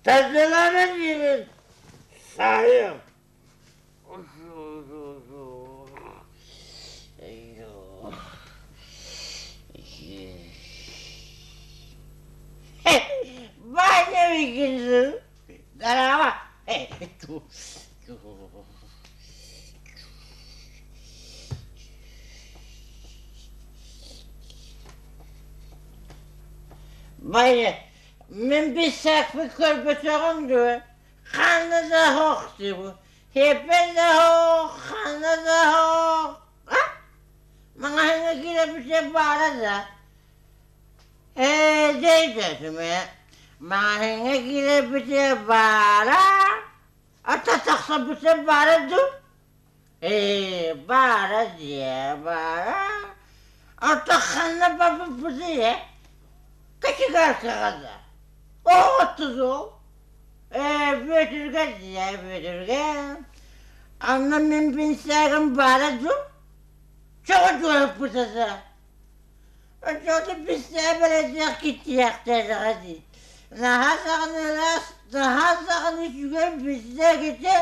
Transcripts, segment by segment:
Тардыланан саайым. Ваня Викинзу. Здорово. Ваня, мин бисээкпин көрбөтөҕүм дуо? Ханна да оһох дии Сиэппин да оһох, ханна да оһох. А? Маҥаһыҥҥа киирэ баара да. Ээ, дьэ Маҥаһыҥҥа киирэ баара. Ата тахсыбыта баара дуу? Ээ, баара дии, баара. Ата ханна барбыппытый ээ? Кочегаркаҕа да. Оҕотузул. Ээ, Бүөтүргэ дии, Бүөтүргэ. Анна мин бинсээгим баара дуу? Чоҕу дьуоһуппута да. Оччоҕо бисээ бэрэдиэх киттиэхтээтэҕэ дии. Наһаа саҕана ыраас, наһаа саҕана үчүгэй бисээ кити.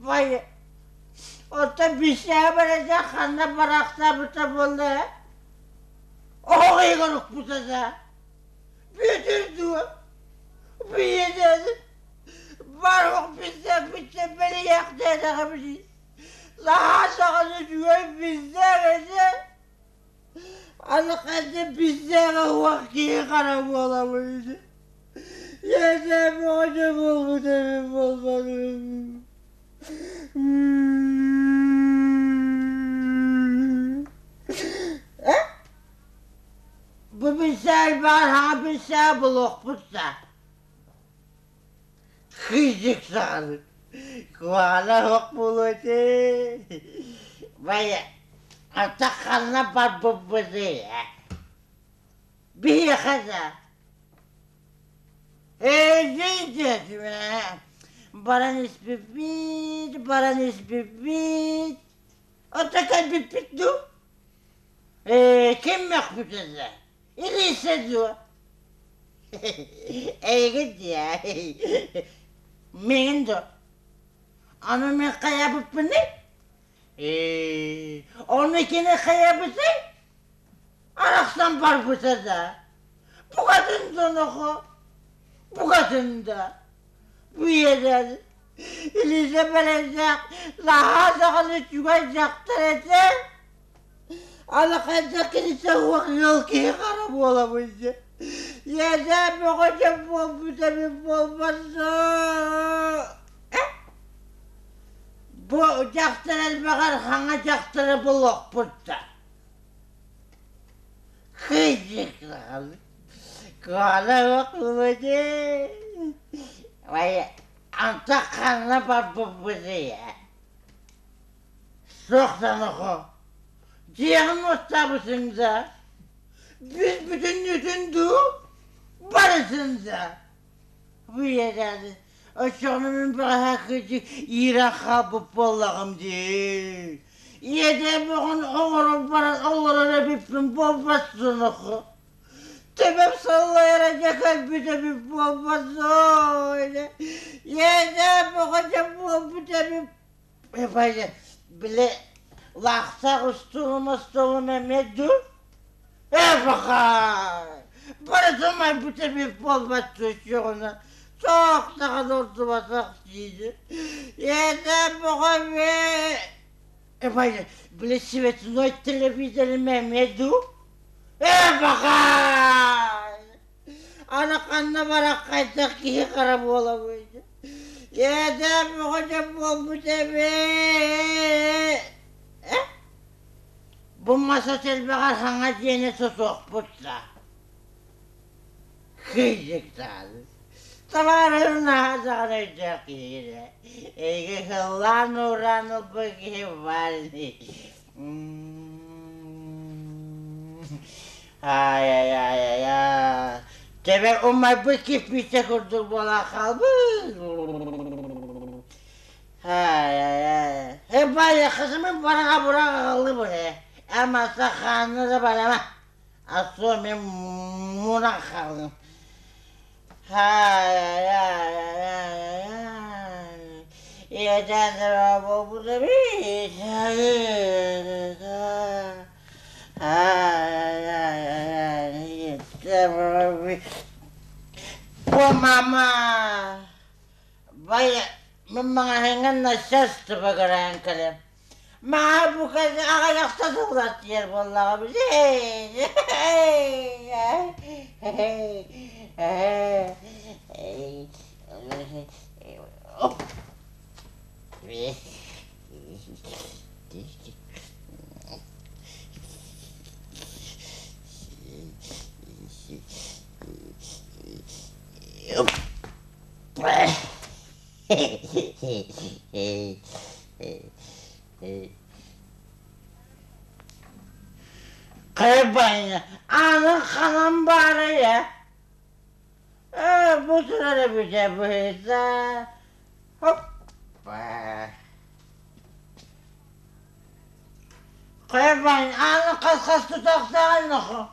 Вай, оттон бисээ бэрэдиэх ханна барахсаабыта буолла ээ? Оһох иһигэр укпута да. Бүтүр дуо? Бийэтэн барох бисээ битэ бэлиэхтээтэҕэ билии. Наһаа саҕана үчүгэй биздээх этэ. Аны ханна биздээҕэ уох киһи хара буолабын. Ийэтэ бөҕөтө буолбут эбит буолбатым. Бу бисээр баар хаҥа бисээр булуохпут да. Кыйдык саҕаны куһаҕана суох буолуо этэ. Вая, ата ханна барбыппытый ээ? Биһиэхэ да. Ээ, баран испиппит, баран испиппит. Ата кэлбиппит дуу? Ээ, ким мөхпүтэ да? Илиисэ дуо? Эйигин дии. Миигин дуо? Аны мин хайабыппыный? Ээ, ону кини хайабытый? Арахсан барбыта да. Букатын да нохо. Букатын да. Бу иэдээн Илиисэ бэрэйдээх наһаа даҕаны үчүгэй дьахтар этэ. Аны хайдах кинитэ уох ыал киһи хара буолабын дьэ. Ийэтэ бөҕө дьэ буолбут эбит буолбатаа. Бу дьахтар элбэҕэр хаҥа дьахтары булуохпут да. Кыйдык Куһаҕана суох буолуо Антах ханна барбыппытый ээ? Суох санахо, дьиэҕин уоттаабытыҥ да, бүтүннүүтүн дуу, барытын да. Бу иэдээн, оччоҕуна мин бэҕэһээ кырдьык иирэн хаалбыт буоллаҕым дии. Иэдээн бөҕөн оҥорон баран олорор эбиппин буолбат санахо. Төбөм саллайара дьэ кэлбит эбит буолбат Иэдээн бөҕө дьэ буолбут эбит Били лаахтаах устуулум остуолум эмиэ дуу? Ээ бахай! Барытын айбыт эбит буолбат түсчүҕүнэ туох даҕаны ордубатах диир. Иэдээн бөҕө эмиэ били цветной телевизорым эмиэ дуу? Ээ бахай! Аны ханна барар хайдах киһи хара буолабый? Иэдээн бөҕө дьэ буолбут эбит. Бу мас ас элбэҕэр хаҥа дьиэни тутуохпут да. Кыйдыктаан. Табаарыһым наһаа даҕаны өйдөөх киһи этэ. Эйиги сыллаан-уураан ылбыт киһи баар ини. Ай-ай-ай-ай-ай. Төбө умайбыт кирпииччэ курдук буолан хаалбыт. Ай-ай-ай. Э, баайа, хасымын бараҕа бураҕа аҕаллыбын ээ. Амаса хаанна да барама. Асуо мин мунан хааллым. Ай-ай-ай-ай-ай. Иэдээн буолбут эбит. Ай-ай-ай-ай. Бу мама. Бай, мин маҕаһыыҥҥа начальство көрөн кэлэм. Маа бука аҕыйахта сыллар буоллаҕа Хайбайна, аны ханан баарай ээ? Ээ, бу турар эбитэ быһыыта. Хоппа. Хайбайна, аны хас-хас тутахтаҕын нохо.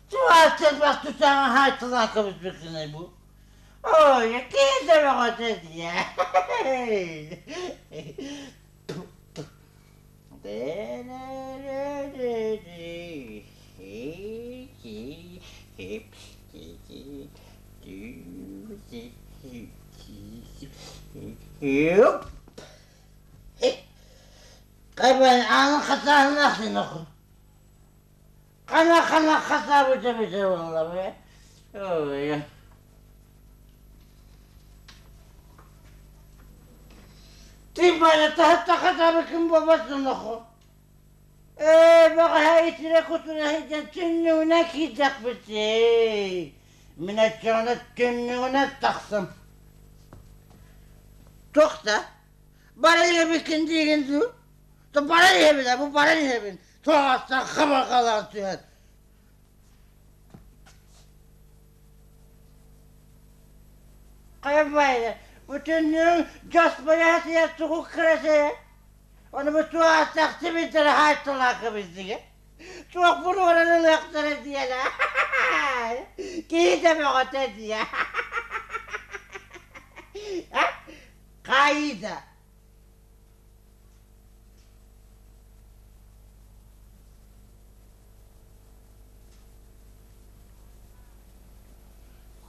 Туһааттан тутаҕын хаайталаакабыт биккинэй бу. Ой, киһи бөҕөтө дии. Хана-хана хасаабыта эбитэ буолла Ой. Ты бая таһытта хасаабыккын буолбатын ноху. Ээ, бэҕэһээ итирэ кутуна сылдьан түннүгүнэн киирдэхпит Мин оччоҕуна түннүгүнэн тахсам. Туох да, баран иһэбиккин диигин дуу? Баран иһэбин, бу баран иһэбин. Туоҕастан хабарҕалаан түһэн. Хайа бүтүннүү дьос байаатыйар тугу кырасыйа. Ону бу туоҕастах сибиттэрэ хаайталаакы биздигэ. Туох буруоран ылыахтара диэнэ. Киһи бөҕөтө диэ. Хаайыыта.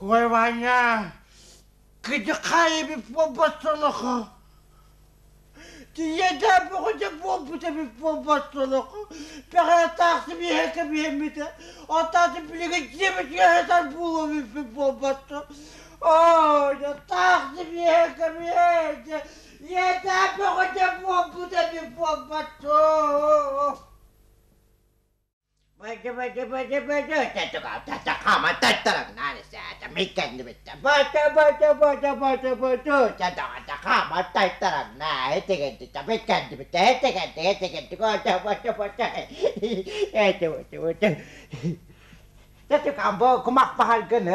Ой, Ваня, кыдьыкхай эбит буолбат солохо. Тиийэдэ бөҕөтө буолбут эбит буолбат солохо. Бэҕэһээ биһэкэ биһэммитэ. Оттон билигин дьиэбитигэр сытар буолуо эбиппит буолбат Ой, таах биһэкэ биһэкэ. Ийэтэ бөҕөтө буолбут эбит буолбат Кумах баһаргын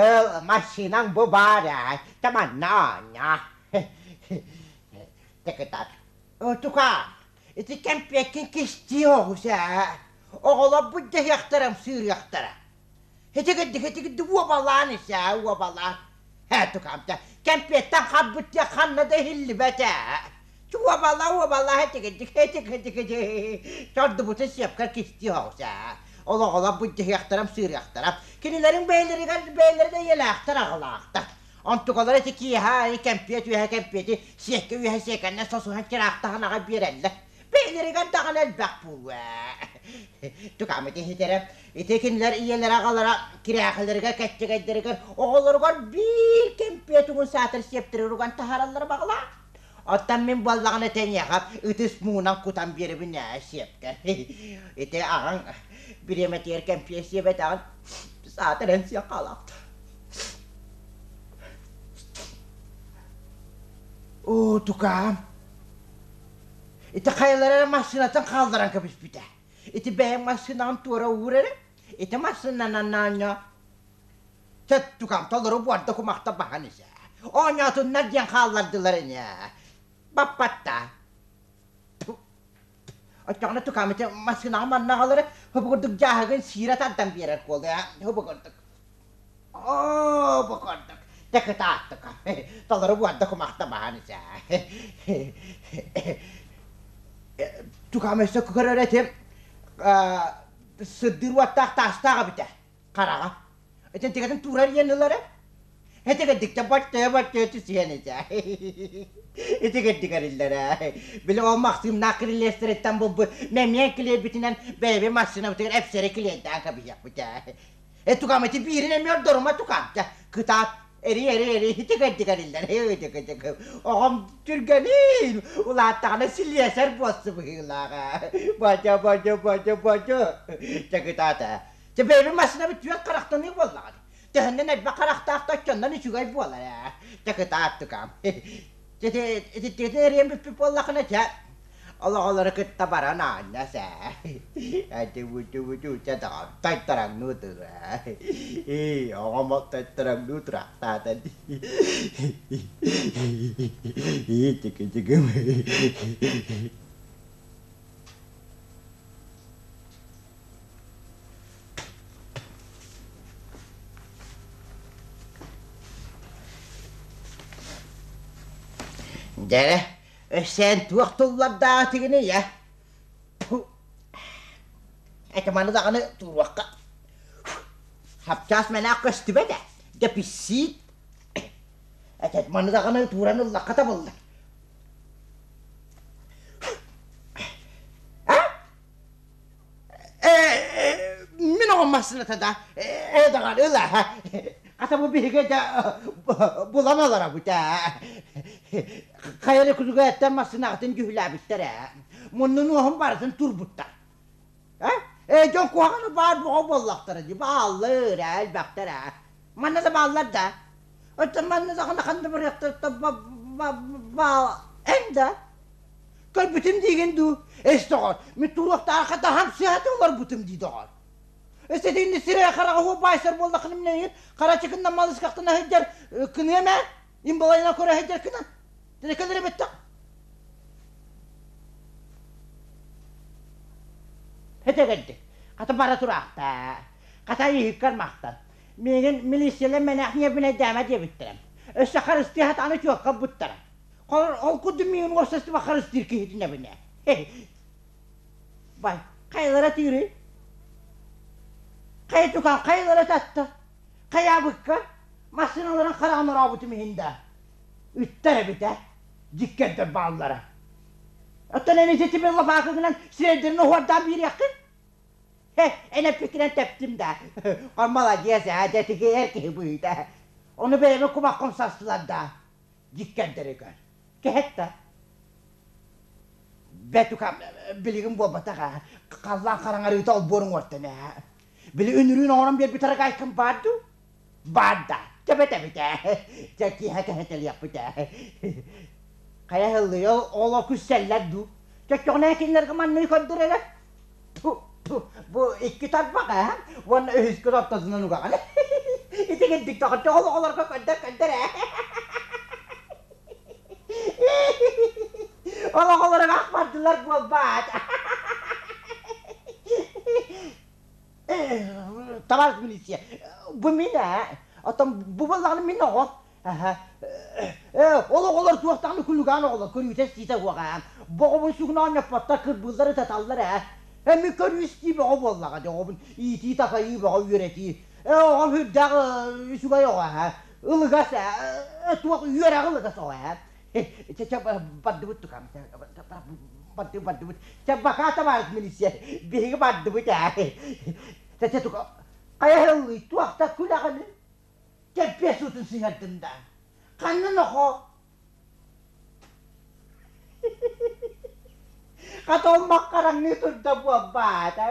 массыынаҥ бу баар ээ, таманна оонньоо. Тыкытар. Тукаа, ити кэмпиэккин кистии оҕус ээ. Оҕолорбут дьаһыахтара, сыырыахтара. Итигирдик, итигирдик уобалаан ис ээ, уобалаан. Ээ, тукаам, кэмпиэттэн харбыт диэн ханна да иһиллибэт ээ. Уобала, уобала, итигирдик, итигирдик, чордубутун сиэпкэр кистии оҕус ээ. Ол оҕолорбут дьаһыахтара, сыырыахтара. Кинилэриҥ бэйэлэригэр бэйэлэрэ да ийэлээхтэр, аҕалаахтар. Онтукалара ити киэһэ аайы кэмпиэт үөһэ кэмпиэти, сиэккэ үөһэ сиэкэннэ сосуһан чыраахтаһан аҕай биэрэллэр. Бэйэлэригэр даҕаны элбэх буолуо ээ. Тукаамыт иһитэрэ, ити кинилэр ийэлэрэ аҕалара кирээхэлэригэр, кэччэгэйдэригэр оҕолоругар биир кэмпиэт угун саатар сиэптэригэр уган таһаараллара баҕалаах. Оттон мин буоллаҕына тэниэхэ ытыс муҥунан кутан биэрэбин ээ сиэпкэр. Ити аҕаҥ бириэмэтигэр кэмпиэт сиэбэтэҕин саатар эн сиэх хаалаахта. Оо, тукаам, ити хайалара эрэ массыынатын хаалларан кэбиспитэ. Ити бэйэҥ массыынаҕын туора уур эрэ, ити массыынанан оонньоо. Чэ, тукаам, толору буорда кумахта баһан исэ. Оонньоотуннар диэн хааллардылар ини. Баппатта. Оччоҕуна тукаам ити массыынаҕа манна аҕалары хобу курдук дьааһыгын сиирэ тардан биэрэр куолуйа хобу курдук. Оо, бу курдук дьэ кытааттык толору буорда кумахта баһан исэ. Тукаам өссө көрөр этим сырдыыр уоттаах таастаах эбитэ хараҕа. Итинтигэтин туурар иэн ылара. Этигэрдиктэ баттыы-баттыы түсүһэн этэ. Итигэрдик эриллэрэ. Били ол Махсыымнаах кирилиэстэриттэн булбут мэмиэн килиэйбитинэн бэйэбит массыынабытыгар эпсэри килиэйдээн кэбиһиэхпит ээ. Э тукаам ити биирин эмиэ ордорума тукаам дьэ кытаат эри эри эри итигэрдик эриллэр оҕом түргэниин улааттаҕына силиэсэр буолсу быһыылааҕа бадьа бадьа бадьа бадьа дьэ кытаат ээ Дьэ бэйэбин массыынабыт түөрт харахтаныы буоллаҕа. Төһөннөн элбэх харахтаах да оччоннон үчүгэй буолар ээ. Дьэ кытаат тукаам. Дьэ ититтигитин эриэн бүппүт буоллаххына дьэ олоҕолору кытта баран аанньас ээ. Этибутубуту чэ доҕор тайтараҥныы тур ээ. Ии оҕом тайтараҥныы тураахтаата дии. Ии чики-чиким. Дьэ, өссөөн туох туллардаатыгыный ээ? Этэ маны даҕаны туруохха. Хапчаас мэнээх көстүбэт ээ. Дэписсиит. Этэ маны даҕаны тууран ыллахха табыллар. Мин оҕом массыыната да ээ даҕаны ыла хата бу биһиги да булан олоробут ээ хайа эрэ күлүгээттэн массыынаҕытын дьүһүлээбиттэр ээ муннун уоһун барытын турбуттар ээ дьон куһаҕаны баар бөҕө буоллахтара дии бааллар ээ элбэхтэр ээ манна да бааллар да оттон манна даҕаны ханна барыахтарыттан баал эн да Көрбүтүм диигин дуу? Эс доҕор, мин туруохтаахха таһам сыһата олорбутум дии доҕор. Өссө итинни сирэй хараҕа уһу баайсар буоллаххына мин эйигин харачыкыннан малыскахтана сылдьар кыныам ээ, имбалайынан көрө сылдьар кына. Тирэкэлэр эбэттэх. Этэгэрдик. Хата бара тураахта. Хата иһиккэр махтан. Миигин милициялар мэнээх ньиэрбинэйдээмэ диэбиттэрэ. Өссө харыстыы сатааны чуокка буттара. Ол курдук миигин уопсастыба харыстыыр киһитинэбин ээ. Бай, хайалара тыырый? Хайа тукаан хайалара татта? Хайаабыкка? Массыыналарын хараҕын орообутум иһин да. Ыттар эбит ээ. Дьиккэрдэр бааллара. Оттон эн ити тимир лопаакыгынан сирэйдэрин оһуордаан биэриэххин? Эн эппиккинэн тэптим да. Маладьыас ээ, дьэ ити эр киһи быһыыта. Ону бэйэбин кумаххын састылар да. Дьиккэрдэригэр. Кэһэт да. Бэтукам билигин буолбатах ээ. Халлаан хараҥарыыта олбуоруҥ уортан ээ. Били үнүрүүн оҥорон биэрбит арагайкам баар дуу? Баар да. Тэбэт эбит ээ. Дьэ киэһэ кэһэтэлиэхпит ээ. Хайа һыллый ол ол күссэллэр дуу? Чөччөҕүнэ кинилэргэ манныгы көрдөр эрэ. Бу икки тарбах ээ уонна үһүскүн ортотунан угаҕын. Ити кирдик тоҕо оҕолорго көрдөр көрдөр ээ. Ол оҕолору ах бардылар буолбаат. Товарищ милиция, бу мин ээ. Оттон бу буоллаҕына мин оҕо. Ээ, ол оҕолор туохтаҕына күлүгээн оҕолор, көрүүтэ-истиитэ суох ээ. Боҕобун сүгүн оонньоппоттор, кырбыыллар, ытаталлар ээ. Ээ, мин көрүү-истии бөҕө буоллаҕа дии, оҕобун иитии-такайыы бөҕө үөрэтии. Ээ, оҕом сүрдээх үчүгэй оҕо ээ. Ылыгас ээ, туох үөрэҕи ылыгас оҕо ээ. Чэ, чэ, бардыбыт тукам, барды, бардыбыт. Чэ, бакаа табаарыс милиция, биһиги бардыбыт ээ. Чэ, чэ, тука, хайа ыллый, туохта күлэҕиний? Кэлпиэс уутун сыһыардым да, ханна нохоо? Хата ол маккараҥныы турда буолбаата,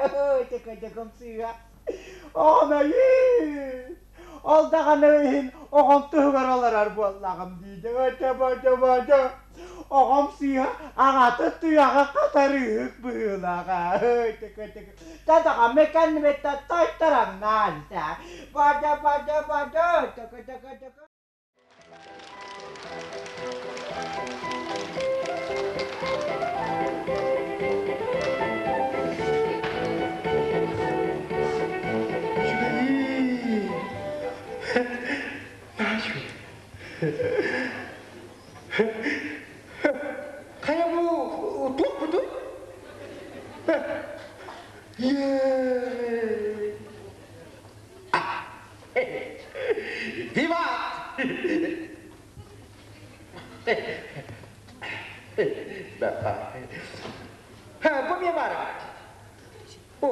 тыкы-тыкым сыыһа. Оҕом өйүү! Ол даҕаны иһин оҕом туһугар олорор буоллаҕым диидэ. Өтө-бөтө-бөтө. Оҕом сыыһа аҕатын туйаҕа хатарыыһык быһыылааҕа. Татаҕа кэннибиттэн тойтороҥноон Бада бада бада тыка тыка тыка. Хайа бу туохпутуй? Виват! Бу мне баар. О.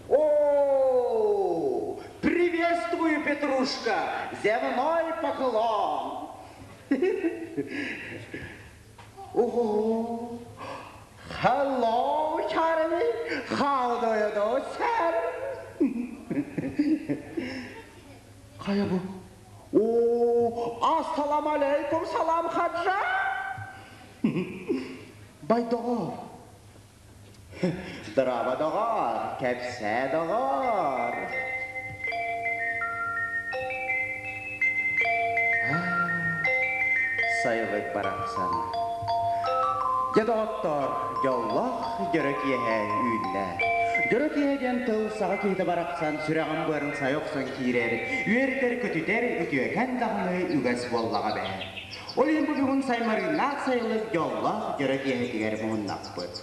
О, приветствую, Петрушка, земной поклон. Ого, hello, Charlie, how do you do, sir? Хайа бу? О, ассалам алейкум, салам хаджа. Бай доҕор. Здорово, доҕор, кэпсээ, доҕор. Сайылык барахсан. Дьэ, доҕоттоор, дьоллоох дьөрө киэһэ үүннэ. Дьөрө киэһэ диэн тыл саха киһитэ барахсан сүрэҕин быарын сайа охсон киирэр, үөрдэр-көтүтэр үтүөкэн даҕаны үгэс буоллаҕа эбээт. Ол иһин бу бүгүн саймарыыннаах сайылык дьоллоох дьөрө киэһэтигэр муһуннахпыт.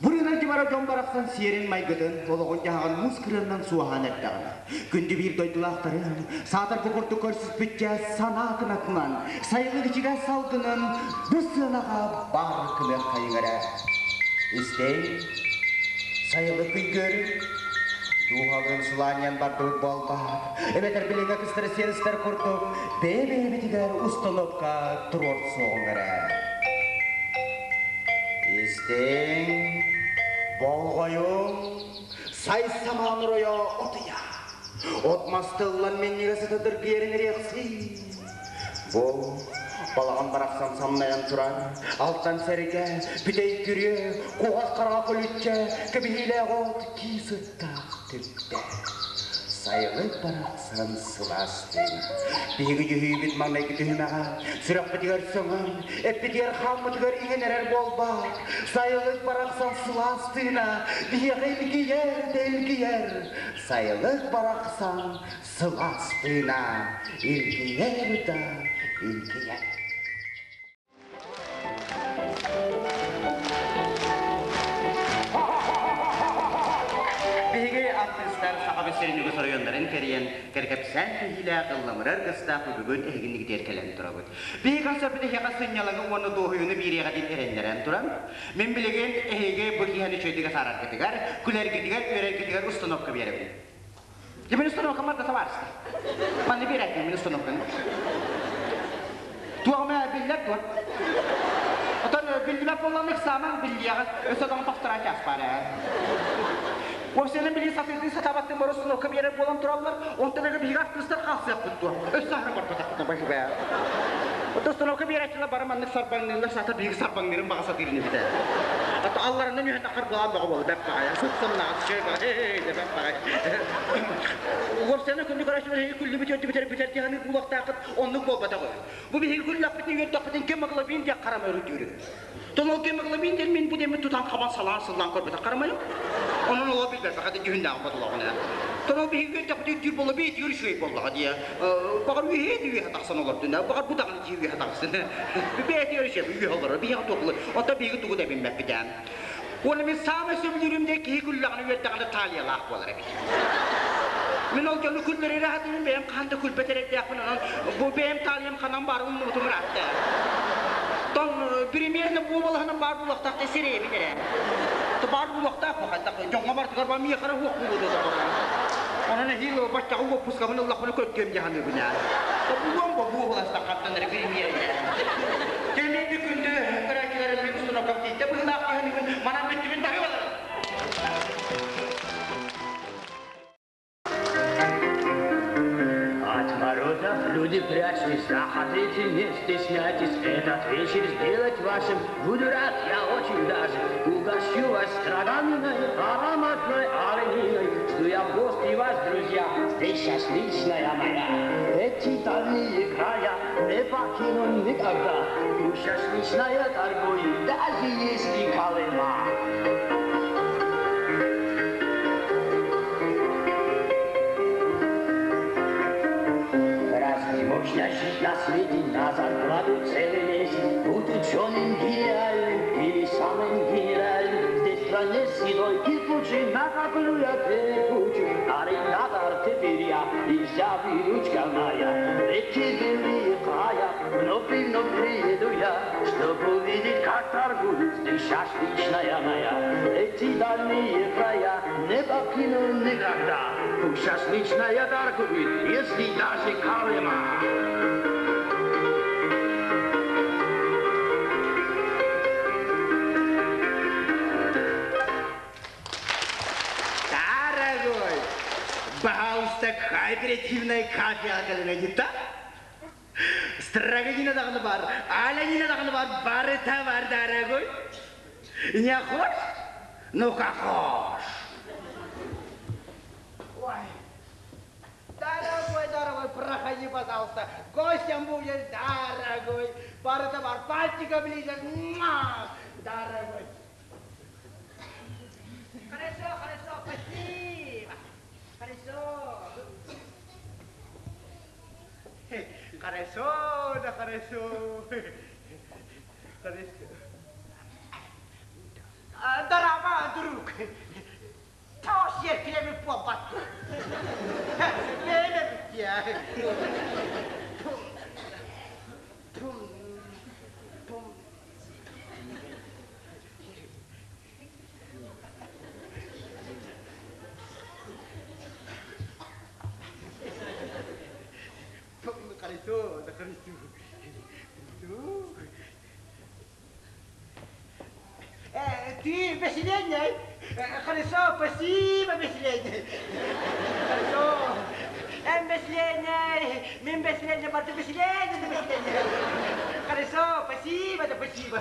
Бу рынок бара дьон барахсан сиэрин-майгытын, олоҕун-дьаһаҕын муус кырыаннан суоһаан эрдэҕинэ, күндү биир дойдулаахтарын, саатар бу курдук көрсүспүччэ санаа кынатынан, сайылык ичигэс салгынын бу сыанаҕа баар гыныаххайыҥ эрэ. Истэҥ, сайылык күйгүөрүн, дууһалыын сылаанньан бардыбыт буолбаат, эбэтэр билиҥҥэ кыстар курдук бэйэ-бэйэбитигэр установка туруорсуоҕуҥ эрэ. Истиҥ, болҕойуҥ, сай самаан оройо отуйа. От мас тыллан минньигэс сыта дыргыйарын эриэхсий. Бу балаҕан барахсан самнайан турар, алтан сэргэ, бүтэй күрүө, куһас хараҕа көлүччэ, кэбиһиилээх от кии сыттаах түптэ. Сайылык барахсан сылаас тыына. Биһиги дьүһүйбүт маҥнайгы түһүмэҕэ сүрэхпитигэр сөҥөн, эппитигэр хааммытыгар иҥэн эрэр буолбаат. Сайылык барахсан сылаас тыына биһиэхэ илгийэр да илгийэр. Сайылык барахсан сылаас тыына илгийэр да илгийэр. Биһиги артыыстар Саха сирин үгүс оройуоннарын кэрийэн, кэргэпсээн киһилээх, ылламырар гыстаах бүгүн эһигиннигитигэр кэлэн турабыт. Биһиги концерпыт эһиэхэ сынньалаҥы уонна дуоһуйууну биэриэҕэ диэн эрэннэрэн туран, мин билигин эһиги бу киһини үчүгэйдик атаараргытыгар, күлэргитигэр, үөрэргитигэр установка биэрэбин. Дьэ, мин установкам барда табаарыстар. Манна биэрээттим мин установканы. Туох эмэ биллэр дуо? Отон биллибэт буоллаҕына ыксаамаҥ биллиэҕэ. Өссө даҕаны тохтороон чаас баар ээ. Уопсайынан билии сатыырдыы сатаабаттын бары установка биэрэр буолан тураллар. Онтон эрэ биһиги артыыстар хаалсыахпыт дуо? Өссө аһара барбатахпытына баһыба. Оттон установка биэрээччилэр бары маннык сарбаҥныыллар, саата биһиги сарбаҥныырын баҕа сатыырын эбитэ. Ата алларанан үһэн тахар былаан бөҕө буолла бэп баҕайа. Сыт-сымнаҕас үчүгэй баҕайы, бэп баҕайы. Уопсайынан күндү көрөөччүлэр эһиги күллүбүт үөрдүбүт эрэ бүтэр диэхини буолуохтааххыт, оннук буолбатах үһү. Бу биһиги күллэхпитин үөрдэхпитин гемоглобин диэх харамай үрдүүрү. Тон ол гемоглобин диэн мин бу диэммин тутан хабан салаан сыллаан көрбөтөх харамайым. Онон олоо билбэппэхэ да дьүһүннээҕин ботолоҕун ээ. Тон ол биһиги үөрдэхпит үрдүүр буолла, бэйэтигэр үчүгэй буоллаҕа дии. Баҕар үөһээ да үөһэ тахсан олордун, баҕар бу даҕаны дии үөһэ тахсын. Бэйэтигэр үчүгэй үөһэ олорор, биһиэхэ туох Оттон биһиги тугу да билбэппит ээ. Уонна мин саамай сөбүлүүрүм диэн киһи күллэҕинэ үөрдэҕинэ талиялаах буолар эбит. Мин ол дьону күллэрэрэ сатыыбын бэйэм хаһан да күлбэт эрэйдээхпин онон бу бэйэм талиям ханан баар умнубутум ыраатта. Тон примерно буобалаһынан баар буолуохтаах да сирэйэбин эрэ. Баар буолуохтаах бу хайдах дьоҥҥо барытыгар бар миэхэ эрэ уох буолуо дуо Онон эһиил баччаҕа уоппускабын ыллахпына көрдүөм дьаһаныыбын ээ. Булуом бу буобаластаххаттан эрэ премьеринэ. Кэмиэти күндү көрөөччүлэрим мин установкам тиийдэ быһыылаах киһи манан бүттүбүн таһы. прячьтесь, заходите, не стесняйтесь, этот вечер сделать вашим буду рад я очень даже. Угощу вас строганиной, ароматной олениной. Жду я в гости вас, друзья, здесь шашлычная моя. Эти дальние края не покину никогда. Пусть шашлычная торгует, даже если Колыма. Разве можно жить на свете на зарплату целый месяц? Будь ученым гениальным или самым генеральным. Здесь в стране седой кипучий накоплю я кучу. Арендатор теперь я и вся выручка моя. Эти белые края вновь и вновь приеду я, чтобы увидеть, как торгуют здесь шашлычная моя. Эти дальние края не покину никогда. Пусть шашлычная торгует, если даже Колыма. Дорогой, пожалуйста, кооперативный кофе агалыгыта. Строганина даҕаны баар, оленина даҕаны баар, барыта баар, дорогой. Не хочешь? Ну-ка, хочешь. Ой, дорогой, дорогой, проходи, пожалуйста. Гостем будешь, дорогой. Барыта баар, пальчиком лижешь. Муа, дорогой. Хорошо, хорошо, спасибо. Хорошо. Хорошо, да хорошо. Хорошо. Дорогой друг, тоос сиэркилэбит буолбат. Бэйэм Пум, пум. Хорошо, да хорошо. Хорошо. Ты веселеней? Хорошо, спасибо, веселеней. Хорошо. Веселеней, мин веселеней, барыта веселеней, да веселеней. Хорошо, спасибо, да спасибо.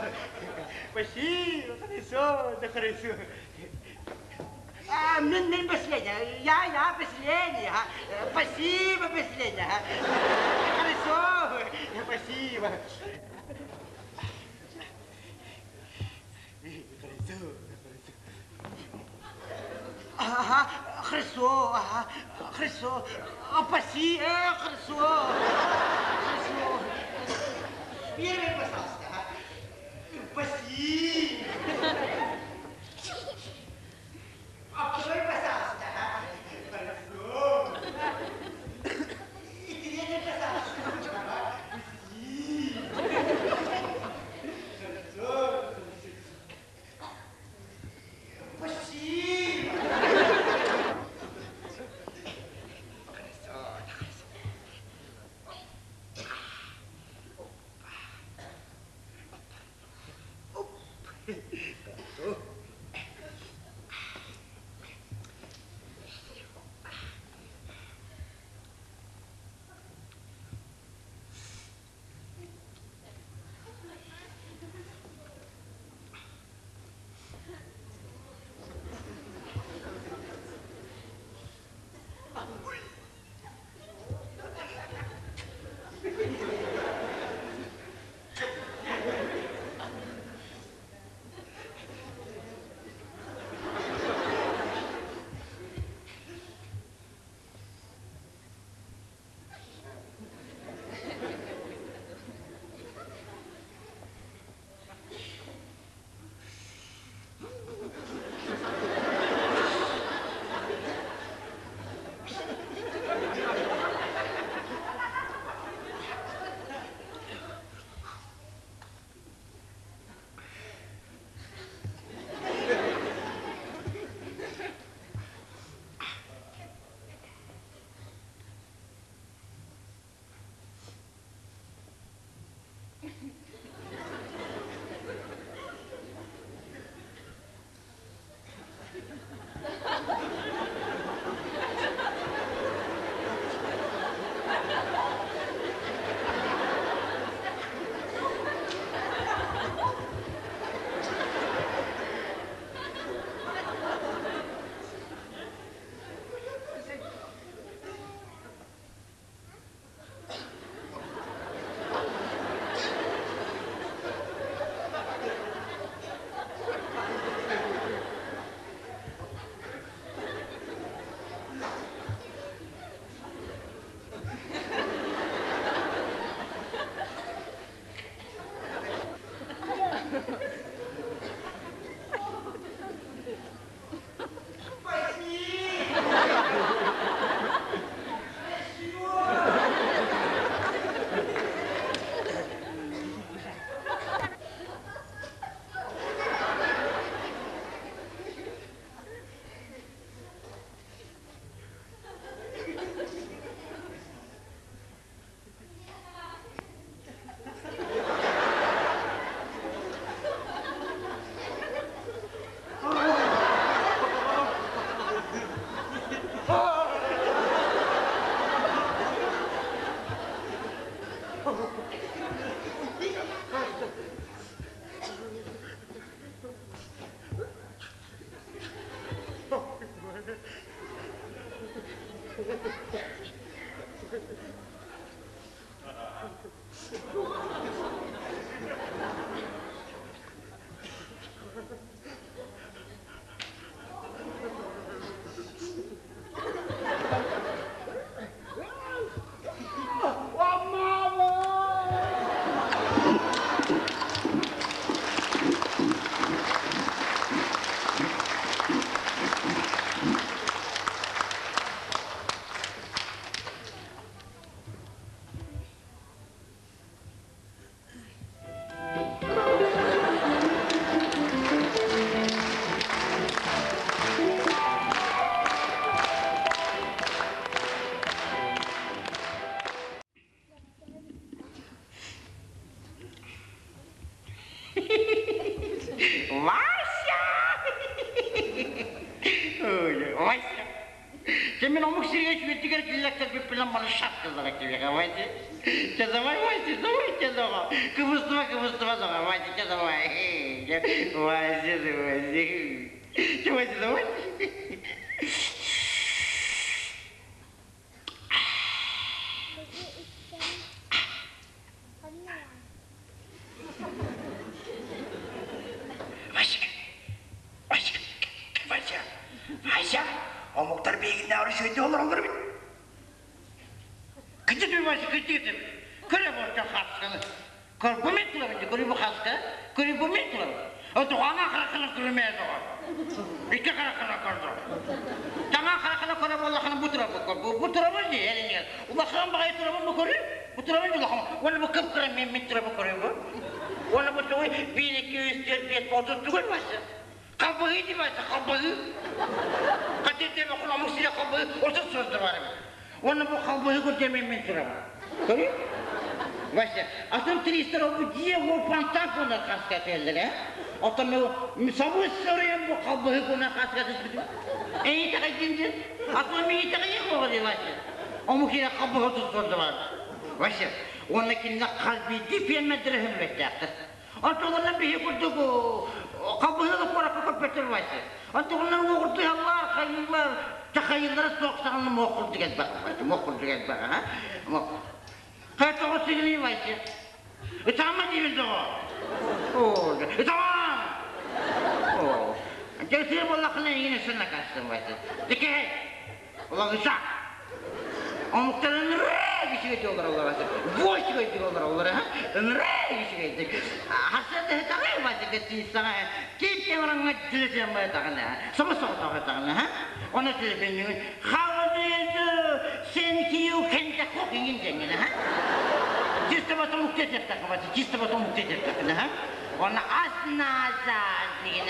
Спасибо, хорошо, да хорошо. Мин, мин веселеней, я веселеней, а. Спасибо, веселеней. Хорошо, спасибо. Хорошо, хорошо. Ага, хорошо, ага, хорошо. Спасибо, хорошо. Хорошо. Первый, пожалуйста. Спасибо. А второй, пожалуйста. Хорошо. И третий, пожалуйста. Спасибо. Хорошо. Спасибо. Хорошо, хорошо. Оп. Оп. Вася! Ой, Вася! Sen мен омук сирге үчүгэйдик киллэктэр билэн бары шапкалара килиэхэ, Вася. Чэ, давай, Вася, давай, чэ, давай. Кыбыстыма, кыбыстыма, давай, Вася, чэ, давай. Вася, Вася. Чэ, Вася, давай. Вася, Вася, Вася, Вася, омуктар биһигиннээҕэр үчүгэйдик олороллор эбит. Кырдьык Вася, кырдьык Көрө болчо хасканы. Көр бу мен турабын, көрү бу хаска, көрү бу мен турабын. Отуҕаҥа хараххана көрүмээ доҕор. Икки хараххана көрдө. Таҥа хараххана көрө буоллаххына бу турабын көр. Бу турабын дии элиҥэр. Улахан баҕайы турабын бу көрү. Бу турабын улахан. Уонна бу кып-кыра мен мен турабын көрү бу. Уонна бу тугуй 1, 2, 3, 4, 5, 30 тугуй басы. Халбаһыы дии басы, халбаһыы. Хатыытыма омук сирэ халбаһыы 30 сылда бар эбит. Уонна бу халбаһыы көрдө мен мен турабын. Көрү? Вася, атын туристар ол дьиэ ол фонтан куна хаска этэллэр, э? Оттон мен сабыс соройон бу халбаһыы куна хаска түспүтүм. Эйи таҕайдын дьин. Атын мии таҕайы буола дии Вася. Омук сирэ халбаһыы туттурду бар. Вася, уонна кинилэр хас биирдии фермердэрэ хөммөттээхтэр. Онтуларынан биһи курдук халбаһыыны куоракка көрбөттөр Вася. Онтуларынан уоҕурдуһаллар, хайыылар, чахайыылара суох саҕана муох курдук элбэх, муох курдук элбэх, а? Хайа тоҕо сигилий Вася? Ытаама диибин тоҕо? Оо, ытаама! Оо, дьэ буоллаххына эйигин өссө накаастым Вася. Дикэһэй, Улаҕыса. Омуктар ынырык үчүгэйдик олороллор Вася. Бу үчүгэйдик олороллор, а? Ынырык үчүгэйдик. Хасыата хытаҕай Вася гостиницаҕа кииртэ бараҥҥа телефон байтаҕына, собо соҕотох ытаҕына, а? Оны телефоннүүн How do you do? Thank you, can cooking диэҥҥин, а? Чисто потом уктетертахха, Вася, чисто потом уктетертаххына, а? Оны ас наазаа диэн,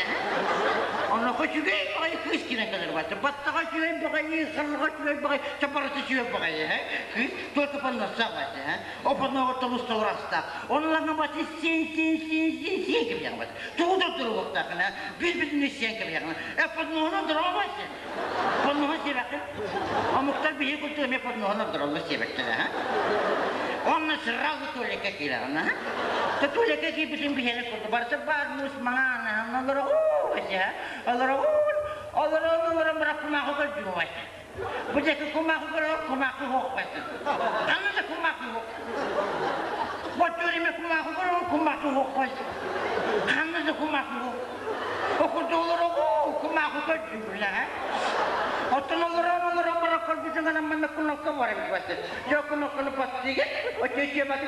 Онно үчүгэй баҕайы кыыс киирэн кэлэр баата. Баттаҕа үчүгэй баҕайы, харҕа үчүгэй баҕайы, чапарата үчүгэй баҕайы, һэ? Кыыс только паннаса баата, һэ? Опанноҕор тобус толорастаах. Оннуларга баата сиэн, сиэн, сиэн, сиэн, сиэн кэбиһэҕин баата. Тугу да туруохтааххын, һэ? Бир-бирин сиэн кэбиһэҕин. Э, подноһун ордороҕо баата. Подноһун сиэбэккин. Омуктар биһи курдук эмиэ подноһун ордороллор сиэбэттэр, һэ? Онно сразу туалекка киирэҕин, һэ? Туалекка киирбитин биһиэнэ курдук барыта баар муус маҥан, олороҕун, һэ? Олороҕун, олорон, олорон баран кумаахы көрдүм, Бу диэки кумаахы көрөр, кумаахы суох Ханна да кумаахы суох. Ботчур кумаахы көрөр, кумаахы суох Ханна да кумаахы суох. Окурду олороҕун, кумаахы көрдүм, һэ? Оттон олорон, олорон баран көрбүтүн гынан манна кнопка бар эбит басы. Дьэ кнопканы паттыгын, оччо баты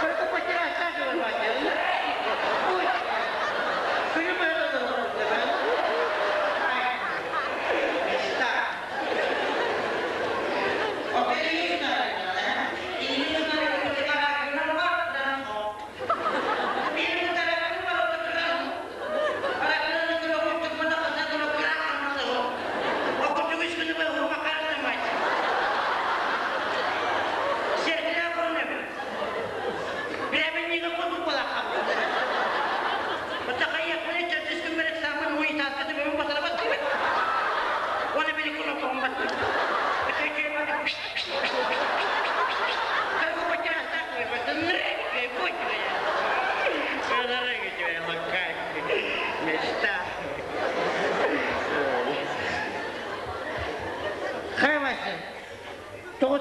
Только потеряться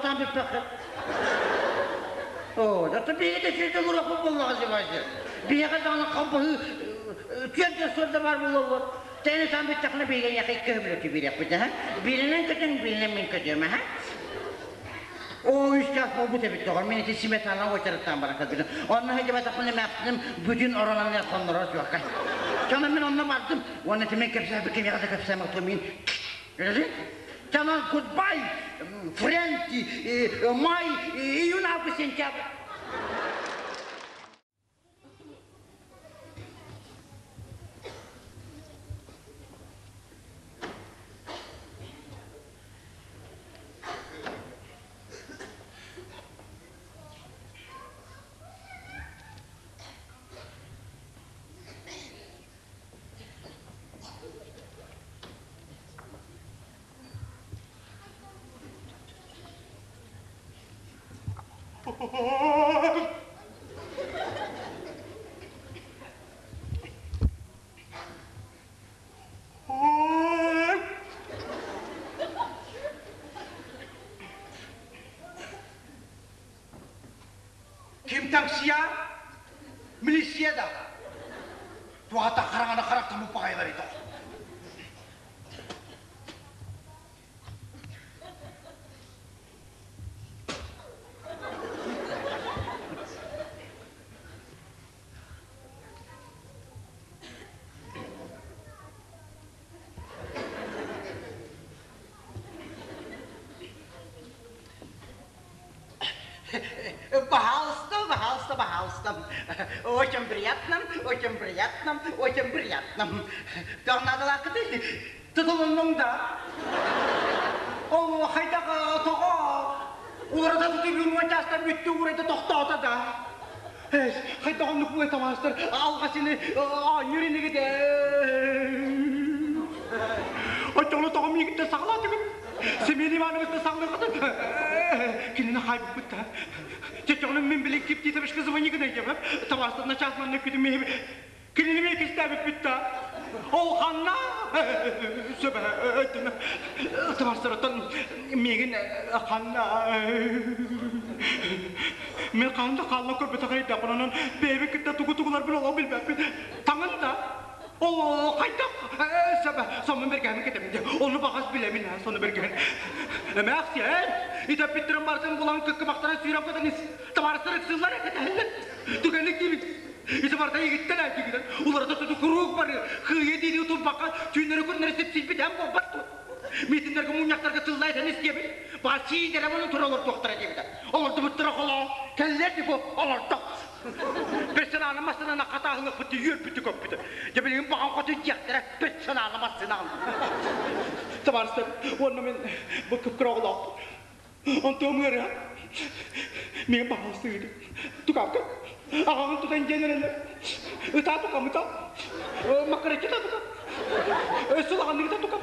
Тоҕо таан бүппэххин? Оо, да биһиги да сирдэ олоруохпут буоллаҕа дьыбайдыр. Биһиэхэ даҕаны хампаһыы түөрт да баар буолаллар. Тэни таан бүттэххинэ биһиги эйиэхэ икки өһүлөтү биэриэхпит, аһа? Бииринэн көтөҥ, бииринэн мин көтүөм, аһа? Оо, үс чаас буолбут эбит доҕор, мин ити сметана уочараттаан баран кэлбитим. Онно сылдьыбатахпына эмээхсиним бүтүн оронон хоннорор суохха. Чонон мин онно бардым, уонна ити мин кэпсээбит кимиэхэ да кэпсээмэхтэ мин Чонон goodbye, friend, май, июнь, август, сентябрь. Ким таҥсыйа? Милиция да. Туохата хараҥаны харахтаммыт баҕайылар ити. Пожалуйста, пожалуйста, пожалуйста. Очень приятно, очень приятно, очень приятно. Туох наадалааххытый? Тутулуннуҥ да? Ол хайдах тоҕо уларыта тутуллун уончаастан бүттү уурайда тохтоото да? Хайдах оннук буой табаастар алҕасыны оонньуур инигит Оччоҕуна тоҕо миигиттэн саҕалаатыгыт? Семен Ивановичтан саҕалыаххытын кинини хаайбыппыт да. Чочоҕуна мин билин Киптитовичка звонигын өйдөмөп. Табаастар начаас манна күтүм Кинини мен кистээбиппит да. Ол ханна? Сөбө өйдөмө. Табаастарыттан миигин ханна? Мен хаһан да хаалла көрбөтөх эйдэхпин, онон бэйэбин кытта тугу-тугуларбын олох билбэппин. Таҥын да. О, хайдах? Сөбө, сонун бэргэһэбин кэтэбин дии. Ону баҕас билэбин, сону бэргэһин. Эмээхсиэн, итэппиттэрин барытын булан кыккыбахтара сүүрэн көтөн ис. Табаарыстар ыксыыллар кэтэһэллэр. Түгэнник диибин. Ити барыта игиттэн эдигинэн уларыта туту куруук бары кыайа диини утурбакка түүннэри күннэри сипсийбит эн буолбат дуо? Митиннэргэ мунньахтарга тыллай этэн истиэбин. Баачыы дэрэ буолан тура олордуохтара диэбитэ. Олордубуттара холоо, кэллэр ди бу олордо. Персоналы массыынаны хатааһылыахпыт үөрбүтү көппүтэ. Дьэ билигин баҕан хоту диэхтэрэ персоналы массыынаҕын. Табаарыстар, уонна мин бу кып-кыра оҕолоохпун. Онтуом ыарыһа. Миэм баһаалыстыгыт. Тукаапка. Аҕаҕын тутан дьиэн эрэллэр. Ытаа тукамыта. Макарыччыта тука. Өссө улаханныгыта тука.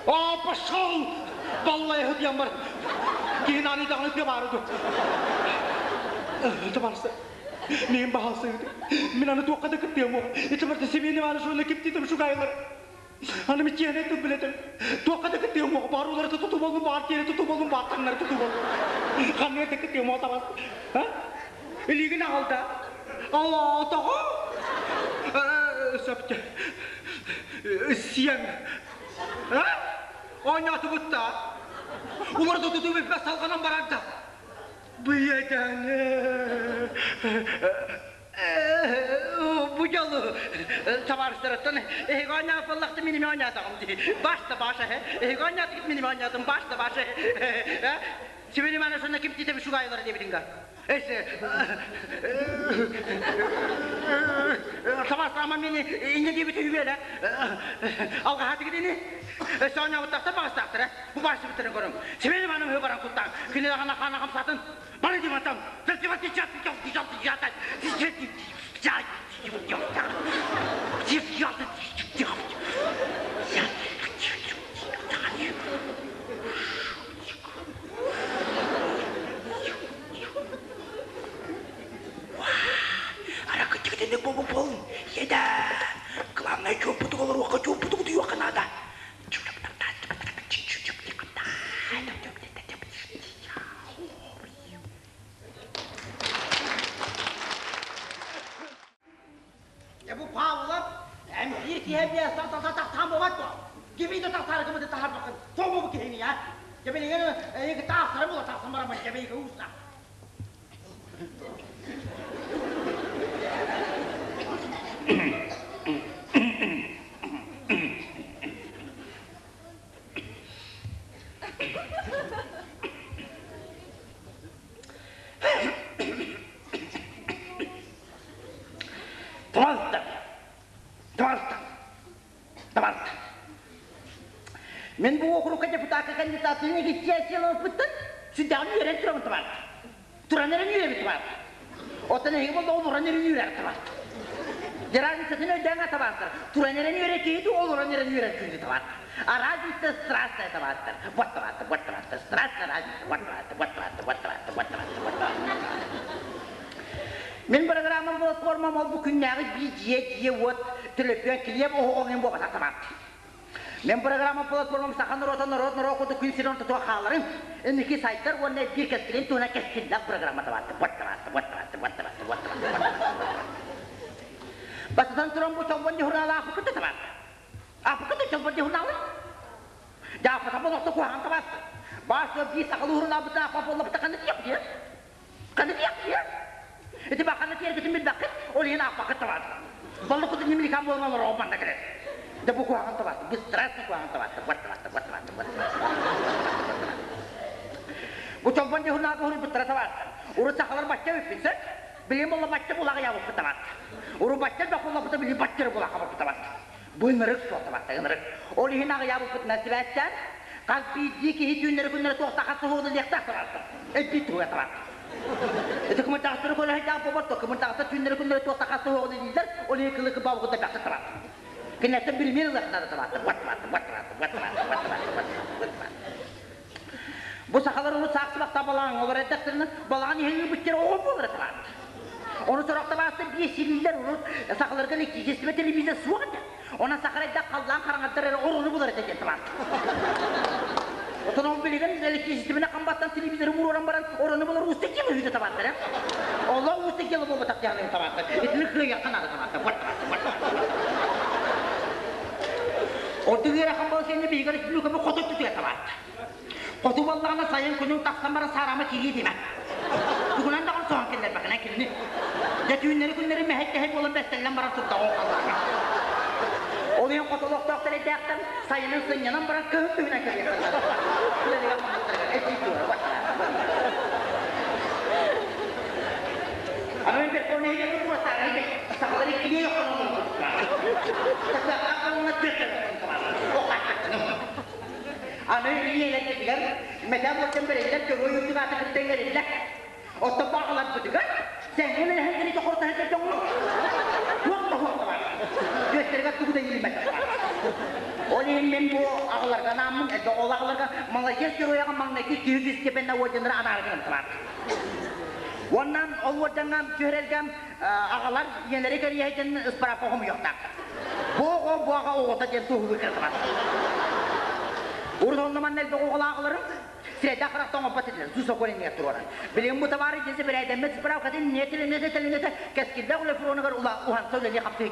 О, пошел! Баллайы диэн бар. Киһин ааны даҕаны тыа баары дуо. Табаарыстар, миэм баһаалыстыгыт. Мин аны туохха да кыттыам уох. Ити барыта Семен Иванович уонна киптитим шугайлар. Аны мичиэнэ тыл билэтим. Туохха да кыттыам уох, баар уларыта тутуу боллун, баар тиэрэ тутуу боллун, баар таҥнары тутуу боллун. Ханныга да кыттыам уох табас. А? Илиигин аҕалда. Тоҕо? Сөптө. Сиэн. А? Оонньоотубут да. Уларыта тутуу бүппэт салҕанан барар да. Быйадааны. Бу дьолу табаарыстарыттан эһиги оонньообут буоллахта мин эмиэ оонньоотоҕум дии. Баш да баш эһэ. Эһиги оонньоотугут мин эмиэ оонньоотум. Баш да баш эһэ. Семен Иванович онно ким тиитэ шугайлара диэбитинга. Табаарыстар мени инне диэбит үһүбүөлэ. Алҕаһаатыгыт ини. Өссө оонньообуттахтар баҕастаахтара. Бу баасыбыттарын көрүҥ. Семен Иванович баран куттаан. Кинилэр хаана хамсаатын. Бары диватам, Главное, чуоппутук олоруохха, чуоппутук утуйуохха наада. Дьэбэлигэ эйиги таахтара була тахсан бараммын дьэбэлигэ ууста. Туалта! Туалта! Табарта. Мен бу округка депутатка кандидатын егиттиэсиялаппыттан сүрдээҕин үөрэн турабын табарта. Туран эрэн үөрэбит табарта. Оттон эһиги болла олорон эрэн үөрэр табарта. Разницатын өйдөөн табартар. Туран эрэн үөрэр киһи олорон эрэн үөрэр киһи табарта. А разница страшная табартар. Вот табарта, вот табарта, страшная разница. Вот табарта, вот табарта, вот табарта, вот табарта, вот табарта. Мин программам платформам ол бу күннээҕи биир дьиэ дьиэ уот төлөпүөн килиэп оһоҕо буолбатах табаарт. Мен программа платформам саха норуота норуот норуот курдук күн сирин ортотугар хааларын, инники сайдар уонна биир кэскилин туһунан кэскиллээх программа табаарты. Вот табаарты, вот табаарты, вот табаарты, вот табаарты. Бастатан туран бу Чолбон журналы аахпыккыт табаарты. Аахпыккыт Чолбон журналы? Дьааппата болохто куһаҕан табаарты. Баас биир сахалыы журналбыт аахпат буоллабыта ханна тиийэхпит Ханна тиийэхпит Ити баханна тиэргитин билбэккит, ол иһин аахпаккыт табаарты. Баллыккытын немиликан буолан олороҕун манна кэлэр. Да бу куһаҕан табаарты, бу страшно куһаҕан табаарты, вот табаарты, вот табаарты, вот табаарты. Бу Чолбон дьоһунааҕы уһуруйбуттара табаарты. Урут сахалар бачча эбиппит, сөп? Билигин буолла бачча булаҕыйаабыппыт табаарты. Урут бачча элбэх буоллахпыта билигин бачча эрэ булаахабыппыт табаарты. Бу ынырык суол табаарты, ынырык. Ол иһин аҕыйаабыппытынан сибээстээн, хас биирдии киһи түүннэри-күннэри туох да хас суһуону табаарты. Эппит туһуга табаарты. Ити кымырдаҕастары көрө болборто, кымырдаҕастар түүннэри-күннэри туох да хас суһуону дииллэр, ол иһин кылы кыбаабыгыта бэхсэ табаарты. Кинилэртэн билимиэн ылыахтаах табаарты. Вот табаарты, вот табаарты, вот табаарты, вот табаарты, вот табаарты, вот табаарты. Бу сахалар урут саахсыбахта балаҕан олор эрдэхтэринэ балаҕан иһин ыыбыттар оҕо буолар табаарты. Ону сорох табаастар биэс силиилэр урут сахаларга электричество телевизор суох этэ. Онон сахарайдах халлаан хараҥардар эрэ оруну булар этэ диэн табаарты. Отон ол билигин электричествоны хамбаттан телевизоры уруоран баран орону булар уустук дьиэ үһүтэ табааттар э. Олох уустук дьыала буолбатах диэн табааттар. Итини кыайыахха наада табааттар. Вот табааттар, вот табааттар. Ордук ыарахан буолан сенне биһиги республикабы хоту өттүтүгэр табааттар. Хоту буоллаҕына сайын күнүн тахсан баран саарама киирии диэмэ. Тугунан даҕаны соһон киллэрбэхинэ кинини. Дьэ түүннэри күннэри мэһэй-тэһэй буолан бэстэллэн баран турдаҕа ол халлааҥҥа. Ол иһин хоту олохтоохтор эрдээхтэн сайынын сынньанан баран кыһын күһүнэн кэлиэхтэрэ. Үлэлигэр маммыттарыгар этии туора Аны Верховный нэһилиэккэ туруортаарай сахалар иккилии оххоноллор Аны ийэлэрбитигэр мэтээн буолсан бэриллэр дьоруой үрдүк аата кытта иҥэриллэр. Оттон бу аҕаларбытыгар сэҥҥин элэһэн тохортоһон дьоҥҥо туох да суох баар. Үөстэригэр тугу да иилиммэтэх баар. Ол иһин мин бу аҕаларга анааммын, элбэх ол аҕаларга молодец герояҕа маҥнайгы киһи степеннэ уордьаннары анаары гынан баар. Уонна ол уордьаҥҥа түһэрэргэ аҕалар ийэлэри кэриэһитин ыспыраапка хомуйуохтаахтар. Бу оҕо бу аҕа оҕото диэн туоһулуу кэлэр. Урут онно манна элбэх оҕолоох сирэйдээх харахта оҥорбот этилэр, сусокуон иннигэр туруоран. Билигин бу табаары дьиэси бэрээдэммит справкатын нетилинете телинете кэскиллээх үлэ фронугар уһанса үлэлии хапсыы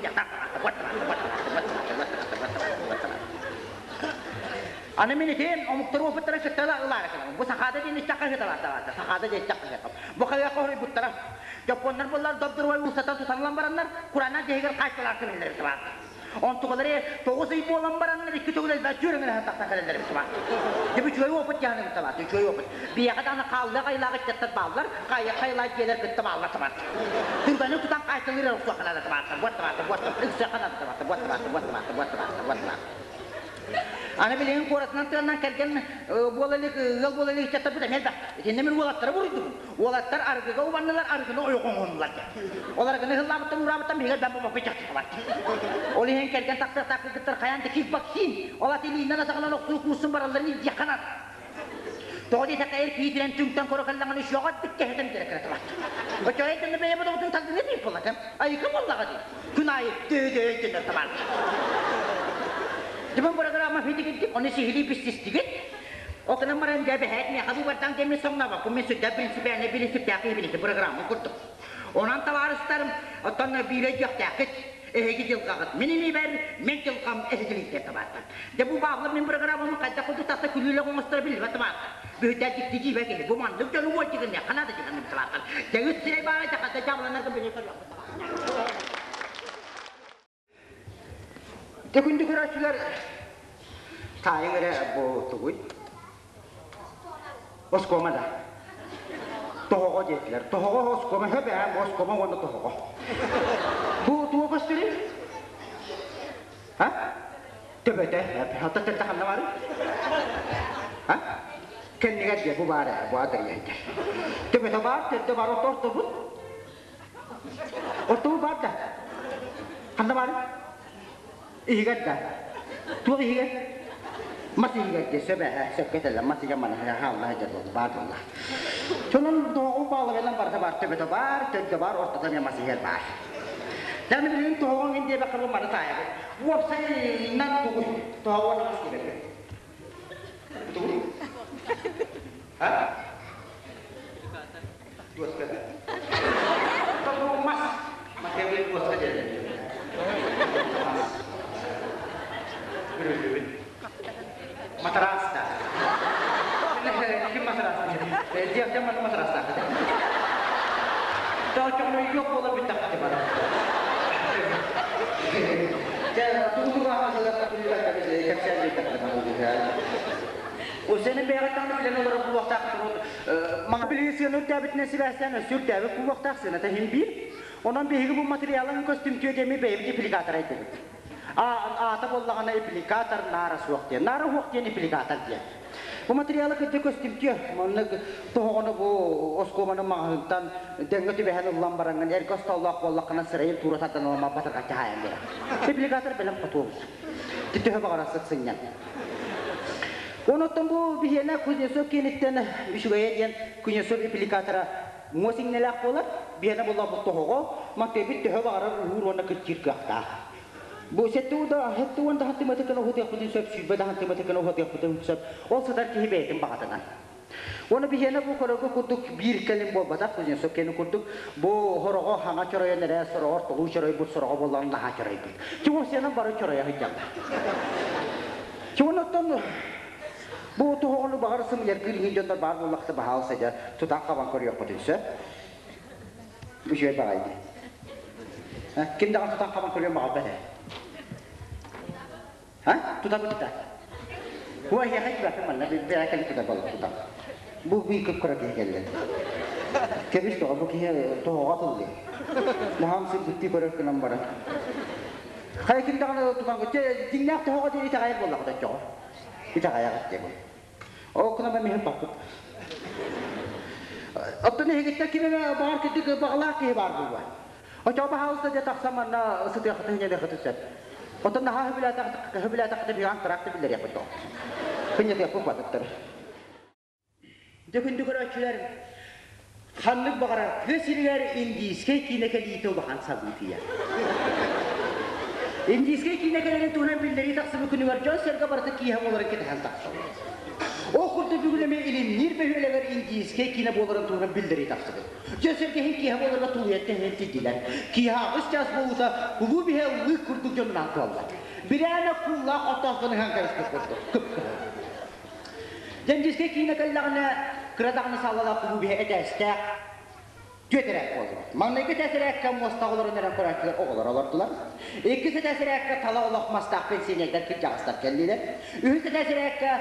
Аны мин ити омуктар опыттарын кытта ылаары кэлэбин. Бу сахаада диэн истэххэ ыһыталааталаата. Сахаада диэн истэххэ ыһыталаата. Бу хайыахха хоруйбуттара. Дьоппуоннар буоллар добдуруой уулуссаттан туталлан бараннар, кураанах дьиһигэр хааччылаах кэлэллэр эбит Онтукалары 9 ый буолан бараннар икки төгүл элбэх түөрөҥөлөһөн тахсан кэлэллэр эбит Дьэ үчүгэй опыт дьаһан эбит табаат, үчүгэй опыт. Биһиэхэ даҕаны хааллаах айылаах ыччаттар бааллар, хайа хайалаах дьиэлэр кытта бааллар табаат. Түргэнник тутан хаайталыыр эрэ охсуохха наада табааттар, буот табааттар, буот табааттар, ыксыахха наада табааттар, буот табааттар, буот табааттар, буот табааттар, буот табааттар. Аны билигин куоратынан тыаннан кэргэн буола илик, ыал буола илик ыччаттарбыт эмиэ элбэх. Итиннэ мин уолаттары буруйдубун. Уолаттар арыгыга убаннылар, арыгыны ойох оҥоһуннулар диэн. Ол арыгыны ыһыллаабыттан ураабыттан биһиги элбэх боппой чахчы Ол иһин кэргэн тахсыахтаах кыргыттар хайаан да кикбоксинг, ол аты илиинэн атаҕынан охсуу куурсун баралларын илдьиэххэ наада. Тоҕо диэтэххэ эр киһи түҥтэн көрө кэллэҕинэ үчүгэҕэ кэһэтэн кэлэ кэлэ турар. Оччоҕо эйтэннэ бэйэбит оҕотун тардыҥа диир буоллатым. Айыка буоллаҕа дии. Күн аайы дөө-дөө дэнэр табаар. Дьыбын программа фитигирдик, оны сиһилии биссистигит. Окынан баран дьэ бэһээт миэхэ быыбардаан диэн мин соҥнообоппун, мин сүрдээх принципиальнай принциптээх киһи билити программа курдук. Онон табаарыстарым, оттон биирэ өйдүөхтээххит. Эһиги дьылҕаҕыт мин илиибэр, мин дьылҕам эһиги илиитигэр табааттар. Дьэ бу бааллар мин бырагыраамабын хайдах курдук тахса күлүүлэх оҥосторо биллибэт табааттар. Бүһүтэ дьикти дьиибэ киһи бу маннык дьону уолдьыгыныахха наада дьыгынык табааттар. Дьэ үс сирэй баара дьахата дьаабыланарга билэ көрүөхпүт табааттар. Дьэ күндү көрөөччүлэр, таайыҥ эрэ бу тугуй? Оскуома да. Тоһоҕо диэтилэр. Тоһоҕо оскуома хөп ээ, бу оскуома уонна тоһоҕо. Бу туга көстөрүй? А? Төбөтө. Хата төрдө ханна баарый? А? Кэннигэр дьэ бу баар ээ, бу адырыйайдар. Төбөтө баар, төрдө баар, ортобут. Ортобу баар да. Ханна баарый? Иһигэр да. Туох иһигэр? Мас иһигэр дьэ сөп ээ, сөпкө этэллэр. Мас иһигэр мана хаалла сылдьар буолла, баар буолла. Сонун тоһоҕу баалыгынан барыта баар, төбөтө баар, төрдө баар, ортото эмиэ мас иһигэр баар. Дьэ, билигин тоһоҕоҥ ин диэбэккэ бу маны таайабыт. Уопсайынан тугуй? Тоһоҕо уонна мас диэбэккэ. Тугуй? А? Дуоска. Мас. Макевый дуоска диэн. Мас. Бүрүллүбүт. Матраста. Ким матраста? Диэхтэн матраста. Тоочоҥно yok буола бүттэххэ бара. Дьэ, тугу-тугу кэпсээн Сені бэйэҕиттэн билэн олорор буолуохтаах Маҥа билиги сыана үрдээбитинэн сибээстээн өссө үрдээбит буолуохтаах сыаната иһин биир. Онон биһиги бу материалын көстүмтүө диэми бэйэбит аппликатор айдыбыт. Аата буоллаҕына аппликатор наара суох диэн. Наара суох диэн аппликатор диэн. Бу материалы кырдьа көстүмтүө. Маннык тоһоҕону бу оскуоманы маҕаһыынтан дэҥҥэ түбэһэн ыллан бараҥҥын эргэ остоллоох буоллаххына сырайын туура тардан ылама батырҕаччы хаайан биэрэр. Аппликатор бэлэм хотуобут. Төһө баҕарар сынньан. Онон бу биһиэнэ Кузнецов киэниттэн үчүгэйэ диэн Кузнецов аппликатора муос иҥнэлээх буолар, биһиэнэ буолла тоһоҕо, матыабыт төһө баҕарар уһуур уонна кыччыыр кыахтаах. Бу 70 да сантиметр уһатыахпытын сөп, 20 да сантиметр уһатыахпытын сөп. Ол сытар киһи бэйэтин баҕатынан. Уонна биһиэнэ бу көрөргө курдук биир кэлин буолбатах, Кузнецов киэнин курдук бу хороҕо хаҥа чоройон эрэ сороҕор толуу чоройбут, сороҕо буоллаҕына наһаа чоройбут. Чугасыанан бары чоройо сылдьаллар. Чугун бу тоһоҕону баҕар сымыйаргыыр иһин дьоннор баар буоллахта баһаалыста дьэ тутан хабан көрүөххүтүн сөп. Үчүгэй баҕайы дии. Ким даҕаны тутан хабан көрүөн баҕарбат ээ. А? Тутабыт да. Бу эһиэхэ кибэппин манна бэйэ кэлин тутар буолла тутар. Бу бии кып-кыра киһи кэллэ. Кэбис тоҕо бу киһи тоһоҕо тыллыы. Наһаам сырдыктыы көрөр гынан баран. Хайа ким даҕаны тутан дьиҥнээх тоһоҕо диэн итэҕэйэр буоллаҕыт оччоҕо. Итэҕэйэҕит диэ бу. Ол гынан баран иһин топпут. Оттон эһигиттэн ким эмэ баҕар кырдьык баҕалаах киһи баар буолуо. Оччоҕо баһаалыста дьэ тахсан манна сытыаххытын ньэлиэххитин сөп. Оттон наһаа сөбүлээтэххитэ биһиги антракты биллэриэхпит тоҕо. Кынньатыахпыт батыттар. Дьэ күндү көрөөччүлэр, ханнык баҕарар тыа сиригэр индийскэй киинэ кэлиитэ улахан сабыытыйа. Индийскэй киинэ кэлэрин туһунан биллэрии тахсыбыт күнүгэр дьон-сэргэ барыта киэһэ буоларын кэтэһэн тахсаллар. Ол курдук бүгүн эмиэ Илимниир бөһүөлэгэр индийскэй киинэ буоларын туһунан биллэрии тахсыбыт. Дьэ сэргэһин киэһэ буоларга тулуйан тэһинэн тиийдилэр. Киэһэ 8 чаас буолуута кулууп иһэ лыык курдук дьонунан туолла. Бирээнэ кууллаах оттоохтон ыһан кэбиспит курдук кып-кыһыл. Дьэндьискэй киинэ кэллэҕинэ кыра даҕаны саалалаах кулууп иһэ этээстээх түөрт эрээк буоллубут. Маҥнайгы этээс эрээккэ муостаҕа олорон эрэн көрөөччүлэр оҕолор олордулар. Иккис этээс эрээккэ тала олох мастаах пенсионердар кырдьаҕастар кэллилэр. Үһүс этээс эрээккэ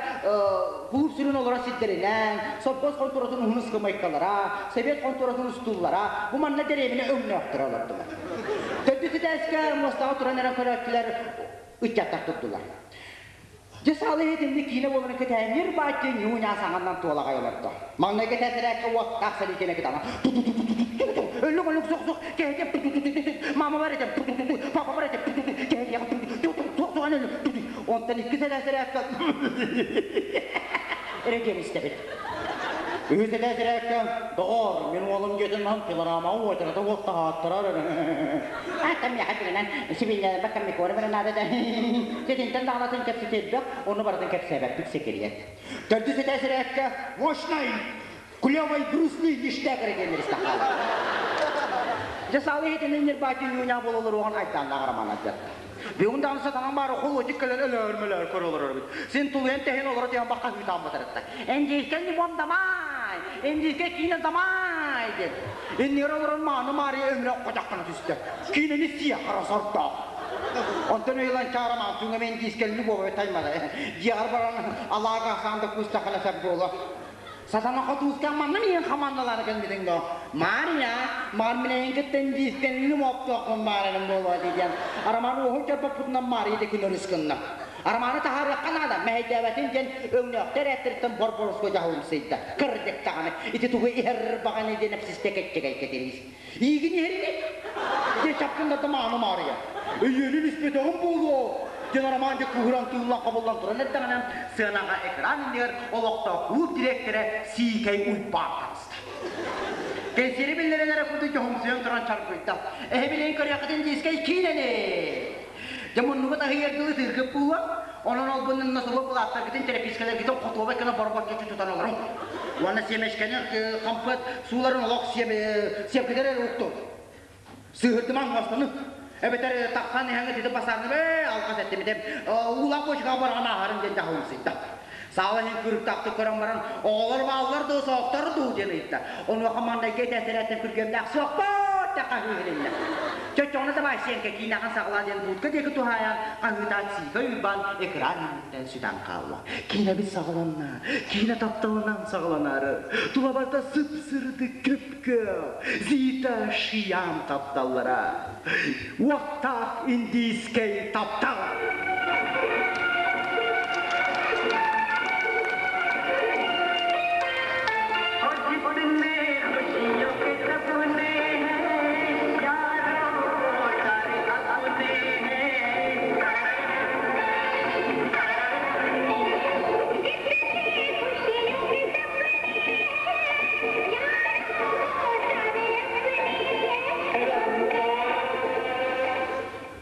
кулууп сүрүн олорор сирдэринэн, сопхуос хонтуоратын уһун ыскамыайкалара, сэбиэт хонтуоратын устууллара бу манна дэриэбинэ өҥнөөхтөрө олордулар. Төрдүс этээскэ муостаҕа туран эрэн көрөөччүлэр ыччаттар турдулар. Дьэ саала иһитинник киинэ буоларын кэтэһэн ньир-бааччы ньуу-ньаа саҥаннан туолаҕай олордо. Маҥнайгы этээсэрээккэ уоттаах сэлиикэни кытана ту-ту-ту-ту-ту-ту өлүк-өлүк сух-сух кэһэтиэм ту-ту-ту-ту-ту мама бар этем ту-ту-ту папа бар этем ту-ту-ту кэһэтиэм ту-ту суох-суох өлүк ту-ту онтон иккис этээсэрээккэ эрэ диэн истэбит. Үһүс этээсэрээккэ доҕоор мин уолум дьиэтин маһын пилорамаҕа уочарата уох таһааттарар Аттам миэхэ түгэнэн сибиинньэ баккаммикуора бары наада да ситинтэн даҕалатын кэпсэтиэрбэх, ону барытын кэпсээбэппит секириэт. Төрдүс этээс ирээккэ мощный, клевый, грустный ништяк эрэ диэн истахаала. Дьэ саала иһитинэн ньирбааччы ньууня буола олоруоҕун айдааннаах роман алдьатта. Бүгүн даҕаны сатанан баара холуочук кэлэн өлөөр-мөлөөр көрө олорор эбит. Син тулуйан тэһин олоро түһэн бахха ыытаан батарытта. Индийскэй ньымам дамай! Индийскэй киинэ дамай! диэн. Иннигэр олорон мааны Маарыйа өмүрэ хотоххоно түстэ. Киинэни сиэ хара сордоох. Онтон өйүлэн чаарамаан түҥэм индийскэлини буола таймада. Дьиэҕэр баран алаага саанда куустахана сап буола. Сатана хотууска манна миин хамаандалаары кэлбитиҥ доо. Маарыйа, маар минэйин кытта индийскэлини моптуохпун баарарым буолуо диэн. Арамаан уоһун чорбоппутунан Маарыйа да күн өрүс гынна. Арамааны таһаарыахха наада, мэһэйдээбэтин диэн өҥнөөхтөр ээттэриттэн борбороско дьаһалымсыйда. Кырдьык даҕаны, ити тугу иһэр баҕаны диэн эпсистэ кэччэгэй кэтириис. Иигин иһэрини? Дьэ чапкын да мааны Маарыйа. Өйүөнүн испэтэҕим буолуо, диэн Арамаан дьэ кыыһыран тыыллан хабыллан туран эрдэҕинэ, сыанаҕа экран иннигэр олохтоох клуб дириэктэрэ Сиикэй Уйбаан таҕыста. Кэнсиэри биллэрэн эрэ курдук дьоһумсуйан туран чаргыйда. Эһи билигин көрүөххүтүн диискэй киинэни! Дьэ муннугут аһыйар дылы ытыыргыт буолуо. Онон олбуннун носовой былааттаргытын, тэрэпиискэлэргитин хотуобай гына борбоччу тутан олоруҥ. Уонна сиэмэчкэни хампыат сууларын олох сиэпкитэр эрэ уктуҥ. Сыыһырдымаҥ муостаны. Эбэтэр тахсан иһэҥҥит ити басаарны бээ алҕас эттимитим. Уулаах буочукаҕа бараҕын ааһарын диэн дьаһалымсыйда. Саала иһин кырыктаахтык көрөн баран, оҕолор бааллар дуу, соохтор дуу диэн ыйытта. Онуоха маннайга этээсэрээттэн күргүөмнээх суохпут да хаһыы иһилиннэ. Чоччоҕуна табаай сиэҥкэ киинэҕин саҕалаа диэн будка диэки туһаайан хаһыытаат Сиика Уйбаан экран инниттэн сүтэн хаалла. Киинэбит саҕаланна. Киинэ тапталынан саҕаланаары. Тулабарда сып-сырдык көп-күөх. Зита Шиям тапталлара. Уоттаах индийскэй таптал.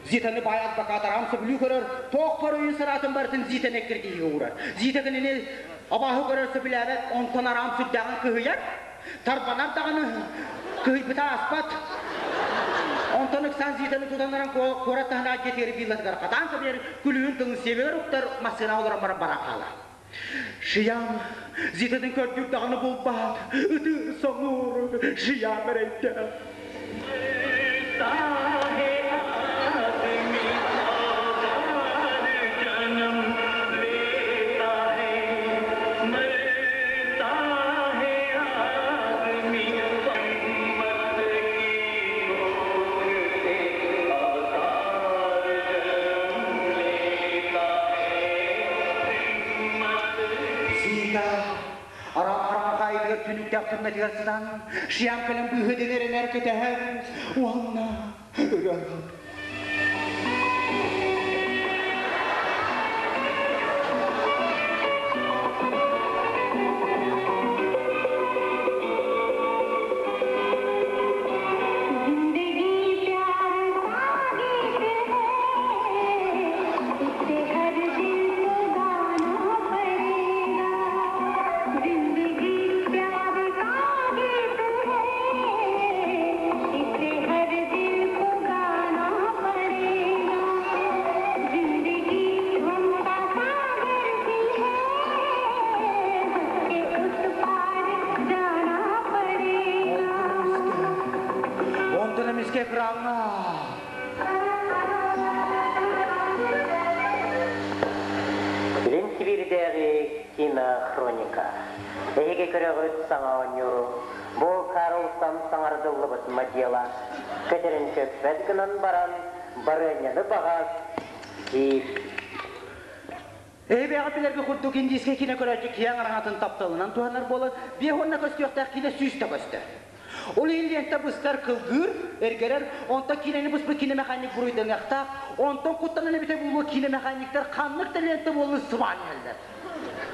Зитаны баай адвокат сөбүлүү көрөр, туох бар өйүн санаатын барытын Зитаны эккирэтиигэ уурар. Зита кинини абааһы көрөр сөбүлээбэт, онтон араам сүрдээҕин кыһыйар, тарбанар даҕаны кыһыйбыта ааспат. Онтон ыксаан Зитаны тутан баран куорат таһынааҕы дьиэтигэр виллатыгар хатаан кэбиһэр, күлүүһүн тылын сиэбигэр уктар, массыына олорон баран баран хаалар. Шиям Зитатын көрдүүр даҕаны булбат, ытыыр соҥуур Шиям эрэйдээх. Зита араҥ-хараҥа түннүктээх түммэтигэр сытан, Шиям кэлэн быыһы дэнэринэр кэтэһэр уонна ырар. जिंदगी प्यार का गीत है इसे हर दिल को गाना पड़ेगा जिंदगी प्यार का गीत है इसे हर दिल को गाना पड़ेगा जिंदगी गम का सागर सी है उसके उस पार जाना पड़ेगा Онтон эмискэ экраҥҥа Илин Сибиирдээҕи кинохроника. Эһиги көрөҕүт саҥа оонньууру. Бу Карлсон саҥардыллыбыт модела. Көтөрүн көппөт гынан баран, барыанньаны баҕас диир. Эһи билэргэ курдук индийскэй киинэ көрөөччү киэҥ араҥатын тапталынан туһанар буолан, биэс уонна көстүөхтээх киинэ сүүстэ көстөр. Ол иһин лиэнтэ быстар кылгыыр, эргэрэр, онтон киинэни быспыт киинэ-механик буруйданыахтаах, онтон куттанан эбитэ буолуо киинэ-механиктар ханнык да лиэнтэ буоллун сыбаан иһэллэр.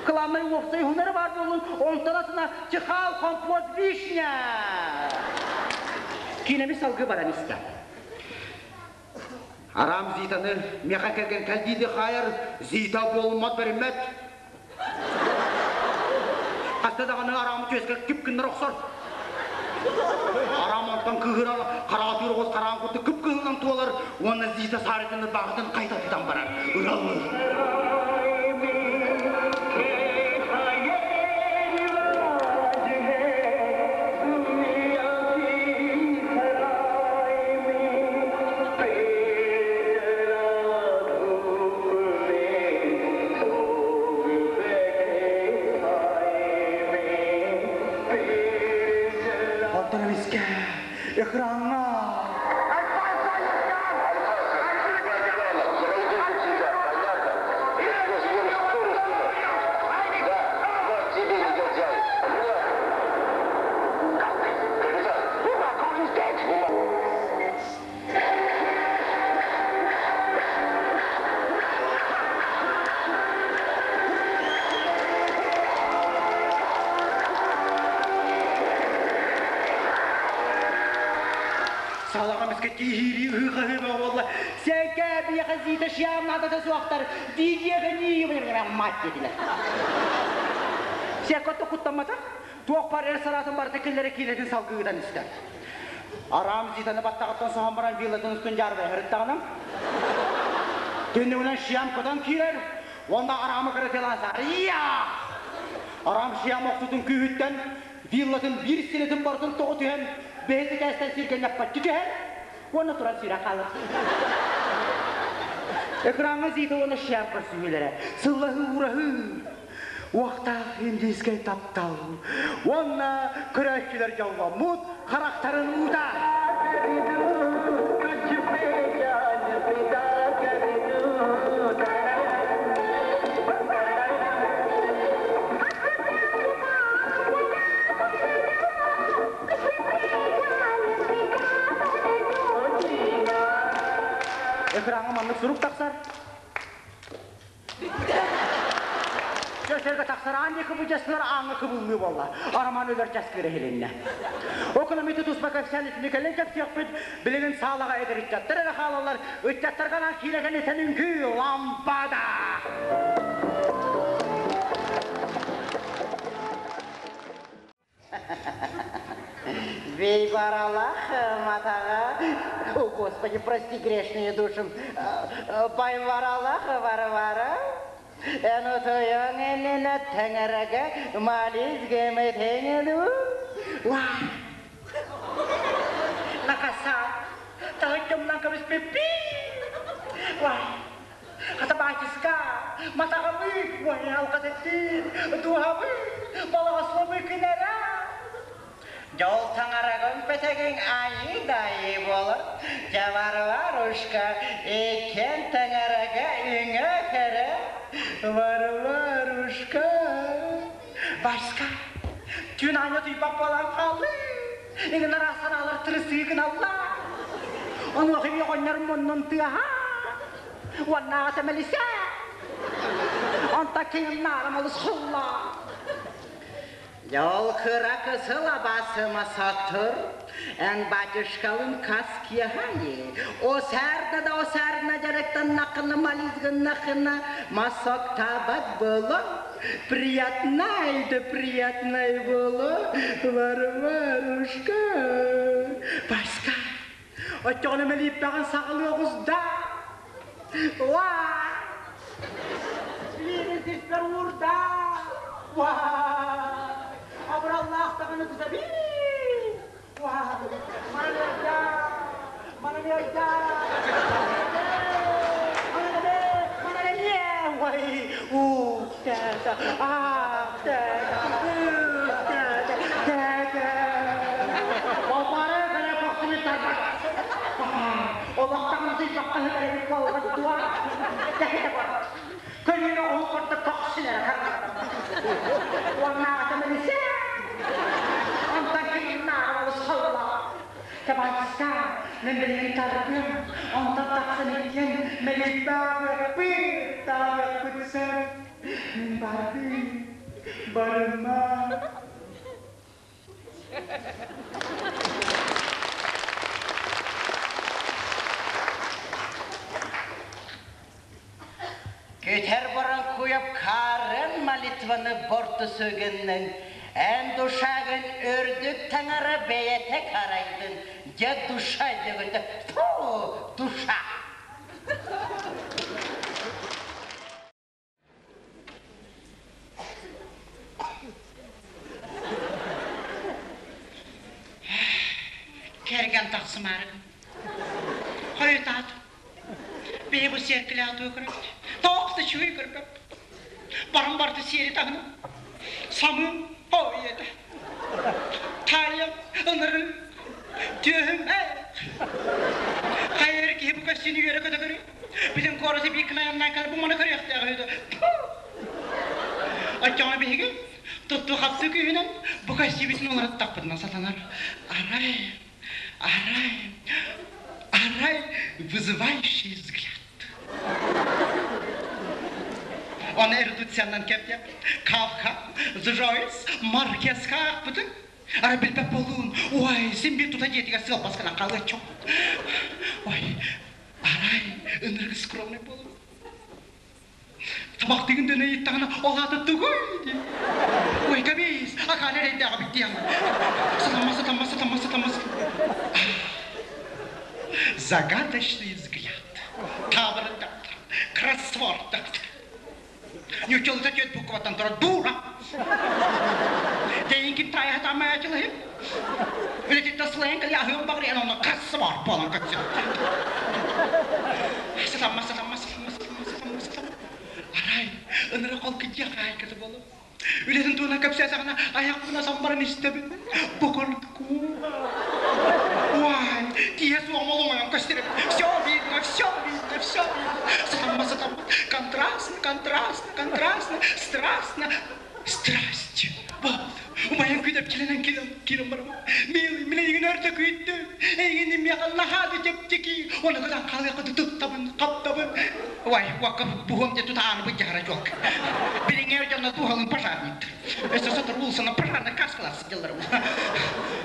Кылааннай уопсай уһунара баар буоллун, онтон атына чыхаал, компот, вишня! Киинэми салгыы баран истэ. Арам Зитаны миэхэ кэргэн кэл диidi хаайар, Зита буолуммат бэриммэт. Хаста даҕаны араамы түөскэ кип гыннар охсор. Арам онтон кыыһыран хараатыыр оҕус хараан курдук кып-кыһылынан туолар уонна Зита саарытын ырбаахытын хайта тутан барар. Ыраллыр. Онтон эмискэ экраҥҥа Салаҕа эмискэ киһиирии ыһыы-хаһыы бөҕө буолла. Сэкэ биэхэ зита шиам наадата суохтар, диидиэхэ мать диэтилэр. Секо куттаммата, туох бар эр санаатын барыта киллэрэ киилэтин салгыы ыытан истэ. Араам Зитаны баттаҕыттан соһон баран виллатын устун дьаарбайа сырыттаҕына, түннүгүнэн Шиам көтөн киирэр уонна Араамы кырытыалаан саарыйа! Араам Шиам охсуутун күүһүттэн виллатын биир стенэтин барытын тоҕу түһэн, бэйэтэ кээстэн сиргэ ньаппаччы түһэр уонна туран сүүрэн хаалар. Экраҥҥа Зита уонна Шиам көрсүһүүлэрэ сыллаһыы-уураһыы Уохтаах индийскэй таптал уонна көрөөччүлэр дьолломмут харахтарын уута. Экраҥҥа маннык сурук тахсар. Дьэ, тахсар аан диэки быдьасылар ааҥҥа кыбыллыы буолла. Арамаан өлөр часкыыра иһилиннэ. Окономиты туспа кэпсээн итини кэлин кэпсиэхпит. Билигин саалаҕа эдэр ыччаттар эрэ хаалаллар. Ыччаттарга анаан киинэ кэнниттэн үҥкүү лампада! Бейбаралах матаға, о, Господи, прости грешные души, Байваралах Варвара, эн утуйуҥ иннинэ тэҥэрэгэ молись гэмэтиҥ Уа! Накаса, таһыччымнан көмүспүппүн. Уай, Хата баачыска, матаҕабыт, уойалҕатыттыын, дууһабыт, балаҕаслабы күнэрэ. Дьол таҥарагын пэтэгиҥ айыы-дайыы буолар, дьэ Варварушка, иккиэн таҥарага үҥэ кэрэ, Варварушка. Васька, түүн аанньа утуйбат буолан хааллыы, иҥин араас санаалар тырысыы гыналлар. Онуоха эмиэ оҕонньор муннун тыаһа, Уоннааҕыта мэлисэ! Онтон киҥиннаарым олус хулла. Дьол кыра кысыл абасыма сатыр, эн батюшкалын кас киэһэни, осарда да осарна дьарыктаннаххына мализгыннаххына масоктаабат буолуо, приятнай да приятнай буолуо, Варварушка. Васька, Оччоҕуна мэлииппэҕин саҕалыы оҕус да. Уа! Лиирин сиспэр уурда. Уа! Абыраллаах даҕаны тусаби. Уа! Манан Манан Манан Уай! У! Та-та! А! Та-та! Та-та! Та-та! Балбары кэлэ көхсүнү тарбат. Олохтоҕун сыйбакка эбит буолбат дуо? Тэхитэ бар. Көлүнэ оһох курдук көхсүнэрэ харбат. Уоннааҕыта мэлисэ. Онтон киһиннааҕы олус холлоох. Табаарыста, мин билигин тардым, онтон тахсан иккиэн мэлийбээбэппит, таабыппыт сөп. Мин бардым, барыма. Көтөр баран куйап Карен молитваны борту сөгеннең. Эн душагын үрдүк таҥара бэйэтэ карайдын, дьэ душа дьөгөтө, фу, душа. Кэргэн тахсымаары Хойутаат. Бэйэ бу сиэркилэҕэ тугу көрөбүт? Тоох да үчүгэй көрбөппүт. Баран барда сиэри таһынан. Самыым оо ийэтэ. Таайым ынырыы. Түөһүм ээ. Хайа эрэ киһи бу көстүүнү үөрэ-көтө көрүө. Бүтүн куораты биир гына айаннаан кэлэн бу маны көрүөхтээх үһү дуо? Оччоҕуна биһиги туттуу-хаптыы күүһүнэн бу көстүүбүтүн уларыттахпытына сатанар. Арай, арай, арай вызывающий взгляд. Оны эрудициянан кэппиэп. Кавка, Джойс, Маркеска аахпытын. Ара билбэт буолуун. Ой, син биир тута дьиэтигэр сыалбас гынан хаалыаччы. Ой, арай ынырык скромный буолуун. Табахтыгын дьоно ыйыттаҕына, ол аата тугуй диэн. Ой, кэбиис, акаары эрэйдээҕи бүттүөҥ. Сатаммат, сатаммат, сатаммат, сатаммат. Загадочный взгляд. Таабырын дактар, кроссворд дактар. Ньуччалыта түөрт букваттан турар дура. Тэйин таайа тамаачылыһын. Үлэтиттэн сылайан кэлэ аһыам баҕарыйан онно кроссворд буолан көтсө. Сатаммат, сатаммат, сатаммат, сатаммат, сатаммат, сатаммат. Арай, ынырык ол кыдьыах хаайката буолуо. Үлэтин туһунан кэпсээтэҕинэ, айахпын асан баран истэбин. Бу курдук. Уай, тииһэ суох молоҥойон көстөрөм. Все видно, все видно, все видно. Сатаммат, сатаммат. Контрастно, контрастно, контрастно, страстно. Страсть. Вот. Умайан күүдэпчилэнэн киирэн бараммын. Милый, мин эйигин өр да күүттүм. Эйигин миэхэ наһаа да чэпчэки. Оны гынан хаалыахха туттабын, хаптабын. Ой, уокка буһуом дьэ тутааны быдьаһара дьуок. Билиҥҥи дьонно туһалын пожарниктар. Өссө сотору уулусана пожарный каскалаах сылдьаллар.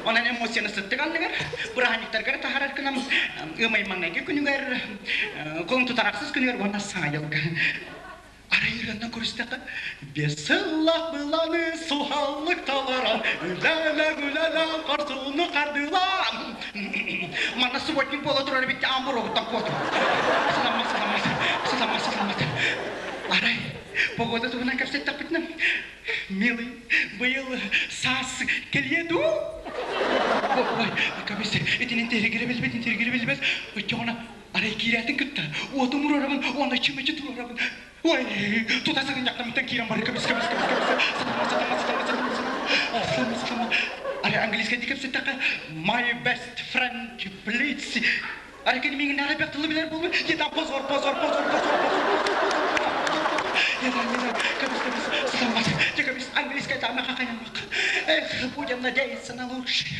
Онон эмоцияны сыттык анныгар, бырааһынньыктаргар таһаарар гынан ыамай маҥнайгы күнүгэр, кулун тутарахсыс күнүгэр уонна саҥа дьылга. Арай ырыаннан көрүстэххэ, Бес сыллах быланы суһаллык таларан, үлэлэ-үлэлэ хорсуну хардыылаан. Манна субботник буола турар эбит аан боруогуттан куотум. Сатаммат, сатаммат, сатаммат, сатаммат. Арай, погода туһунан кэпсэттэхпитинэ, милый, быйыл саас кэлиэ дуу? Ой, кабыс, итинин тиһигирэ билбэт, тиһигирэ билбэт. Оччоҕуна Арай киирээтин кытта уотум уруорабын уонна чүмэчи туруорабын. Ой, тута сыгынньахтаммыттан киирэн бары көмүс көмүс көмүс көмүс сатама сатама сатама сатама сатама сатама сатама. Арай английскайдыы кэпсэттэххэ my best friend please. Арай кини миигин арай тылы билэр буолбут. Еда позор позор позор позор позор Еда еда көмүс көмүс сатаммат. Көмүс английскай таама хахаянмак. Эх, будем надеяться на лучшее.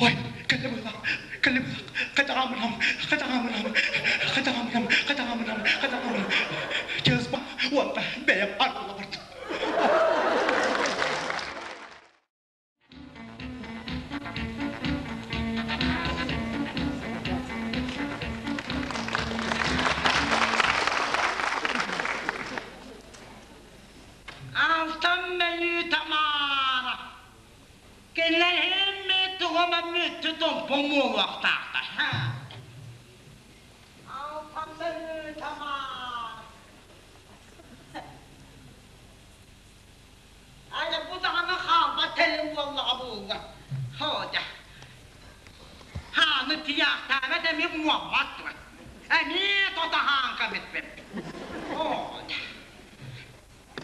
Ой, кэллэ быһыылаах, кэллэ быһыылаах, хайдаҕаамынам, хайдаҕаамынам, хайдаҕаамынам, хайдаҕаамынам, хайдаҕаамынам. Чыыспа уонна бэйэм аргыла бардым. Алтан мөлүү Тамара Кинилэр һэммит тугума мүттү томпо буолуохтаахтар. Алтан тамаар. Аны бу даҕаны хаалбат тэрил буоллаҕа буолла. Хоодьа. Хааны тиийээхтээбэт эмиэ муоммат дуо? Эмиэ тотаһаанка бүппүт. Хоодьа.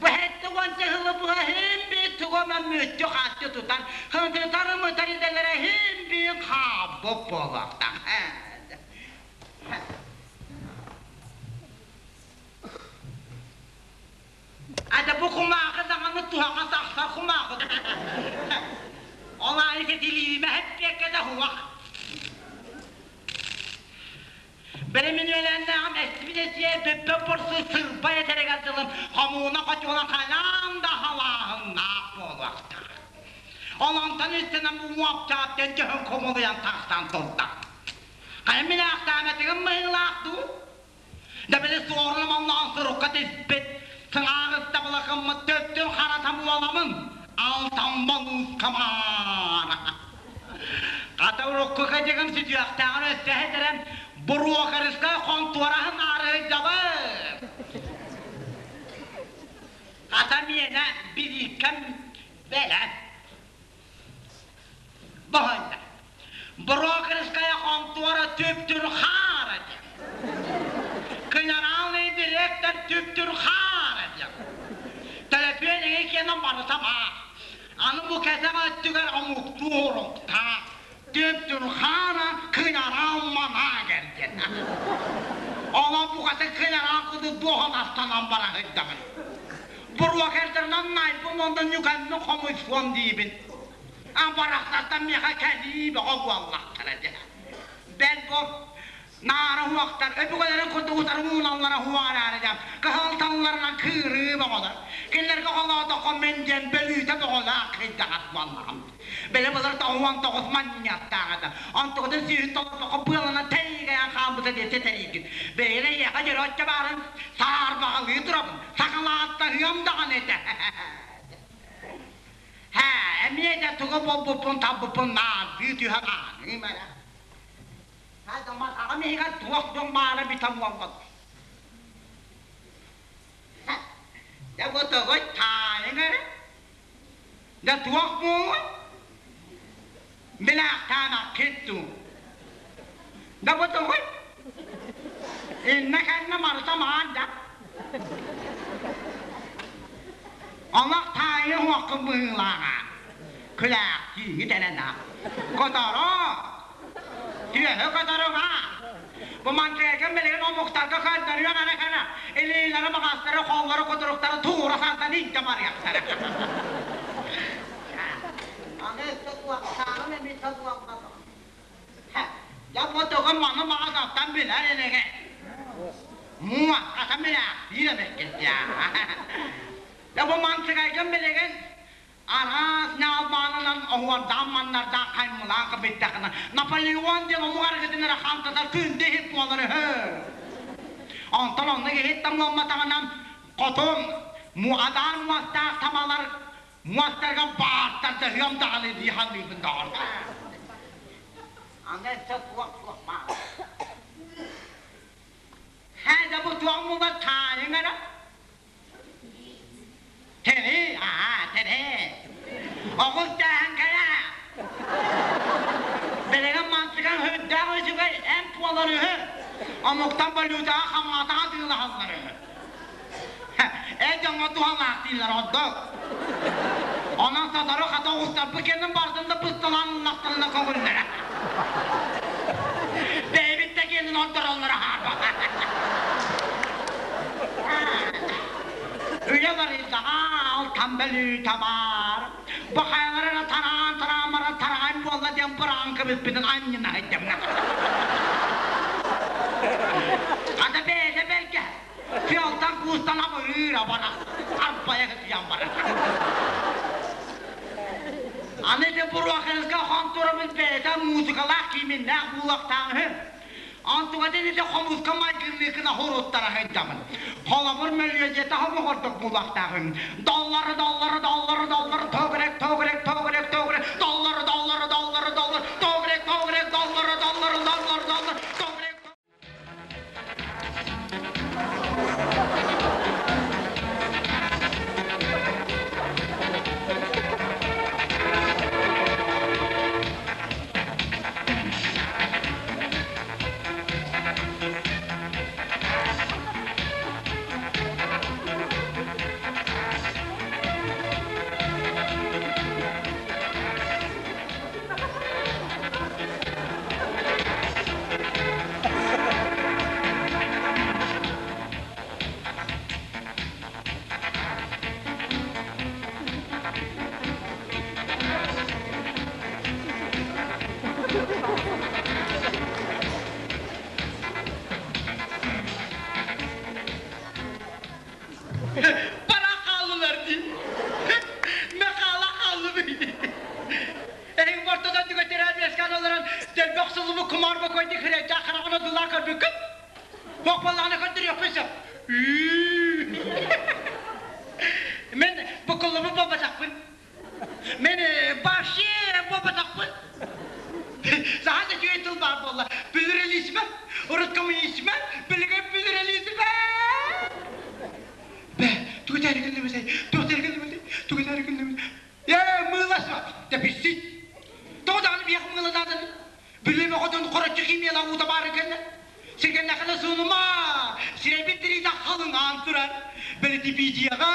Бэһэтти уонча сылы быһа иһин биир тугу эмэ мүччү-хааччы тутан, ытытар-ымытар идэлэрэ иһин биир хаалбыт буолуохтаах. Ата бу кумааҕы даҕаны туһаҕа тахсар кумааҕы. Ол аайы сэтилиимэ эппиэккэ да суох. Бэлэминүөлээннээҕим эстибит эсиэ бүппэ бурсу сырбай этэригэр дылым хомууна хочуола хайаан да халааһыннаах буолуохтаах. Ол онтон үстэнэн уҥуохчааттан дьөһүн кумулуйан тахсан турда. Хайа мин аахтаабатыгым быһыылаах дуу? Да били суорун омоллоон сурукка түспүт, сыҥааҕыста былахыммыт төптүн харатам буоламын алтан болуускамаара. Хата урукку кадьыгым сүтүөхтээҕин өссө этэрэн буруокарыскай хонтуораһын арыйдабыт. Хата миэнэ билииккэм бэлэм. Баһыйда. Брокерская хонтуора түптүр хаара диэн. Генеральный директор түптүр хаара диэн. Төлөпүөн эҥин киэнэ барыта баар. Аны бу кэтэх өттүгэр омуктуу уруктаах. Түптүр хаара кынараал манаагер диэн. Онон букатын кынараал кудук дуоһунастанан бара сылдьабын. Брокердарынан найбын онно ньуканны хомуйсуом диибин. Барахсаттан миэхэ кэлии бөҕө буоллахтара дьэ. Бэл бу наара уһуохтар өбүгэлэрин курдук утары ууналлара уһуоҕараары дьэ кыһалталларынан кыырыы бөҕөлөр. Кинилэргэ холоотоххо мин диэн бөлүүтэ бөҕөлөөх кыйдаҕас буоллаҕым. Били былыр 99 манньыаттааҕа да, онтугутун сүүһүн толорбокко быалана тэйгэйэн хаалбыта диэн сэтэрийгит. Бэйэни эйиэхэ дьөрүөччө баарын саарбаҕалыы турабын, сакалааттаһыам даҕаны этэ. Һээ, эмиэ да тугу булбуппун талбыппын наардыы түһэн ааныым эрэ. Матаҕым иһигэр туох дьон баара бүтэн буолбут. Дьэ бу тугуй таайыҥ эрэ. Дьэ туох буолуой? Билээхтаанаххыт дуу. Дьэ бу тугуй? Иннэ кэннэ барыта маан да. Олох таайы уоххун быһыылааҕа. Күлээхтииҥҥит эрэ да. Которо! Түөһү которума! Бу манчыгайгын билигин омуктарга көрдөрүөҥ эрэ кэнэ илиилэрэ баҕастары, холлору, кутуруктары туура сардан илдьэ барыахтара. Аны өссө туохтааҕын эмиэ туохтаах. Дьэ бу тугун маны маҕаһыттан билэр инигин. Муҥаххата билээхтиир эбиккит дьаа. Дьэ бу манчыгайгын билигин араас ньаалбаанынан оһуордаан маннардаах хаймылаах биттэххинэ Наполеон диэн омук арыгытын эрэ хантатар күндү иһит буолар үһү. Онтон оннук иһит тамламматаҕынан хотун муодаан муостаах тамалар Муостарга баартардаһыам даҕаны дии саныыбын доҕор. Аны өссө туох суох баар. Һэ да бу туох мула таайыҥ эрэ. Тэри, аа, тэри. Оҕус дээһэн кэлэ. Билигин мантыган үрдээх үчүгэй эмп буолар үһү. Омуктан валютаҕа хамаатаҕа атыылаһаллар үһү. Эр дьоҥҥо туһалаах дииллэр ордук. Онон сотору хата оҕустарбыт кэннин бардын да бысталаан ыллахтарына көҥүллэрэ. Бэйэбит да киэнин ордороллоро хаарбах. Үлэ барыйдаҕа алтан бөлүүтэ баар. Бу хайалара тараан тараамара тараан буолла диэн бырааҥка бүппүтүн анньына сылдьамна. Хата бэйэтэ бэргэ Тыалтан куустан абырыыр абара, арбайа сытыйан барар. Аны ити Буруохинска хонтуорабыт бэйэтэ музыкалаах кииминнээх буолуохтаах үһү. Онтугатын ити хомуска майгынныы гына хоруттара сылдьабын. Холобур мөлүйүөдьүйэтэ хомуһурдук буолуохтаах үһү. Доллары, доллары, доллары, доллары, тогрек, тогрек, тогрек, тогрек, доллары, доллары, доллары, доллар, тогрек, тогрек, доллары, доллары, доллар, доллар, тогрек, Пора хааллылар дии. Мэхаала хааллыбый. Эһиги ортода түгэтэрэ үөскээн олорон дэлби охсуллубут кумаар бокуойдуу хирэйдээх хараҕын одуулаан көрбүккүт? Туох буоллаҕына көрдөрүөхпүн сөп. Мин буккуллубут буолбатахпын. Бэлитипиидийэҕэ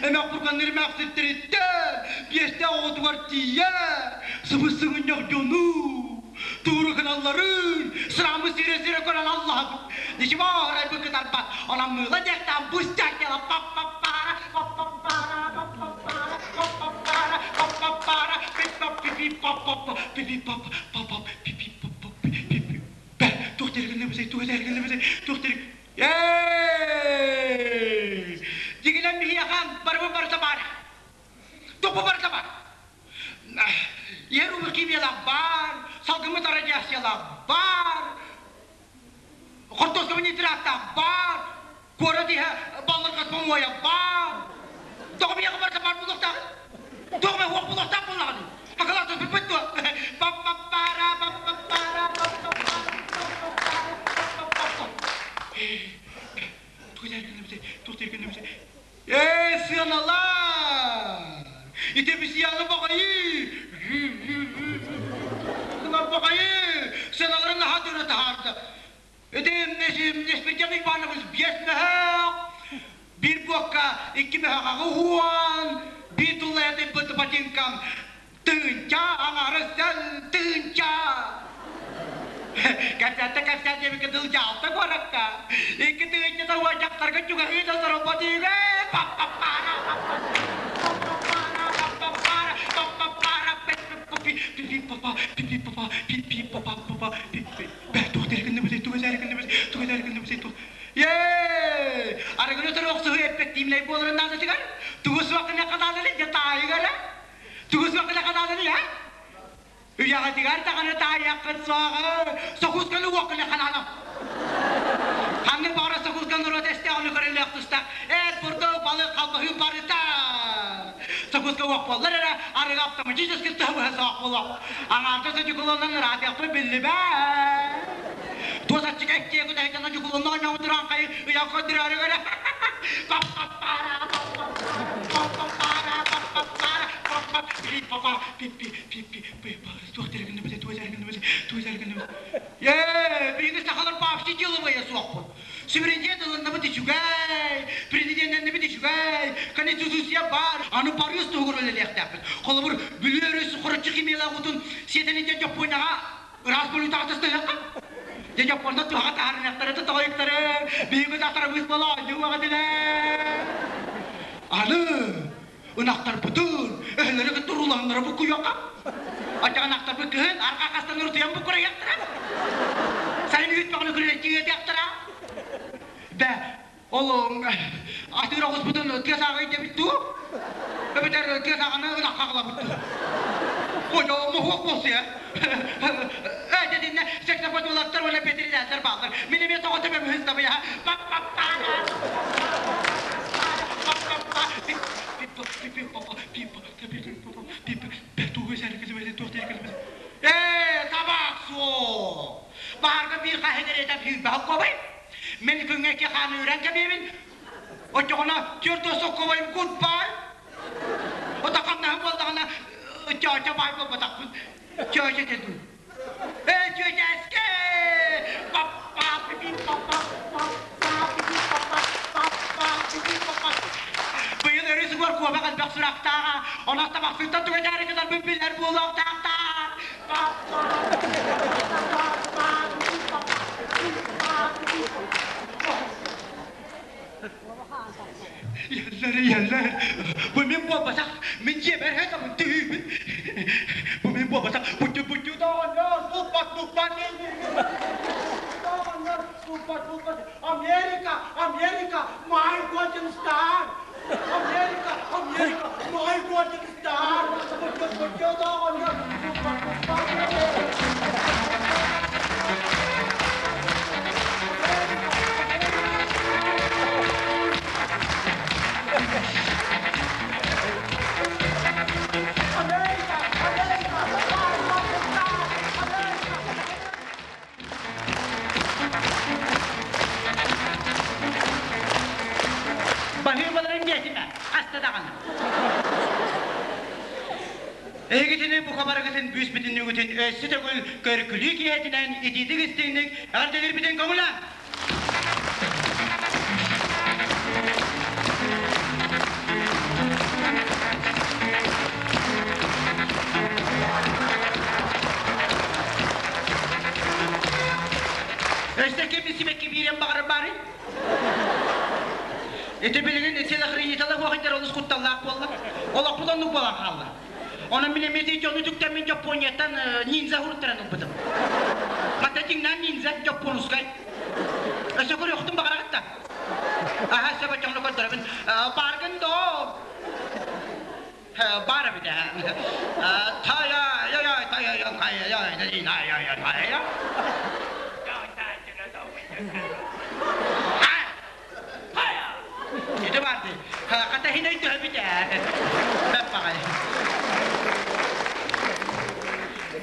эмэх бурганныр эмээхситтэриттэн биэстээх оҕотугар тиийэ сыбыс-сыгынньах дьону тууру гыналларын сырамы сирэ-сирэ көрөн аллаһабыт. Ничего, ырайбы кытарбат, онон мыыла диэхтээн быстах дела па-па-пара, па-па-пара, па-па-пара, па-па-пара, па-па-пара, пи-па-пи-пи-па-па-па, пи-пи-па-па-па, пи-пи-па-па-пи-пи. Бэ, туох дэргэннэбитэй, туох дэргэннэбитэй, туох дэр... Эй! Дигинэн биһиэхэ барыбын барыта баар. Топпу барыта баар. Иһэр уу химиялаах баар, салгыммыт радиациялаах баар, хортуоскабын нитратаах баар, куорат иһэ баллырҕас помуойа баар. Тоҕо биһиэхэ барыта баар буолуохтааҕый? Тоҕо мэ уох буолуохтаах буоллаҕыный? Акылаата бүппүт дуо? Па-па-пара, па-па-пара, па-па-пара, па-па-пара, па-па-па. Туох дэргэннэбитэй, туох дэргэннэбитэй? Ээ, сыаналаан! Ити обезьяна баҕайы! Гынар баҕайы! Сыаналарын наһаа дөрө таһаарда. Ити Неспетян Иванович биэс мөһөөх, биир буокка икки мөһөөх аҕы уон, биир туллайатыйбыт ботинкам тыынча аҥаара сэл тыынча. Кэпсэттэ кэпсээн диэбиккэ дыл дьаалта куоракка. Икки тыынчата уон дьахтарга чугаһыы да соролбот үгэ. Паппаппара, паппаппара, паппаппара, паппаппара, пи-пи-папа, пи-пи-папа, пи-пи-папа, пи-пи. Туох дэргиннибитий, тугу дэргиннибитий, тугу дэргиннибитий, тугу... Ээ, арыгыны утары охсуһуу эппэктиимнэй буоларын наадатыгар, тугу суох гыныахха наадалый, дьэ таайыгара. Тугу суох гыныахха наадалый, а? Үйэҕитигэр даҕаны таайыаххыт суоҕа, сокуусканы уоххуна ханаана. Ханнык баҕара сокууска норуот эстээҕин көрүллүөх тустаах эт, бурдук, балык, халбаһыы барыта. Сокууска уох буоллар эрэ, арыгы автоматически тыһыбыһа суох буолуох. Аҥаардас одьукулуоннан ыраатыахпыт биллибэт. Туос аччык эккиэ күтэһиттэн одьукулуонна оонньообут урааҥхайы ыйан көрдөрөөрү көрө. Ээ, биһиги сахалар вообще деловые суохпут. Суверенитет ылынныбыт үчүгэй, президеннэннибит үчүгэй, конституция баар, аны барыыс туһугар үлэлиэхтээхпит. Холобур, Бүлүү өрүс хороччу химиялаах уутун сиэтэн Дьоппуонньаҕа ыраас болүүтаҕа тастыһыахха. Дьэ Дьоппуонна туһаҕа таһаарыныахтара тоҕойуктары, биһиги тахтарабыыс буола оонньуу этилэр. Аны ынахтарбытын өһөлөрү кытта уруулаһыннара буккуйуохха. Оччоҕо ынахтарбыт кыһын арҕаа хастан урутуйан буккурайыахтара. Сайын үүт бөҕөнү күрүлэччи ыытыахтара. Бэ, ол атыыр оҕуспутун тыа сааҕа итэбит дуу? Эбэтэр тыа сааҕаны ынахха аҕалабыт дуу? Ой, моһуок буолсуйа. Ээ, дьэ, сексопатологтар уонна ветеринардар бааллар. Мин эмиэ тоҕо төбөм ыһыктабыйа. Ээ, табаах суох. Баарга биир хаһыҥыр этэ сүүрбэһэ куобай. Мин күҥҥэ икки хааны үрэн кэбиэбин. Оччоҕуна түөрт соккобайым goodbye. Отаканнаһы буоллаҕына чоочо баай буолбатахпын. Чоочо дедум. Ээ, чүөчээскэ! Папа, пипи, папа, папа, пипи, папа, папа, пипи, папа. Быйыл өрүс угар куобах элбэх сурахтааҕа, онон табахсыттан түгэтээри кытарбын билэр буолуохтаахтар. Папа, папа, пипи, папа, папа, пипи, папа. Иһэллэр, иһэллэр. Бу мин буолбатах. Мин дьиэбэр хатабын түһүүбүн. Бу мин буолбатах. Бучу бучу доҕоннор, булбат булбат доҕоннор, булбат булбат. Америка, Америка, my golden star. Америка, Америка, my golden star. Бучу бучу доҕоннор, булбат булбат. America, America, my golden star. America. Баһыыбаларын диэтимэ, хаста даҕаны. Эһигитини бука барыгытын бүүс-бүтүннүүгүтүн өссө төгүл көргүлүү киэһэтинэн итиитик истиҥник эҕэрдэлиирбитин көҥүлэ! Ити билигин телохранителэ суох олус кутталлаах буолла. Олохпут оннук буолан хаалла. Онон мин эмиэ дьону үтүктэммин Дьоппуонияттан ниндзя уруттаран ылбытым. Хата дьиҥнээн ниндзя дьоппуонускай. Өссө көрүөхтүн баҕараҕыт да? Аһа, сөп оччоҕуна көрдөрөбүн. Бааргын доо? Баар эбит ээ. Тая, я, тая, я, тая, я, я, я, тая. Ити баар дии. Хата иһин өйдөһөбүт ээ. Бэп баҕайы.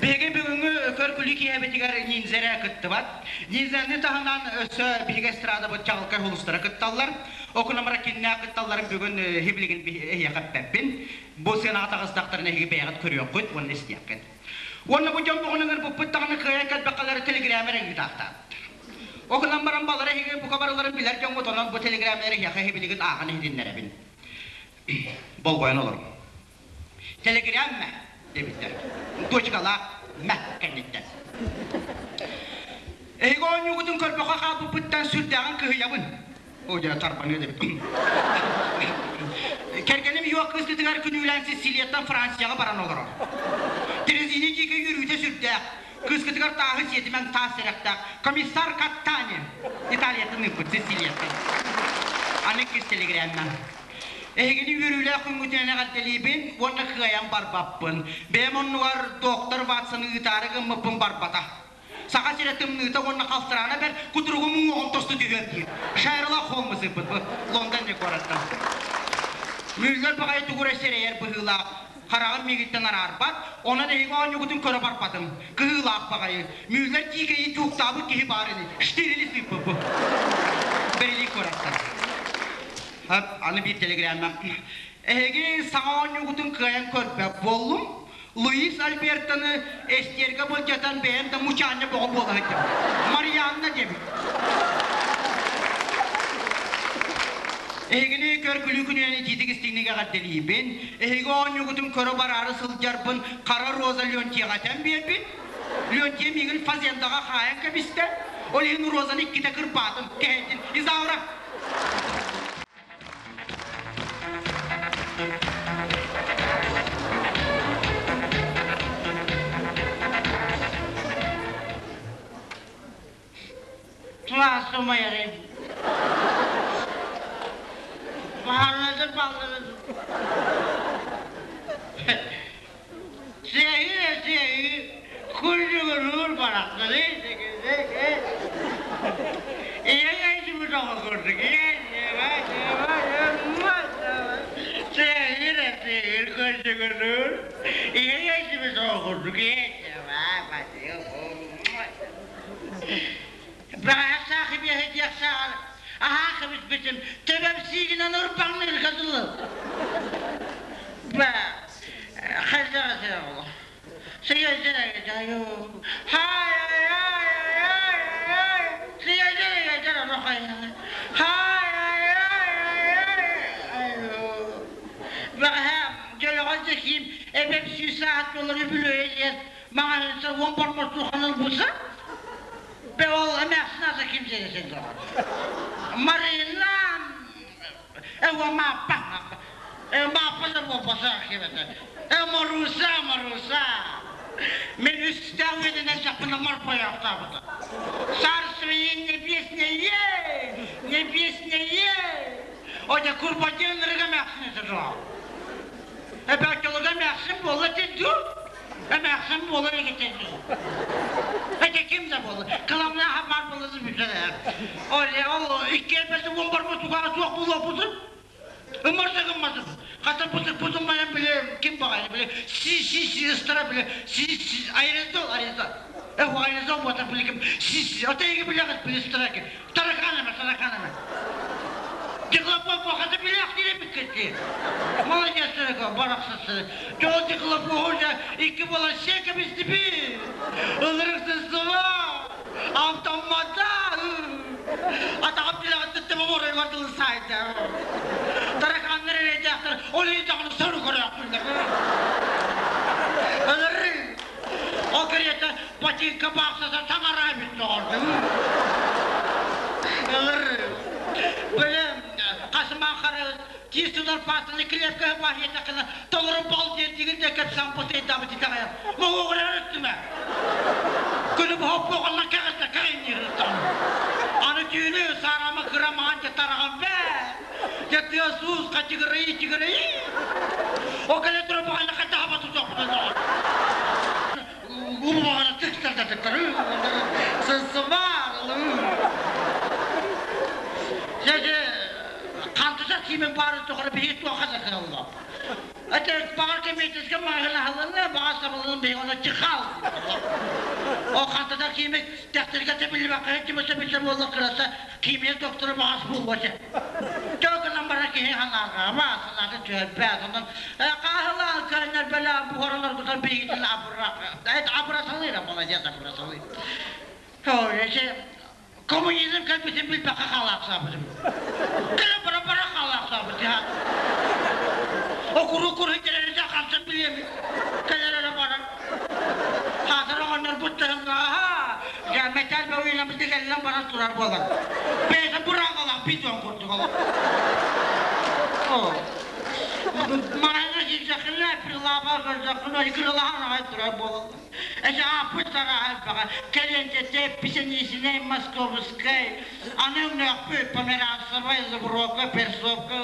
Биһиги бүгүҥҥү көр-күлүү киэһэбитигэр ниндзя эрэ кыттыбат. Ниндзяны таһынан өссө биһиги эстрадабыт чаҕылкай хулустара кытталлар. Окунамара киннээх кытталларын бүгүн иһи билигин эһиэхэ эппэппин. Бу сыанаҕа таҕыстахтарына эһиги бэйэҕит көрүөххүт уонна истиэххит. Уонна бу дьон бугун ыҥырбыппыт даҕаны кыайан кэлбэххэлэр телеграммер ыҥыытаахтаат. Ол гынан баран балары эһиги бука барыларын билэр дьоҥҥут, онон бу телеграммалары эһиэхэ эһи ааҕан иһитиннэрэбин. Болҕойон олоруҥ. Телеграмма диэбиттэр. Точкалаах мэ кэнниттэн. Эһиги оонньуугутун көрбөххө хаалбыппыттан сүрдээҕин кыһыйабын. О, дьэ, тарбаныа эбит. Кэргэним Йуох кыыскытыгар күнүүлээн Сицилияттан Францияҕа баран олорор. Терезини диэки үөрүүтэ сүрдээх. Кыыскытыгар тааһы сиэтимэн таас сэрэхтээх комиссар Каттани Италияттан ыыппыт Сицилияттан. Аны иккис телеграмма. Эһигини үөрүүлээх күҥҥүтүнэн эҕэрдэлиибин уонна кыайан барбаппын. Бэйэм оннугар доктор Ватсоны ыытаары гыммыппын барбата. Саха сирэ тымныыта уонна халтараана бэрт кутуругум уҥуоҕун тосту түһүөр диир. Шерлок Холмс ыыппыт бу Лондон куораттан. Мюллер баҕайы тугу эрэ сэрэйэр быһыылаах, хараҕын миигиттэн араарбат, онон эһиги оонньуугутун көрө барбатым. Кыһыылаах баҕайы. Мюллер тиикэйи тууктаабыт киһи баар ини. Штирили сыыппыт бу. Берлин куораттан. Аны биир телеграмма. Эһиги саҥа оонньуугутун кыайан көрбөт буоллум. Луис Альбертоны эстиэргэ былдьатан бэйэм да мучаанньа боҕо буола сылдьабын. Марианна диэбит. Эһигини көр-күлүү күнүнэн итиитик истиҥник эҕэрдэлиибин. Эһиги оонньуугутун көрө бараары сылдьарбын Хара Роза Леонтьеҕа этэн биэрбит. Леонтье миигин фазендаҕа хаайан кэбистэ. Ол иһин Розаны иккитэ кырбаатым, кэһэйдим. Изаура! Тураасымайарым. Баһарладым балларым. Сиэһи сиэһи курдугуруур барахсаны Төбөм сиигинэн ырбаҥныырга дылы. Маруса, Мен үстәүененен сапына морпояқтабыта. Царствие небесное, небесное. Ода курбаден рыга мәхсін жау. Эбәкеліге мәхсін бола тенду. Мәхсін бола кетенду. Эте ким де болы. Кыламна хабар болы бүтәләр. Оле, ол иккелбесі он бар туға суақ була бұзып. Ымырды гыммады. Хата пытык пытылмайан биле ким багайны биле си си си ыстыра биле си си аэрозол аэрозол. Э аэрозол бота биле ким си си отайгы биле гыт биле ыстыра ки. Таракан эме таракан эме. Дихлопо хата биле ахтире биккетти. Молодец таракан бараксысы. Жол дихлопо hoca iki bola şeka bisti bi. Ылырыксыз сыва. Автомата. Ата Абдилла орой сайды. Тараканнар эле ол жагын сору көрөк. Ылыры. О керете ботинка баксаса таңарай бит орду. Ылыры. Биле Касым маахары тиис тутар паастаны килиэпкэ баһыйатаххына толору бал диэн дигин да кэпсээн бутайдаабыт итэҕэйэр. Моһуоҕурар өттүмэ. Күнү быһа оппуоҕунан кэҕирдэ кэҕинниир Аны түүнү саарама кыра маан дьэ тараҕан бээ. Дьэ тыас уус хачыгырайыы чыгырайыы. О кэлэ тура баҕана хатаһаба тутуохпутун Умуһаҕына тыксардатыктары сысыбаарлыы. Дьэ, дьэ, хантыса киимин баарын тухары биһиги туохха да кыаллап. Это баҕар кэмиэтискэ маҕаһыын аһылынна, баҕар сабылынын биһиги ону чыхаал. О хантыса киимин тэхтэргэ тэбиллибэккэ тимэсэ билсэ буолла кыраса химия доктора баҕас буолуо этэ. Төгүнэн барар киһи санаарҕаама, санаата түһэрбэт. Онон хааһылаан кыанньар бэлэҕ буһаран оргутан биһигитин абыраталыыр, молодец, абыраталыыр. Ой, коммунизм кэлбитин билбэккэ хаалаахсаабытым. Кэлэ бара-бара хаалаахсаабыт Окуру куру кэлэрэ хантан билиэми. Кэлэр эрэ барар. Хаатар оҕонньорбут таһымнаҕа дьэ мэтээл бөҕүйүнэбит кэллэн баран турар буолар. Бэйэтэ быраҕалаах бидон курдук олох. Маҕаһыыҥҥа киирдэххинэ прилава көрдөххүнэ кыралаһан аҕай турар буолаллар. Эчи ааппыт сараһа элбэҕэ. Кэлиэнчэтэ Писанисинай, Московскай, аны өҥнөөхпүт Померанцевай, Заброка, Перцовка.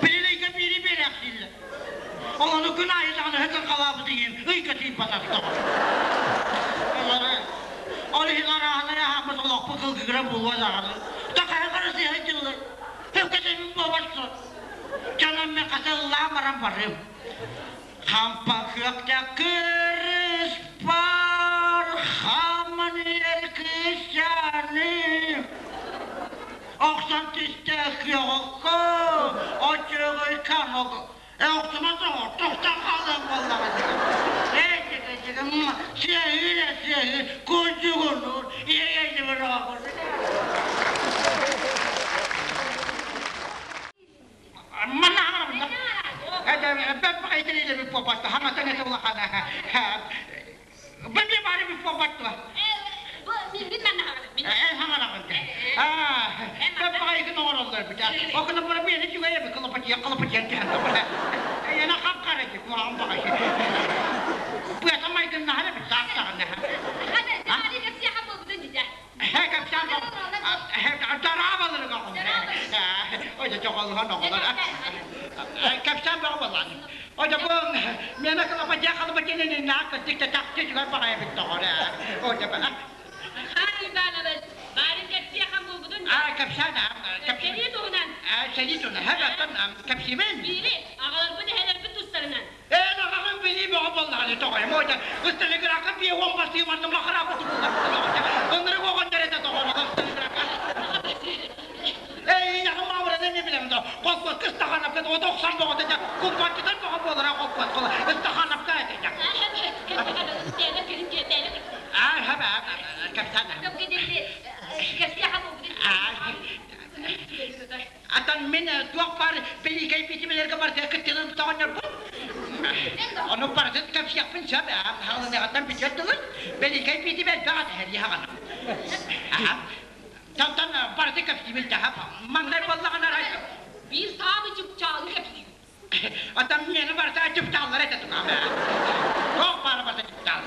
Билин ыйга биири биэрээхтииллэр. Ол ону күн аайы даҕаны өтөр халаабыт иһин ыйга тиийбатах тоҕо. Ол иһин арааһынай аһааммыт олохпут кылгыгыра буолуо даҕаны. Такаһы харысыһа дьыллар. Өкөтөбүн буолбатсыр. Дьонум мен хата ыллаан баран барыым. Хампа күөктэ кырыс бар, хаман ер кысчаным. Охсон түстэ күөҕүккө, оччоҕой канок. Э, охсумас оҕо, тохтон хаалыаҥ буоллаҕа дии. Ээ, чэкэ, чэкэ, сиэһиир, сиэһиир, курдьугунуур, иэйэйдибин оҕо Манна Кэпсээн бөҕө буоллаҕын. Ото бу миэнэ кылапачыа халапачыа наак кырдьык да чахчы үчүгэй баҕайы эбит доҕор ээ. Ото Хаан Иванович, баарын кэпсиэхэ буолбутун Аа, кэпсээн аа, кэпсээн. Сэрии туһунан. Аа, сэрии туһунан. Һэ, кэпсиибин. Биири, аҕаларбыт эһэлэрбит тустарынан. Эн аҕаҕын билии бөҕө буоллаҕына тоҕойум оҕо Сталинградка биэ уон бастыы барда махараабыт Ынырык оҕонньор этэ тоҕор Сталинградка Эй, яҕым маабыраны эмиэ билэм да колхозка Стахановка ото охсон боҕото дьэ кулбанчытар боҕо буолара колхоз Стахановка этэ дьэ Аа, хаба, кэпсээн. Atan мин туох баар бэлиикэй битимэлэргэ барытыгар кыттыыларын тоҕонньорбун. Ону барытын кэпсиэхпин сөп ээ. Хаалыныаҕыттан бүтүөр дылы бэлиикэй битим элбэх этэ хаҕана. Тантан барыты кэпсиибин таһап. Маҥнай буоллаҕына Биир саамы чыпчаалы кэпсиибин. Атам миэнэ барыта чыпчааллар этэ тукаам ээ. Туох баара барыта чыпчаал.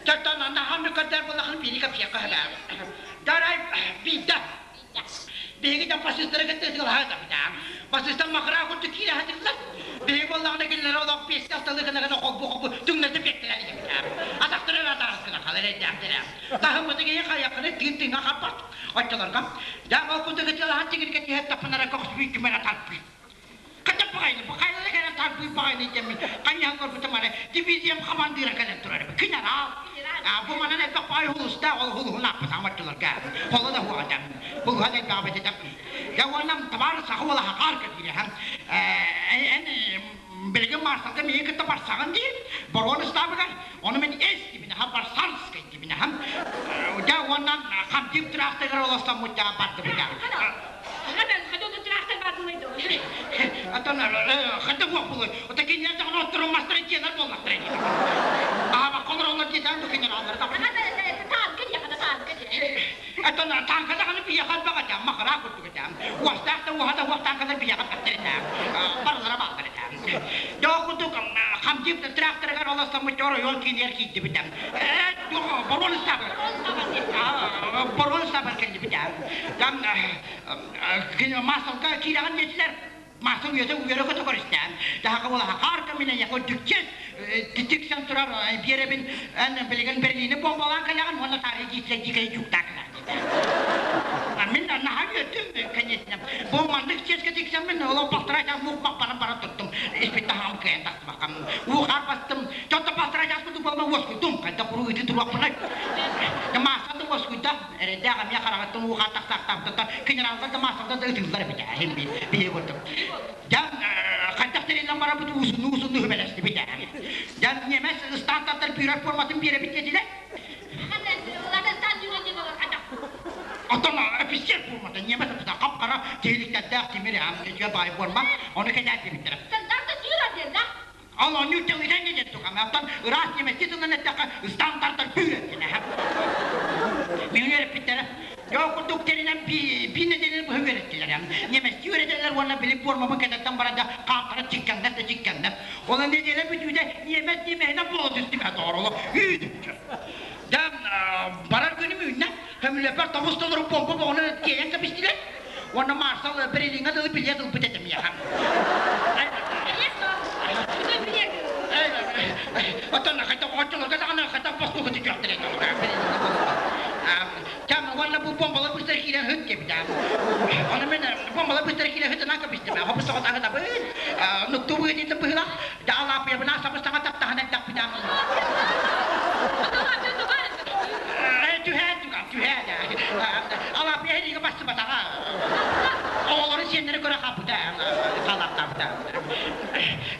Тантан наһаа көрдөр буоллахына биири кэпсиэххэ сөп ээ. Дарай биирдэ Биһиги да фашистары кытта ытыалаһа сатаабыта. Фашистар махраа курдук киирэ сатыыллар. Биһиги буоллаҕына кинилэри олох биэстэ алталыы гына гына холбу-холбу түҥнэтэ биэртилэр диэбитэ. Атахтара эрэ атаарыс гына халар эрдээхтэрэ. Таһыммыты киһи хайаххыны тыын тыыҥҥа харбат. Оччолорго дьэ ол курдук ытыалаһан тигиргэ түһэр таппынара көхсүбүт эрэ тарпыы. Хата баҕайыны, баҕайылары кэлэн тарбыы баҕайыны диэммин ханньаһан көрбүтүм ары дивизиям хамандыыра кэлэн турар эбит. Генерал. Бу манан элбэх баҕайы хулустаах, ол хулуһун ааппытаҕым оччолорго. Холо да хуоҕа дам. Хулуһа да элбэҕи бэтэтэ. Дьэ уонна табаар саха уола хахаар кэтиирэ. Эн билигин маршалга миигин кытта барсаҕын диир. Борон ыстаабыгар. Ону мин эс дибинэ, барсарскай дибинэ. Дьэ уонна хамдыып тыраахтыгар олостоммут дьаа бардыбыт. Аттан хата буолуй. Ота кинилэр даҕаны отторун мастары тиэнэр буоллахтара дии. Аһабакка олороллор диэтээн бу кинилэр аллары таҕыс. Оттон тааҥка даҕаны биһиэхэ элбэх этэ, махыраах курдук этэ. Уостаах да уоһа да уох тааҥкалар биһиэхэ элбэхтэр этэ. Барылара бааллар этэ. Дьэ ол курдук хамдьыып тракторыгар олостоммут оройуон киинигэр киирдибит. Боруон ыстаабар. Боруон ыстаабар кэллибит. Там массалга киирэҕин диэтилэр. Массал үйэтэ үөрэ көтө көрүстээн. Таһака буола хаар кэминэ яко дүкчэс тиксэн турар биэрэбин эн билигин Берлини бомбалаан кэлэҕин уонна таарый Гитлер дикэй дьуктаах Мин наһаа үөрдүм, конечно. Бу маннык чиэскэ тиксэммин, олох балтараа мух баран баран туттум. Испит таһаам кыайан тахсыбаккам. Уу хаар бастым. Чотто балтараа чаас курдук буолла уоскуйдум. Хайда куру ыты туруохпунай. Маастан да уоскуйда. Эрэйдээх эмиэ хараҕыттан уу хаар тахсаахтаабыттан генераллар да маастардар да ытыыллар эбит ээ. Иһин биһиги курдук. Дьэ, хайдах тэриллэн барабыт уусунну-уусунну үбэлэстибит ээ. Дьэ, ньиэмэс ыстаантартар бүүрэр форматын биэрэбит диэтилэр. Оттон офицер формата, ньиэмэс офицер хап-хара тиһиликтэрдээх тимир үчүгэй баай форма, ону кэтээт диэбиттэрэ. Ал оонньуур дьалыытан диэн тухам. Оттон ыраас ньиэмэстии тылынан эттэххэ, ыстаантартар бүүрэр диэн. Мин үөрэппиттэрэ. Дьоо курдук тэринэн биир нэдиэлэни быһа үөрэттилэр. Ньиэмэстии үөрэтэллэр уонна били формабын кэтэрдэн баран да хаамтара чиккэҥнэс да чиккэҥнэс. Ол нэдиэлэ бүтүүтэ ньиэмэс ньиэмэһинэн буола түстүм ээ доҕор, үүт Дьэ, барар күнүм үүннэ. Көмүлүөппэр тобус толору помпа боҕуну тиэйэн кэбистилэр. Уонна маршал Берлиҥҥэ дылы билиэт ылбыт этим миэхэ. Оттон хайдах оччолорго даҕаны хайдах бостуугу түһүөхтэрэ Кэм уонна бу бомбалар быстар киирэн ыт диэбитэ. Ону мен бомбалар быстар киирэн ыт кэбистим. Хобус соҕотаҕытабын. Нуктуу быһыытын быһыылаах. Даалаапыйабына сабыстаҕа таптаһан эрдэхпинэ Түһээн түгэн, түһээн. Алаапыйа сэриигэ барсыбатаҕа. Оҕолору сиэннэри көрө хаалбыта, хаалаахтаабыта.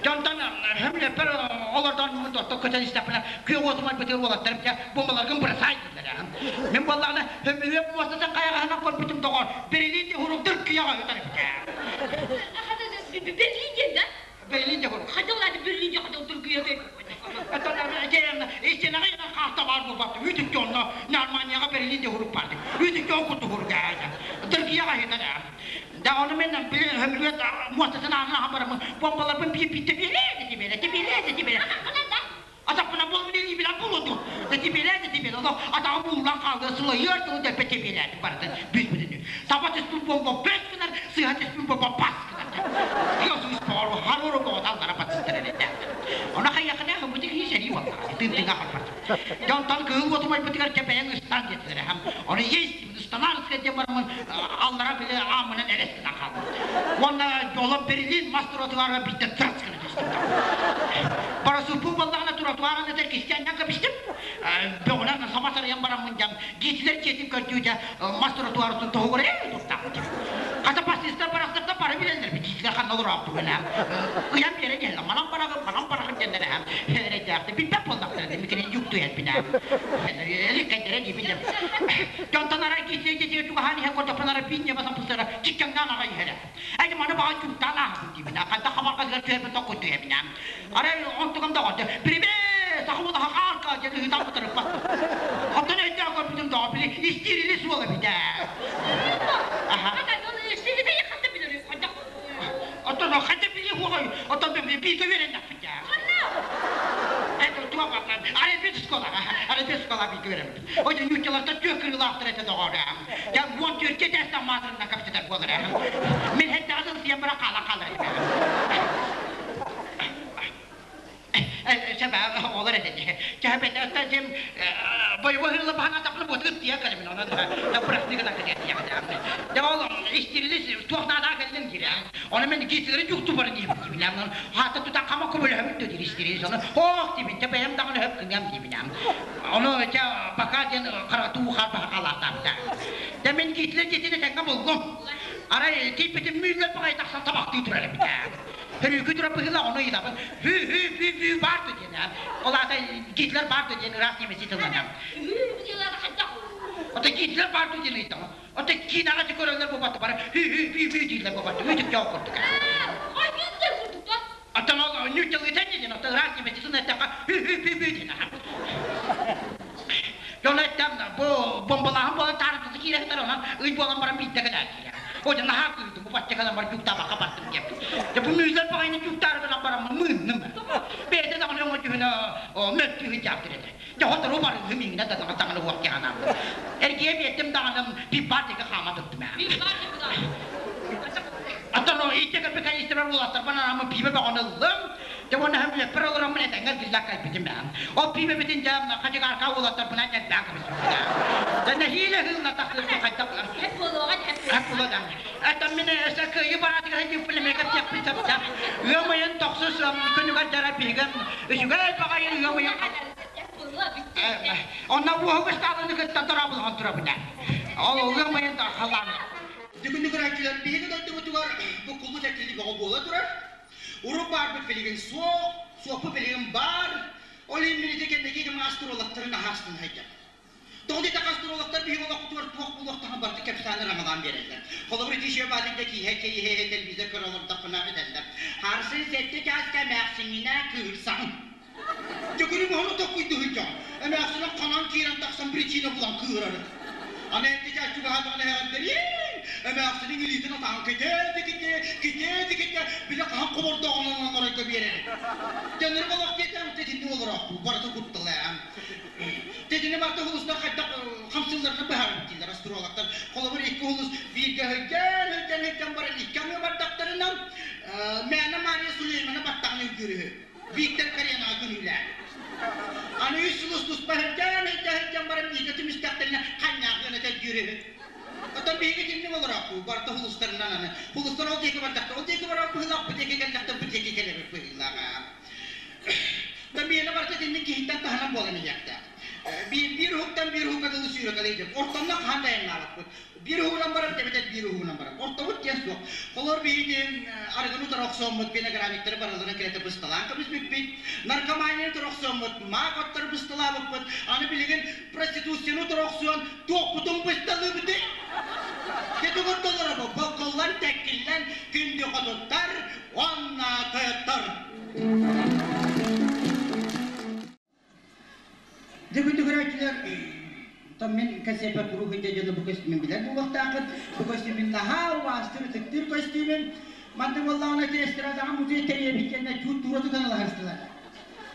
Дьонтон хөмүлөппөр олордон досток көтөн истэхпинэ, күөх уотум айбытыгар уолаттарым дьэ бомбаларгын бырасаай дииллэрэ. Мин буоллаҕына хөмүлүөп муостатын хайаҕаһынан көрбүтүм доҕор, Берлин дьуһурун Түркүйэҕэ ыытар эбит. Берлин диэн да? Берлин дьуһурун. Хайда ол аата Берлин дьуһурун Түркүйэ Истиэнэҕэ хааста баар буолбат. Үүтүккэ онно Норманияҕа Берлин дьуһурук баар. Үүтүккэ ол курдук Түркүйэҕэ ыытар. Да ону мен били хөмүлүөт муостатын аанын ахан бараммын бомбаларбын биир-биирдэ биэрээ тибиэрэ тибиэрэ тибиэрэ Атахпына буолбут илиибинэн булутум. Тибиэлээ тибиэлээ олох атаҕым ууллан хаалла сылайыар дылы дэппэ тибиэлээтим барытын бүт-бүтүнү. Саба түспүт буолба бэс гынар, сыыһа түспүт буолба бас гынар. Тыас уус харору боҕоталлара батыстар эрэтэ. Ону хайыахына һыммыты киһи сэрии буоллаҕа. Тыын-тыҥа халбат. Дьэ онтон кыһыл уотум айбытыгар кэпэйэн ыстаан диэтилэр эһэм. Ону есть ыстанаар диэн бараммын аллара били ааммынан элэс гынан хааллым. Уонна олох Берлин мас тротуарга биирдэ тырас гына түстүм. Барасыппын буоллаҕына тротуарын этэр кистиэннэн кэбистим. Бөҕүнэн саба сарыйан бараммын дьам Гитлер дьиэтин көрдүүтэ мас тротуарытын тоһугура туттаахпыт. Хата фашистар барахсаттар бары билэллэр Гитлер ханна олороохтугун ыйан биэрэн иһэллэр манан бараҕын манан бараҕын диэннэр эрэйдээхтэр билбэт буоллахтара димикинин юктуйарбин эликкэйдэрэ диибин дьонтон арай Гитлер дьиэтигэр чугаһаан иһэн көрдөхпүнэ арай биир ньыма саппыстара чиккэҥнээн аҕай иһэрэ Эти маны баҕа чуктаан ааһабын диибин ханта хабарҕатыгар түһэрбин токкуйдуйабын арай онтугам доҕордо привет сахабын хаарка диэн ыһыытан бытарыппат оттон өйдөөн көрбүтүм доҕор били истиирили суол эбит ээ оттон ханта били хуоҕай оттон бииргэ үөрэннэхпит ээ Арабит школа бииргэ үөрэммит. Ой, нууччалартан түөх кырыылаахтар этэ доҕор. Дьэ, 14 этээстэн маатырынан кэпсэтэр буолар ээ. Мин һэттэҕэ дылы сиэн баран хаалан хаалар этим. Сөбө оҕолор этэ Чэһэпэтэ оттон боевой хырыла баһан атахпына буотугут тиийэн кэлэбин онон бырахтыы гынан кэтиэтиэхтэ. Дьэ ол истирилис туох наадаа кэллин диир Ону мен Гитлери дьукту барын диибин диибин. Хаата тутан хама көмөлөһөбүт диир истирилис ону хоох диибин те бэйэм даҕаны хөп кыҥам диибин. Ону чэ пока диэн харатуу хаалбаха халаатаабыта. Дэ мен Гитлер диэтин этэҥҥэ булгум. Арай тиийбитим Мюллер баҕайы тахсан табахтыы турар эбит. Хөрүүкү турар быһыылаах ону ыйытабын. Хүү хүү хүү хүү баар да диэн. Ол аата Гитлер баар да диэн ыраас немеци тылланам. Ото Гитлер баар да диэн ыйытабын. Ото киинэҕэ ти көрөллөр буолбатта бары хүү хүү хүү хүү дииллэр буолбатта үүтүк дьоҕ курдук. Оттон ол ньүтэлытэн диэн ото ыраас немеци тылын эттэххэ хүү хүү хүү хүү диэн. Дьон эттэм бу бомбалааһын буолан таарымтысы. киирэ сытар, онон ый буолан баран биирдэ кэлээччилэр. О, дьэ, наһаа кыырдым, бу бачча кэлэн баран дьууктаабакка бардым диэбит. Дьэ, бу Мүүлэр баҕайыны дьууктаары гынан бараммын мыынным. Бэйэтэ даҕаны өҥө дьүһүнэ мөлтүү сылдьаахтыр этэ. Дьэ, сотору барыыһы миҥнэ да даҕаны уох дьаһанаабыт. Эргийэ биэрдим даҕаны пиппар диэки хаама туттум ээ. Пиппар диэки Оттон итти капиталистар уолаттарбын анааммын пиибэ бөҕөнү ыллым. Дьэ уонна үөппэр олороммун этэҥҥэ эргиллэ кэлбитим ээ. Ол пиибэбитин дьэ хачыгаарка уолаттарбынан элбээн кэбиспитим ээ. Дьэ нэһиилэ ыһыылла тахсыахпын хайдах Эп буолуоҕа эп Эп буолуо да. Это мин өссө кыайыы параадыгар сылдьыппын эмиэ кэпсиэхпин сөптөөх. Ыам ыйын тохсус күнүгэр дьара биһигин үчүгэй баҕайы ыам ыйын Эп буолуо бүттэ. Онно уоһук ыстаалыны кытта дорооболоһон турабын ээ. Ол ыам ыйын халлаан Бүгүннү көрөөччүлэр биһиги дойдубутугар бу кулут этили бөҕө буола турар. Урут баарбыт билигин суох, суохпут билигин баар. Ол иһин мин ити кэнники кэм астрологтарын аһаастын хайдах. Тоҕо диэтэххэ астрологтар биһиги олохпутугар туох буолуохтааҕын барыта кэпсээн ыраҥалаан биэрэллэр. Холобур, ити үчүгэй баатыйда кииһэ чэй телевизор көрө олордохпуна этэллэр. Харсын сэттэ чааска эмээхсиҥҥинэ кыырсаҕын. Дьөгүрү моһону токкуйдуһуйдьоҕун. Эмээхсинэ ханан киирэн тахсан причина булан кыырары. Аны эрдэ чугаһаатаҕына эһэҕэрдэриин, эмээхсиниҥ илиитин атаҕын китээ-китээ, китээ-китээ, били хаһан хобордооҕунан оҥоройго биэрэр. Дьоннору олох диэтээн тэтинник олороохпут, барыта куттал ээ. Тэтини барыта хулустар хайдах хамсыылларынан быһаарбыт дииллэр астрологтар. Холобур, икки хулус бииргэ сылдьан, сылдьан, сылдьан баран икки аҥыы бардахтарына, Мээнэ Мария Сулеймана баттаҕын үҥкүүр үһү. Виктор Каренаҕа күнүүлээн. Аны үс сыл туспа сылдьан, сылдьан, сылдьан баран бииргэ түмүстэхтэринэ ханньаах гына төрдүүр үһү. Оттон биһиги итинник олороохпут, барыта хулустарынан аны. Хулустар ол диэки бардахтар, ол диэки барар быһыылаах, бу диэки кэллэхтэр, бу диэки кэлэбит быһыылааҕа. Да миэнэ барыта итинник киһиттэн таһынан буолан иһиэхтээх. Биир, биир уһуктан биир уһукка дылы сүүрэкэлэйдим. Ортонно хаһан да айаннаабаппыт. Биир уһугунан барар эбэтэр биир уһугунан барар. Ортобут диэн суох. Холор биһиги арыгыны утары охсуоммут, виноградниктары барыларын кирэтэ бысталаан көмүспүппүт. Наркоманияны утары охсуоммут, маак оттор бысталаабыппыт. Аны билигин проституцияны утары охсуон туохпутун бысталыыбытый? Кетугурдулар бу, боккуллан, тэккиллэн, күндү хотуттар уонна тойоттор. Дьэ күндү көрөөччүлэр, оттон мин кэсиэппэр куруук илдьэ дьону бу көстүүмүн билэр буолуохтааххыт. Бу көстүүмүн наһаа убаастыыр, ытыктыыр көстүүмүм. Маннык буоллаҕына ити эстрадаҕа музей тэрийэбит диэннэ чуут туура тутан ылаһыстылар.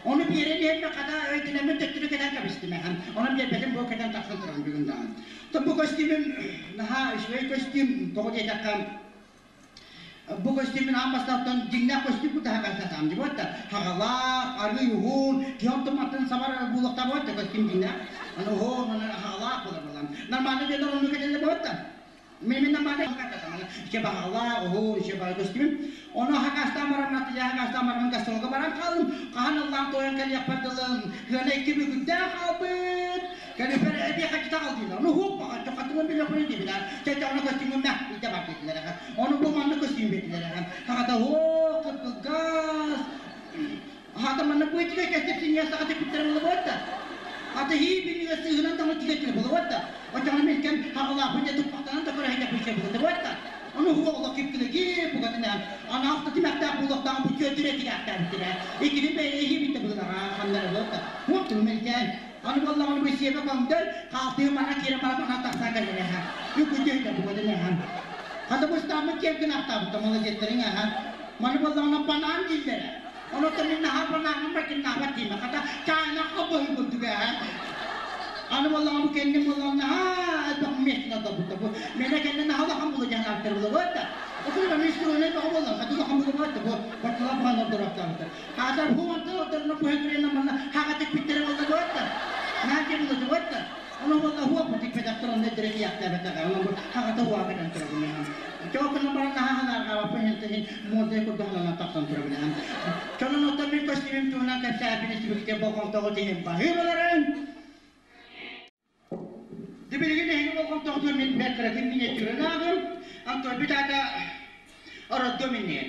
Ону биэрэн иһэммин хата өйдөнөммүн төттөрү кэтэн кэбистим эхэм. Онон биэрбэтим бу кэтэн тахсан туран бүгүн даҕаны. Оттон бу көстүүмүм наһаа үчүгэй көстүүм. Тоҕо диэтэххэ Бу көстүүмүн аан бастааттан дьиҥнээх көстүүм кутаһа сатаам дии буотта. Хаҕалаах, арыый уһун, киһи онтон мантан сабар буолуохтаах буотта көстүүм дьиҥнээх. Аны уһун, аны хаҕалаах буолар буолан. Нормально дьоннор оннук этэллэр буотта. Мен нормально хакататам. Иче баҕалаах, уһун, иче баҕа көстүүмүм. Ону хакастаан баран, атыйа хакастаан баран гастролга баран хаалым. Хаһан ыллаан тойон кэлиэхпэр дылы, кыана икки бүгүндээх хаалбыт. Кэлипер эбии хаччыта хаалдыылар. Ону хук баҕа, чохатыгын билэхпин диэбилэр. Чэ, ону көстүүмүм мэ, илдьэ бар диэтилэр эҕэ. Ону бу манна көстүүм биэрдилэр эҕэ. Хаҕата оо, кып-кылгас. Аһата манна бу итигэ кэстеп синньиэс саха типпиттэрэ буолла Ата хии бинигэ сыыһынан таҥы тигэтилэ буолла Оччоҕуна милкем хаҕалаахпын дьэ туппахтанан да көрөһүнэ пыйса буолла буолла Ону хуа олох кипкилэги бугатынан анаахта тимэхтээх буолуохтааҕын бу чүөтүрэ тигээхтээбиттэрэ. Иккитин бэйэ иһиибиттэ быһылаҕа ханнара буолла. Хуоп милкем Аны буоллаҕына бу сиэбэ көҥдөр, хаалтыы мана киирэн баран мана тахсан кэлэр эһэ. Үкүтү да бугатын эһэ. Хата бу ыстааммыт киэр гынаахтаабыта молодецтарыҥ эһэ. Маны буоллаҕына банаан дииллэрэ. Онон мин наһаа банааҥҥын бакиннаабат диимэ. Хата чаайна хобоһу курдук эһэ. Аны буоллаҕына бу кэнним буоллаҕына наһаа элбэх миэстэн ордорбута бу. Мэнэ кэннэ наһаа улахан була дьаһанаабыттар була да. Окуна мен строенай бөҕө буоллам. Хата улахан була да бу. Баччалаах бухан ордороохтообуттар. Хаатар хуумантан отторуна куһэҥкириэнэ манна хаҕа тикпиттэрэ буолла буотта. Наадьа буолла буотта. Ону буолла хуоппу тикпэтэхтэр онно өйдөрө тиийэхтээбэтэҕэ. Онон бу хаҕата хуака дэн турабын. Чоокуна баран наһаа ханаарҕаабаппын иһин муордай курдук хананан тахсан турабын. Чонон оттон мин көстүүмүм туһунан кэпсээппин истибиккэ болҕомтоҕут иһин баһыыбаларын. Дьэ билигин эһиги болҕомтоҕутугар мин бэрт кыракый миниатюраны ааҕым. Антон аата роддом инниэ.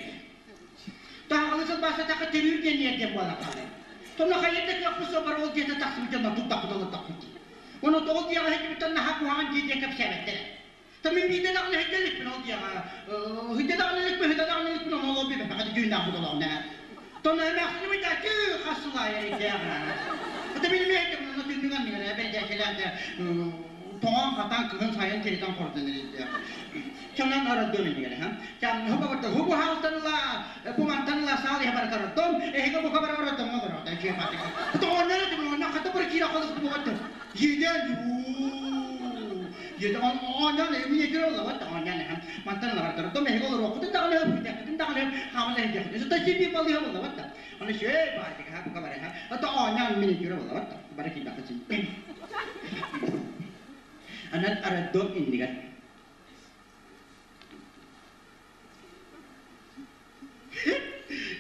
Таһаҕалы сылбаастатахха төрүүр диэн иэрдиэн буолан хаалар. Сонно хайа да кыахпыт суоппар ол дьиэтэ тахсыбыт дьонно турдахпыт олордохпут дии. Ону ол дьиэҕэ сылдьыбыттан наһаа куһаҕан дии диэн кэпсээбэттэр. Та мин биирдэ даҕаны сылдьа иликпин ол дьиэҕэ. Сылдьа даҕаны иликпин, сыта даҕаны иликпин, ону ол биэбэппэхэ дьүүннээх будалаҕына. Тоно эмээхсини быйдааччы хас сыл аайы эрийдээҕэ. Ата билимиэйдэ, онно түннүк анныгар бэрдээчилээх. Тоҥон-хатан кыһын сайын тиритэн хордон эрийдэ. Чонон араддом иннигэр ха. Чам хубу барда хубу хаалтан ыла бу мантан ыла саал иһэ барытар ордом эһигэ бука бара ордом олорор да дьиэ баты. Тоҕоннор этим онно хата бары киирэ холус бу бат. Еден Еден онон эми етер олла бат онон ха. Мантан ыла барытар ордом эһигэ олоруоххутун даҕаны хөппүтэххитин даҕаны хааман эһигэххитин. Сыта сиби балыһа болла бат. Аны шөй баатыга ха бука бара ха. Ата оонньоон мин етер олла бат. Бары киирбэххитин. Анан роддом иннигэр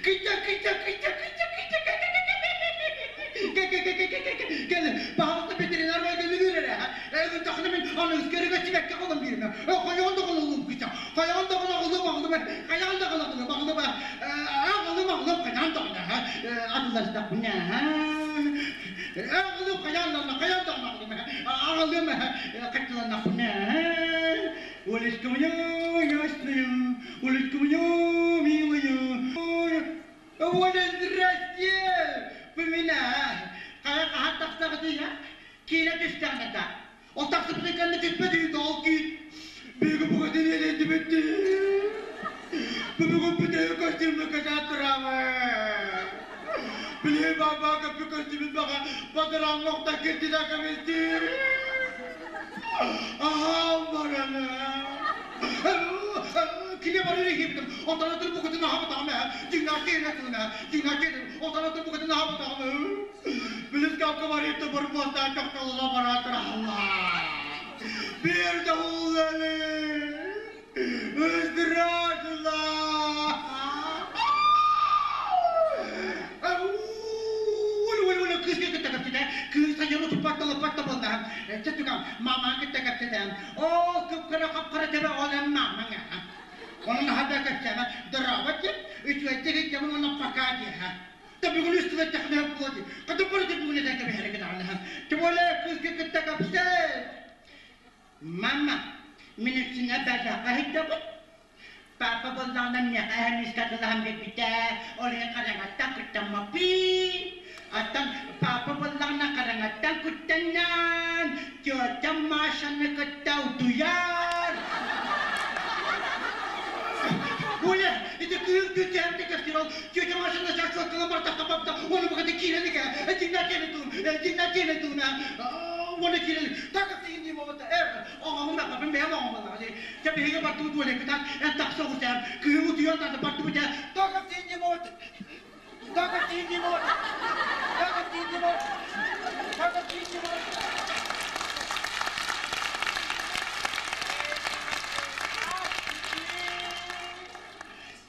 Кыйта, кыйта, кыйта, кыйта, кыйта, кэл, пожалуйста, ветеринар байга эрэ. Тахны мин аныгыскарыга сибэкке холон биирме. Хайаан да хололум кыйта. Хайаан да хололум аҕылым. Хайаан да хололум аҕылым. Аҕылым аҕылым хайаан да атылластахпына. Аҕылым хайаан да хайаан да аҕылым. Аҕылым хаттыланнахпына. Олечка моя ясная, Олечка моя милая. Оля, здрасте! Помина, хайа хаһан тахсаҕытый, а? Киинэ түстэҕинэ да. Ол тахсыбытын кэннэ түспэт үһү ол киин. Биһиги букатын иэдэйдибит Бүгүн бүтэһик көстүүмү кэтэн турабын. Били баба көппү көстүүмүн баҕа бадараҥҥа охтон киртитэ кэбистим. Аһаам барана. Кини барыр иһибитим. Отанатын букатын аһабатаҕым ээ. Дьиҥнээх киһи тылына. Дьиҥнээх киһи отанатын букатын аһабатаҕым. Билискапка барыйта барбуостаан чохчолоно бараатыр алла. Bir de уллары. Ыздырашыла. Ули, кыыс кытта кэпсэтэ. Кыыс айаны туппатта лоппатта буолла. Чэ мамаң кытта кэпсэтэ. Оо, кып-кыра хап-хара төбө олен мамаң. Onun хада кэпсэмэ. Дорообо диэн, үчүгэйдик иттэмин уонна пока диэхэ. Та бүгүн үстүбэт тэхнэ буолди. Ката бары бүгүн этэн кэбиһэрэ кытаҕына. Тем более кыыска кытта кэпсэ. Мама, мин үксүнэ бэдэххэ иһиттэбин. Папа буоллаҕына миэхэ эһэмиискэ тылаһан биэрбитэ, ол иһин хараҥаттан куттаммаппын. Оттон папа буоллаҕына хараҥаттан куттанан, тетям Машаны кытта утуйар. Оля, ити кыыл күтээм кэпсиир ол тетя Машаны шашлык бартахха бапта, оны баката киирэн ике, дьиҥнэ киирэн туун, дьиҥнэ киирэн туун, уона киирэн, так иһин болбата, оҕоҥун аппапын бэйэм оҕомалаҕа дии. Чэ биһиги бардыбыт уолеккытан, эн тахса оҕусаам, кыыһым утуйан тарды бардыбыт ээ. Так иһин болот, так иһин болот, так иһин болот, так иһин болот.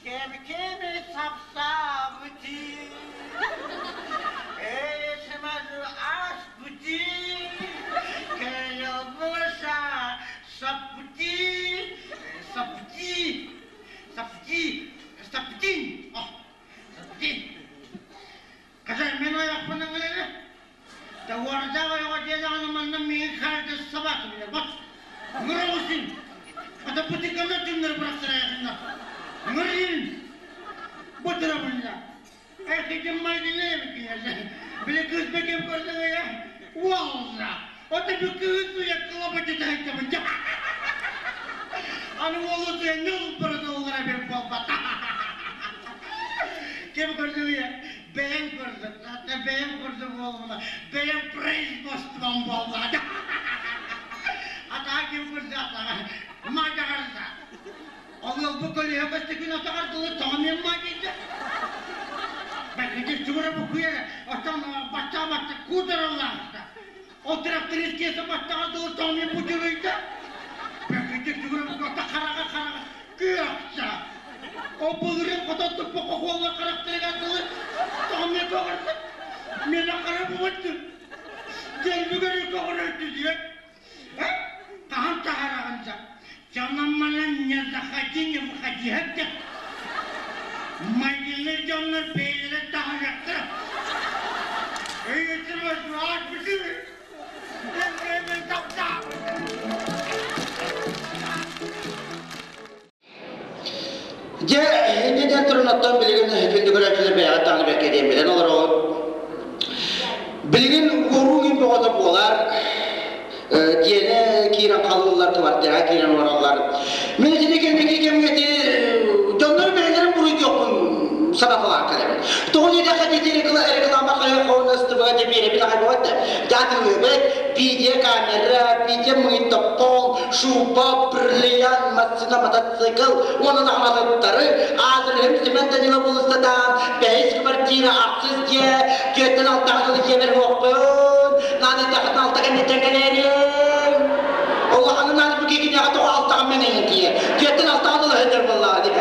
Кеми кеми сапсабыти, Эсимазы аспути, Кэлбыса сапути, сапути, сапути, сапутин, сапутин. Казан мен аяқпынан келеді. Да орда ойға деді манна мен каждый собака билер. Бak. Ngırı Ата бутикана түннер бырақтыр аяқында. Ngırın. Bu tarafında. Erkekim maydine bir Bile kız bekem gördün ya. Valla. O da bir kız ya kılabacı tahtımın. Аны олу ne olup burada olara bir bomba. Kim gördü ya? Ben gördüm. Zaten ben gördüm oğlumla. Ben производством vallahi. Ata kim gördü ata? Macarsa. Allah bu kolye başta gün atar dolu tamam macarsa. Ben de çuğura bu kuya. Atan başta başta kudarallah. O traktorist kese başta dolu tamam bu cürüydü. Ben de çuğura bu kata karaga karaga. Kıyaksa. O bulurun kota tuppu kokulla karakteri katılı. Tamam kokarsa. Mena kara bu battı. Gelbi kokardı diye. Kahan taharağınca. Canım не заходи, не выходи. Hep Maymunlar canlar beynine tahacaktır. Eğitim rahat bir şey. Дьэ, инньэ диэн туран оттон билигин күндү көрөөччүлэр бэйэҕит даҕаны бэркэ диэн билэн олороҕут. Билигин уоруу иҥ бөҕөтө буолар. Диэни киирэн халыыллар, квартираҕа киирэн олороллор. Мин итини кэнники кэмҥэ ити дьоннору бэйэлэрин буруйдуохпун санаталаан кэлэбин. Тоҕо диэтэххэ ити реклама хайа-хоһунастыбыга дьэ биэрэбит аҕай буолбат да. Дьэ атыылыыбыт, видеокамера, видеомагнитофон, шуба, бриллиант, массыына, мотоцикл уонна даҕаны аадырыһым Семен Данилов уулуссатаан, бэһис квартира, ахсыс дьиэ, түөртэн алтаҕа дылы дьиэбэр уохпун, наадыйдаххытына алта кэнниттэн кэлээриҥ. Улаханын ааны бу киһиэхэ тоҕо алтаҕа мэҥэйэн тиийэр. Түөртэн алтаҕа дылы сылдьар буоллаҕа дии.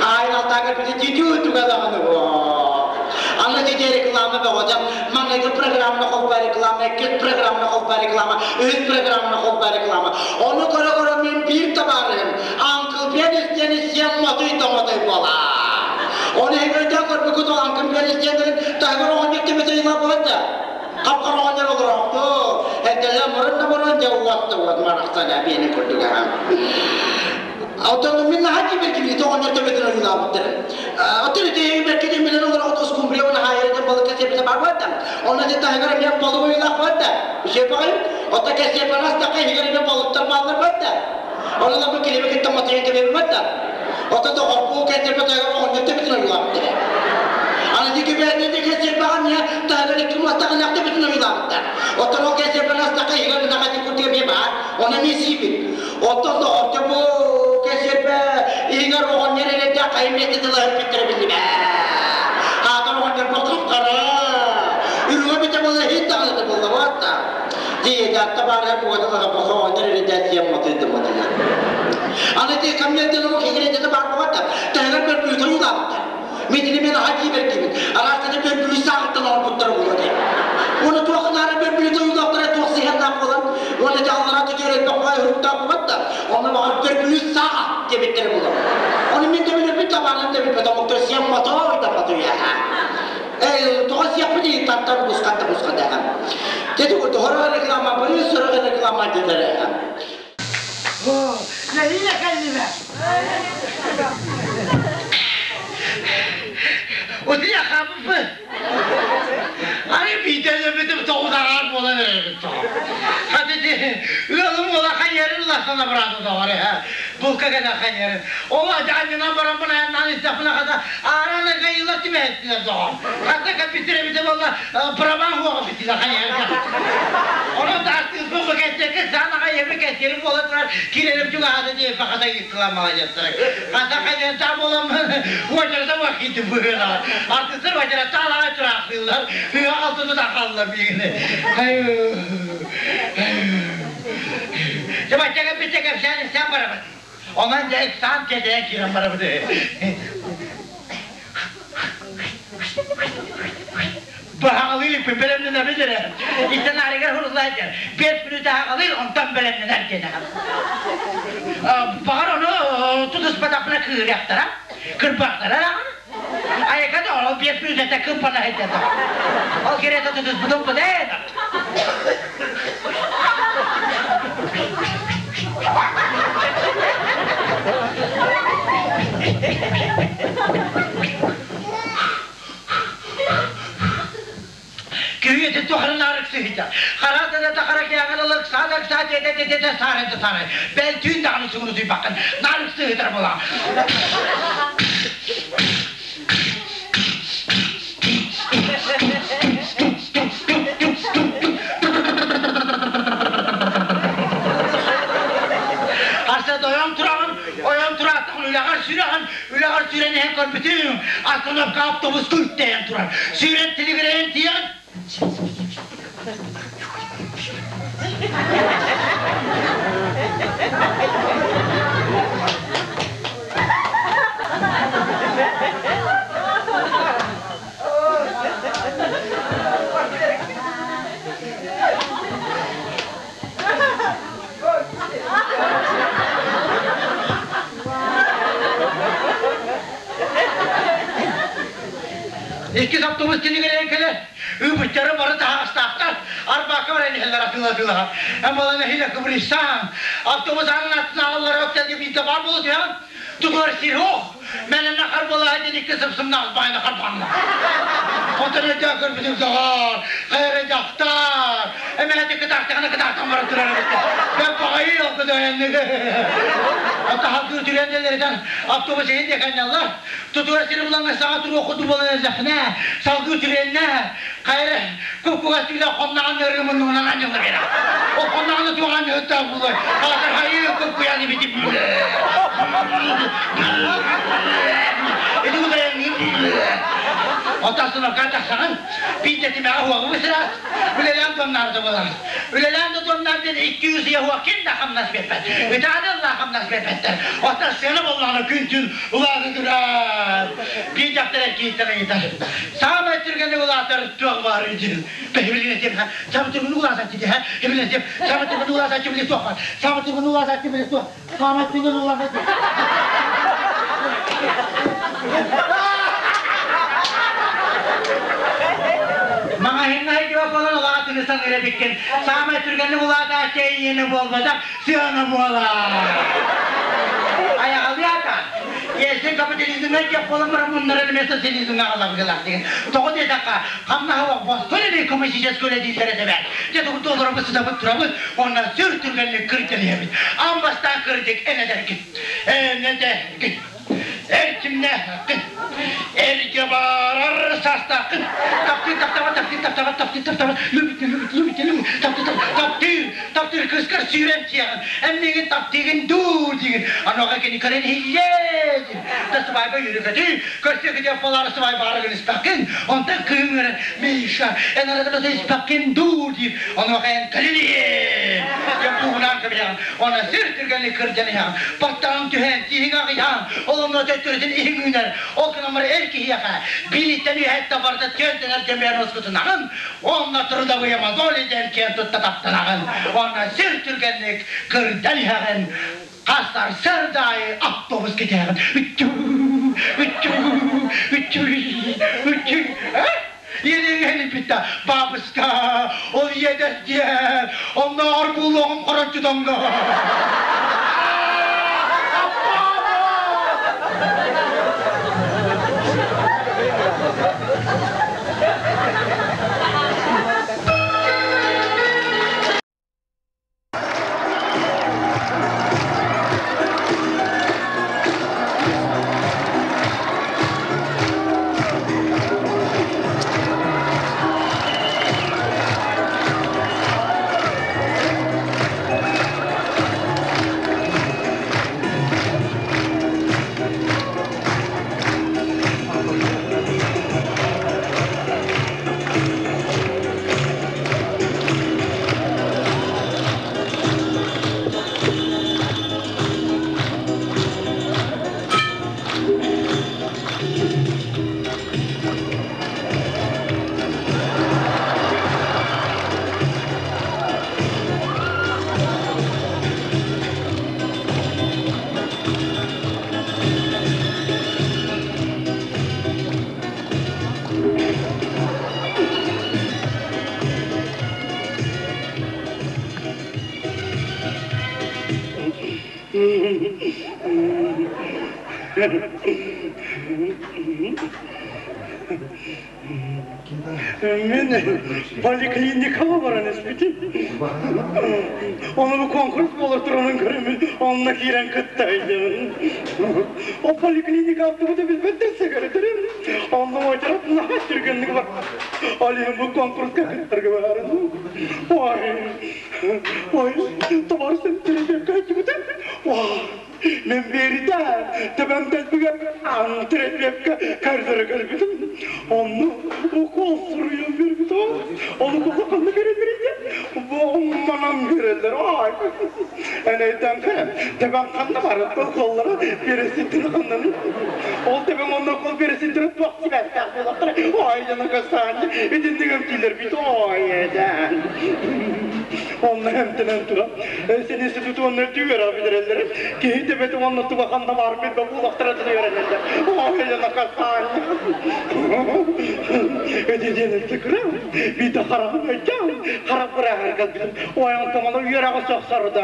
Хаайын алтаҕа кэлбитэ титүү туга даҕаны Аны дьэ реклама бөҕөтө. Маҥнайгы программаны холбоо реклама, иккис программаны холбоо реклама, үһүс программаны холбоо реклама. Ону көрө-көрө мин биир табаарыһым Анкл Пенис диэни сиэн мотуй да мотуй буолаа. Оны эһигэрдээх көрбүккүт ол Анкл Пенис диэннэрин таһыгар оҕонньор төбөтө ыла буолар да. Хап-хара оҕонньор олороохтуу. Эрдэлэ мурун да мурун дьэ уот да уот марахсан эбиэни курдук аһа. Оттон мин наһаа кибиргибит оҕонньор төбөтүн ойуулаабыттар. Оттон ити бэркэ билэн олороҕут скумбрия уонна хаайырдан балыкка сиэппитэ баар буолла. Онно ити таһыгар эмиэ балык ойуулаах буолла. Сиэпэҕин, оттон кэсиэппэни астахха иһигэр эмиэ балыктар бааллар буолла. Онон бу килиби кытта мотуйан кэбиһэбит да. Оттон доҕорбуу кэсиэппэ таһыгар оҕонньор төбөтүн ойуулаабыттар. Аны ити кэбиһэрдэ кэсиэппэҕэ эмиэ таһыгар икки муостаах ынах төбөтүн ойуулаабыттар. Оттон ол кэсиэппэни астахха иһигэр ынах ити курдук эмиэ баар. Ону эмиэ сиибит. Оттон доҕордо бу кэсиэппэ иһигэр оҕонньор эрэйдээх хайа миэстэ тыла өппүттэрэ биллибэт. Аатар оҕонньор бу хап-хара. Үрүҥэ бүтэ буолла иһит даҕаны буолла буолла. Диэдатта баара буолла бу оҕонньор эрэйдээх сиэн мотуйда мотуйа. Аны ти камнеттен омук хигиретете бар буолбатта. Таһыгар бөрбүүтэ улаабыттар. Митини мен аха киибэргибин. Араастата бөрбүлү саҕыттан оҥорбуттара буолуо дии. Уонна туохханаара бөрбүлүтэ уйулаахтара туох сыһыаннаах буолан, уонна дьааллара түтүөр элбэх баай уруктаах буолбат да, онно баҕар бөрбүлү сааҕа диэбиттэрэ буолар. Ону мин да билэрбин табаанын да билбэт омуктар сиэн мотоо да мотуйа. Э, тоҕо сиэхпит тантан бусхатта бусхата. Деді тоҕо реклама бары сорох реклама дедere. Нэһиилэ кэллибэ. Утуйа хаалбыппын. Аны биирдэ өлөрбүтүм тоҕус аҕаар буолан эрэбит тоҕо. Хата ити ыалым уола хайыарын улахан абыраата доҕор эһэ. Булка кэлэн хайыарын. Ол анньынан бараммын айаннаан истэхпинэ хата ааран ыгайыла түбэһэттилэр доҕор. Хата компьютер эбитэ буолла правам уоҕа бүтүлэ хайыарга. Онон артыыспын бу кэнсиэргэ саан аҕай эби кэнсиэрим буола турар киирэрим чугаһаата диэбиппэ хата ыыттылар молодецтары. Хата хайыантаа буоламмын уочарата бакыйтым быһыылаах. Артыыстар уочарата алаҕай тураахтыыллар. Ыа алтыны да хааллар биигини. Дьэ бачча кэппиччэ кэпсээн истээн барабын. Онон дьэ ыксаан тиэтэйэн киирэн барабыт. Баһаҕалыы иликпин бэлэмнэнэбин эрэ. Итин арыгар хуруллаайдар. 5 мүнүүтэ аһаҕалыыр, онтон бэлэмнэнэр диэн Баҕар ону тутуспатахпына кыырыахтара, кырбахтара даҕаны. Айака да ол 5 мүнүүтэ кыппана сылдьар Ол кэриэтэ тутуспутум быдай Күйүөтүн тухарын арыксыһыта. Харата да тахара киэҥэн ылыксаа да ыксаа диэтэ диэтэ саарай да саарай. Бэл түүн даҕаны сугуну түйбаккын. Нарыксыһытар була. Арса дойон тураҕын, ойон турааттаҕын үлэҕэр сүрэҕин, үлэҕэр сүрэн иһэн көрбүтүм, остановка автобус күлтэйэн турар. Сүүрэн тилигирэйэн тиийэҕин. Иккис автобус тилигирэйэн кэлэр. Ыыбыттары бары таһаҕастаахтар. Арбаакка баран иһэллэр атыыла-атыылаһа. Эн балан эһиилэ кыбырыйсаан. Автобус аанын аттына аҕаллара өктэлгэ биирдэ баар буола түһэн. Тутуар сир ох. Мэнэнэ харбалаһа диэн икки сыпсымнаах баайна харбанна. Хотон өйдөөн көрбүтүм доҕор, хайа дьахтар. Эмээти кытаахтаҕына кытаахтан баран турар эбит. Бэп баҕайы олку дойанныгы. Таһалгыы түрэннэлэритэн автобус иһин диэкэнняллар. Тутура сири булаҥҥа саҥа туруох курдук буолан эрдэххинэ, салгыы түрэннэ, хайра куккугас түүлэ хонноҕон ыарыы муннугунан анньылла биэрэ. Ол хонноҕуна туох анньыһыттаах буолуой? Аатыр хайыы куккуйан ибити Ити кутайаҥҥын Оттон тахсаҕын, биирдэтимэҕэ уоҕубу сыраас, үлэлээн туомнаабыта буолаҕын. Үлэлээн да туомнаан диэн 200 ыйа уох ким да хамнас биэрбэт. Ытааны ыллаа хамнас биэрбэттэр. Оттон сыана буоллаҕына күн-түүн улаата турар. Биир дьахтар эркииттэн ыйытар. Саамай түргэнник улаатар туох баарый диэн. Бэһибилин Саамай түргэнник улаатар дии, Бэһибилин Саамай түргэнник улаатар били туох баар. Саамай түргэнник улаатар били туох. Саамай түргэнник улаатар Маҥаһыҥҥа айдыба буолан улаатыны саныыр эбиккин. Саамай түргэнник улаатааччы эйиэнэ буолбатах, сыана буолар. Айаҕалыы атаан. Если капитализмҥа дьиэх буолан баран муннаран эмиэ социализмҥа аҕалабыгылаах деген. Тоҕо диэтэххэ, хамнаһа олох босхо или коммунистическай үлэ дииллэр этэ бээ. Дьэ тугу олоробут сытабыт турабыт, уонна сүр түргэнник кырдьан иһэбит. Аан бастаан кырдьык эн этэргин. Эн этэргин. Эрчимнээххин. Эргэ барар саастааххын. Таптыыр таптаба, таптыыр таптаба, таптыыр таптаба, любит, любит, любит, любит, таптыыр, таптыыр, таптыыр кыыскар сүүрэн сиэҕин. Эн миигин таптыыгын дуу диигин. Аноға кини көрөн иһиллээ диир. Да сыбайба үөрүкөтүй, көрсө кытыап болары сыбайбаарыгын испэккин. Онтон кыыһың үөрэн, Миша, эн арыгыны испэккин дуу диир. Онуоха эн кэлин иһин. Диэн кууһунаан кэбиһэҕин. Уонна сүр түргэнник кырдьан иһэҕин. Баттаҕыҥ түһэн, тииһиҥ аҕыйаан, ол онно төттөрүтүн иһиҥ үүнэр. Ол гынан баран эр киһиэхэ биириттэн үөһэттэн барыта түөнтэнэр дьэмиэн ускутунаҕын. Уонна трудовые мозоли диэн киэн тутта таптанаҕын. Уонна сүр түргэнник кырдьан иһэҕин. Хас сарсыарда аайы автобус кэтэһэҕин. Үччүү, үччүү, үччүү, үччүү. Иэдэҥҥэ баабыска, ол иэдэс диэн, оннооҕор буолуоҕум хороччу тоҥно. Мен поликлиникаға баран испитим. Оны конкурс болар туранын көрөмүн, онно киирэн кыттайдым. О поликлиника автобута билбеттер секретарым. Онно очарат наһаа түргэнник бар. Ал бу конкурска кыттарга баран. Ой, ой, товар сен качыбытым. Ой, мен бериде төбөм дэлбигэ антирепка көрдөрө кэлбитим. Онну укол суруйан бербит ол. Ол уколу ханна береллер манан береллер. Ай. Энейден кэрем. Төбөм ханна бар уколлары береситтин ханнаны. Ол төбөм онно укол береситтин туох сибэстээх буолахтара. Ой, жана касаанчы. Итинник өмтүлэр бит. Ой, эдэн. Онно эмтэнэн туран. Сен институту онно түгөр абидереллер. Киһи төбөтү онно туба ханна бар билбэ буолахтара түгөреллер. Ой, жана касаанчы. Эти тыкырам. Бита харахым өйдәм. Харап бырахар калбитим. Ой, онтон үөрәгә сохсарда.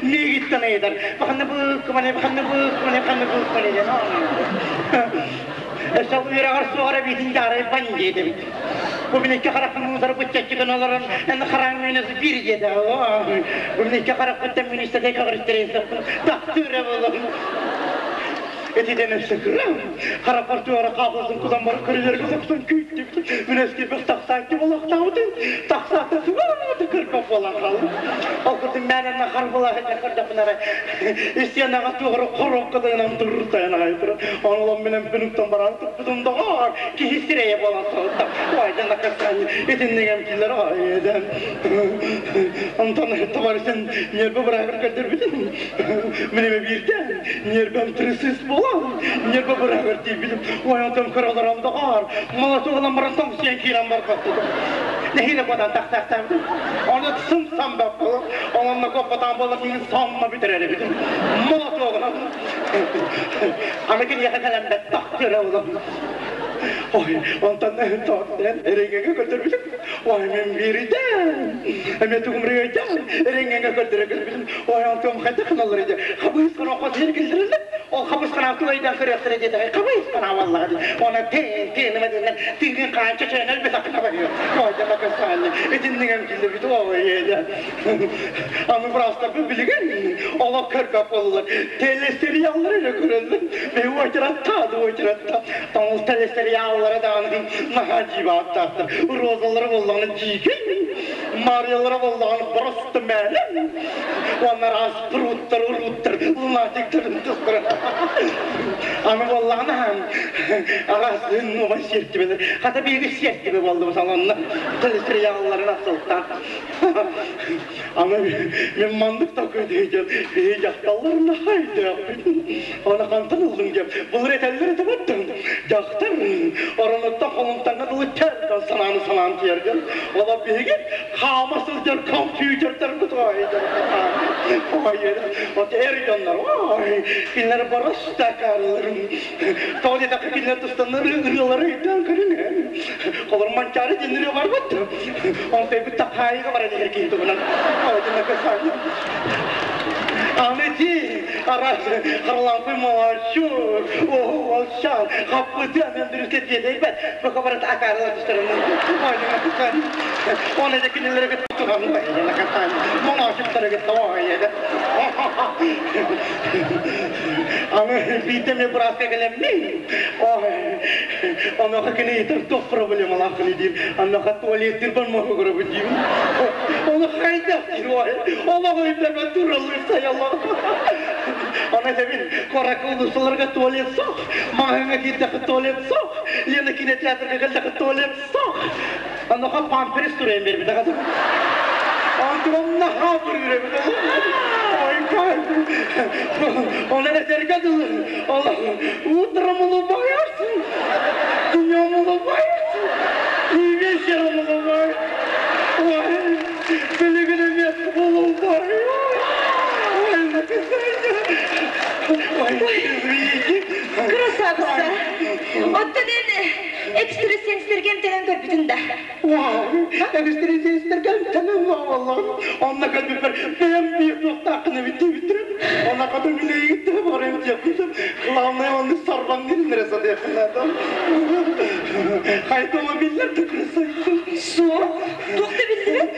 Мигиттен эйдер. Баханны бу, кыманы баханны бу, кыманы баханны бу, кыманы. Эсэл үөрәгәр сугара битин дары банди дебит. Бу мин икки харахпын муусарбыт чаччыгын олорон, эн хараҥ минус биир диэтэ. Бу мин икки харахпыттан министрдей көҕүрүттэрин тахтыыра буолуом. Этиден өссө кыра. Харахпар туора хаапылсын кутан баран көрүлэргэ сохсон күүттүбүт. Мин өскөбөх тахсааччы болохтаабытын. Тахсаата туга кырбап буолан хаалым. Ол курдук мээнэннэ харбылаһын көрдөхпүнэ истиэнаҕа туора хоруопкатынан туртайан аҕай турар. Ону мин эмпин баран туппутум доҕоор киһи сирэйэ буолан сырытта. Ой, накасань итиннигем киллер ой Онтон товарищын нервы быраагыр көрдөрбүтүн. Минеме биирдэ нервем трысыс буолан нервы быраагыр тиийбитим. Ой, онтон көрөлөрөм доҕоор. Молотугунан баран тоҥсуйан киирэн барбаттым. Нэһиилэ куотан тахсаахтаабытым. Ону сым-сам баппылым. Онно куоппатаан буолар мин сонно бүтэрэр эбитим. Молотугунан. Аны киниэхэ кэлэн бэттэх көрө улам. Ой, онтон тоттен эрэҥҥэҥэ көрдөрбүтүм. Ой, мен биирдэн. Эме тугумрыйдам эрэҥҥэҥэ көрдөрө кэлбитим. Ой, онтон хайдах гыналлар ити? Хабыс қана қос эргилдирилер. Ол хабыс қана тулайдан көрөктөрө диэтэ. Хабыс қана валлаҕа ди. Она тен тен нема тиҥин хаанча чэнэл бесакына барıyor. Ой, да бакасааны. Итиннигем киллербит. Ой, да. Аны просто билигин олох көрбөт буоллулар. Телесериаллары эрэ көрөллөр. Мен очератта, очератта. Тоҥус телесериаллары даҕаны наһаа дьиибааттаахтар. Розалары буоллаҕына дьиикэй, Мариялара буоллаҕына просто мээнэ. Уонна араас пруттар, урууттар, лунатиктарын тустара. Аны буоллаҕына араас нуобай сиэртибэлэр. Хата биһиги сиэртибэ буоллубут онно телесериалларын асылтаан. Аны мин маннык такой диэн биһи дьахталлар наһаа өйдөөхпүт. Аны хантан ыллыҥ диэн былыр этэллэр этэ баттан. Дьахтар оронуттан холумтаҥҥа дылы тэртэн санааны санаан тиэргэн. Ола биһиги хаама сылдьар компьютердарбыт ой ой вот эр дьоннор ой кинилэр барастакааларым. Тоҕо диэтэххэ кинилэр тустаннар ырыалары өйдөөн көрүҥ. Холор Манчаары диэн ырыа барбыт. Онтон такаайыга баран иһэр киһи туһунан. Аны ти арас Харлампый молочук, оһуолчан, хаппытыан өндүрүскэ тиэтэйбэт, бака барат акаарыла түстэрин. Оны да кинилere тухан Молочуктары кытта Аны биирдэ мен бырааска кэлэммин, онуоха кини ыйытар туох проблемалааххыный диир, онуоха туалеттыырбар моһугурабын диибин. Ону хайдах диир, олох өйдөмө тураллар сайаллар. Аны этэбин, куоракка уулуссаларга туалет суох, маҕаһыыҥҥа киирдэххэ туалет суох, Лена кинотеатрга кэллэххэ туалет суох. Онуоха памперс туруйан биэрбит аҕатым. Онтум наһаа бүрүүр эбит. Ой, Онон этэргэ дылы, утром улыбаешься, днем улыбаешься и вечером улыбаешься. Ой, билигин эмиэ улыбаю. Ой, наказание. Ой, извините. Красавица. Оттон эн экстрасенстэргэ эмтэнэн көрбүтүн да? Вау, экстрасенстэргэ эмтэнэн буоллар. Онно кэлбиппэр бэйэм биир туохтааххын эбит диэбиттэрэ. Онно хата мин эйигиттэн барыам диэхпин. Главное, онну сарбаҥнын эрэ сатыаххын наада. Хайтома биллэр да красавица. Суох. Туох да биллибэт.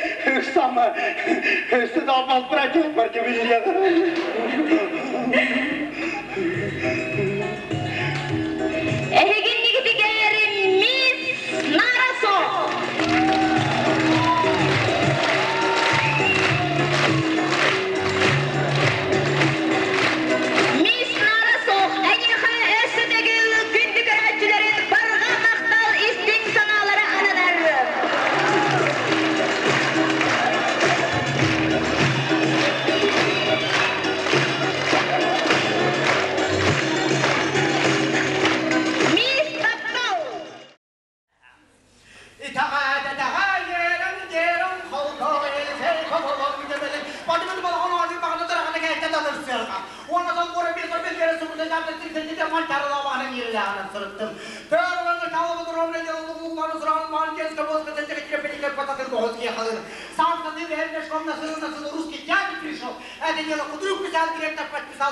Сама, сюда вас братьев биллиэҕэ. Эһигиннигитигэр мисс Нарасо! Мисс Нарасо, эйиэхэ өссө төгүл күндү көрөөччүлэрин барҕа махтал истиҥ санаалара ананар. Мисс Таптал! Русский дядя пришел, это дело худрук писал, директор подписал,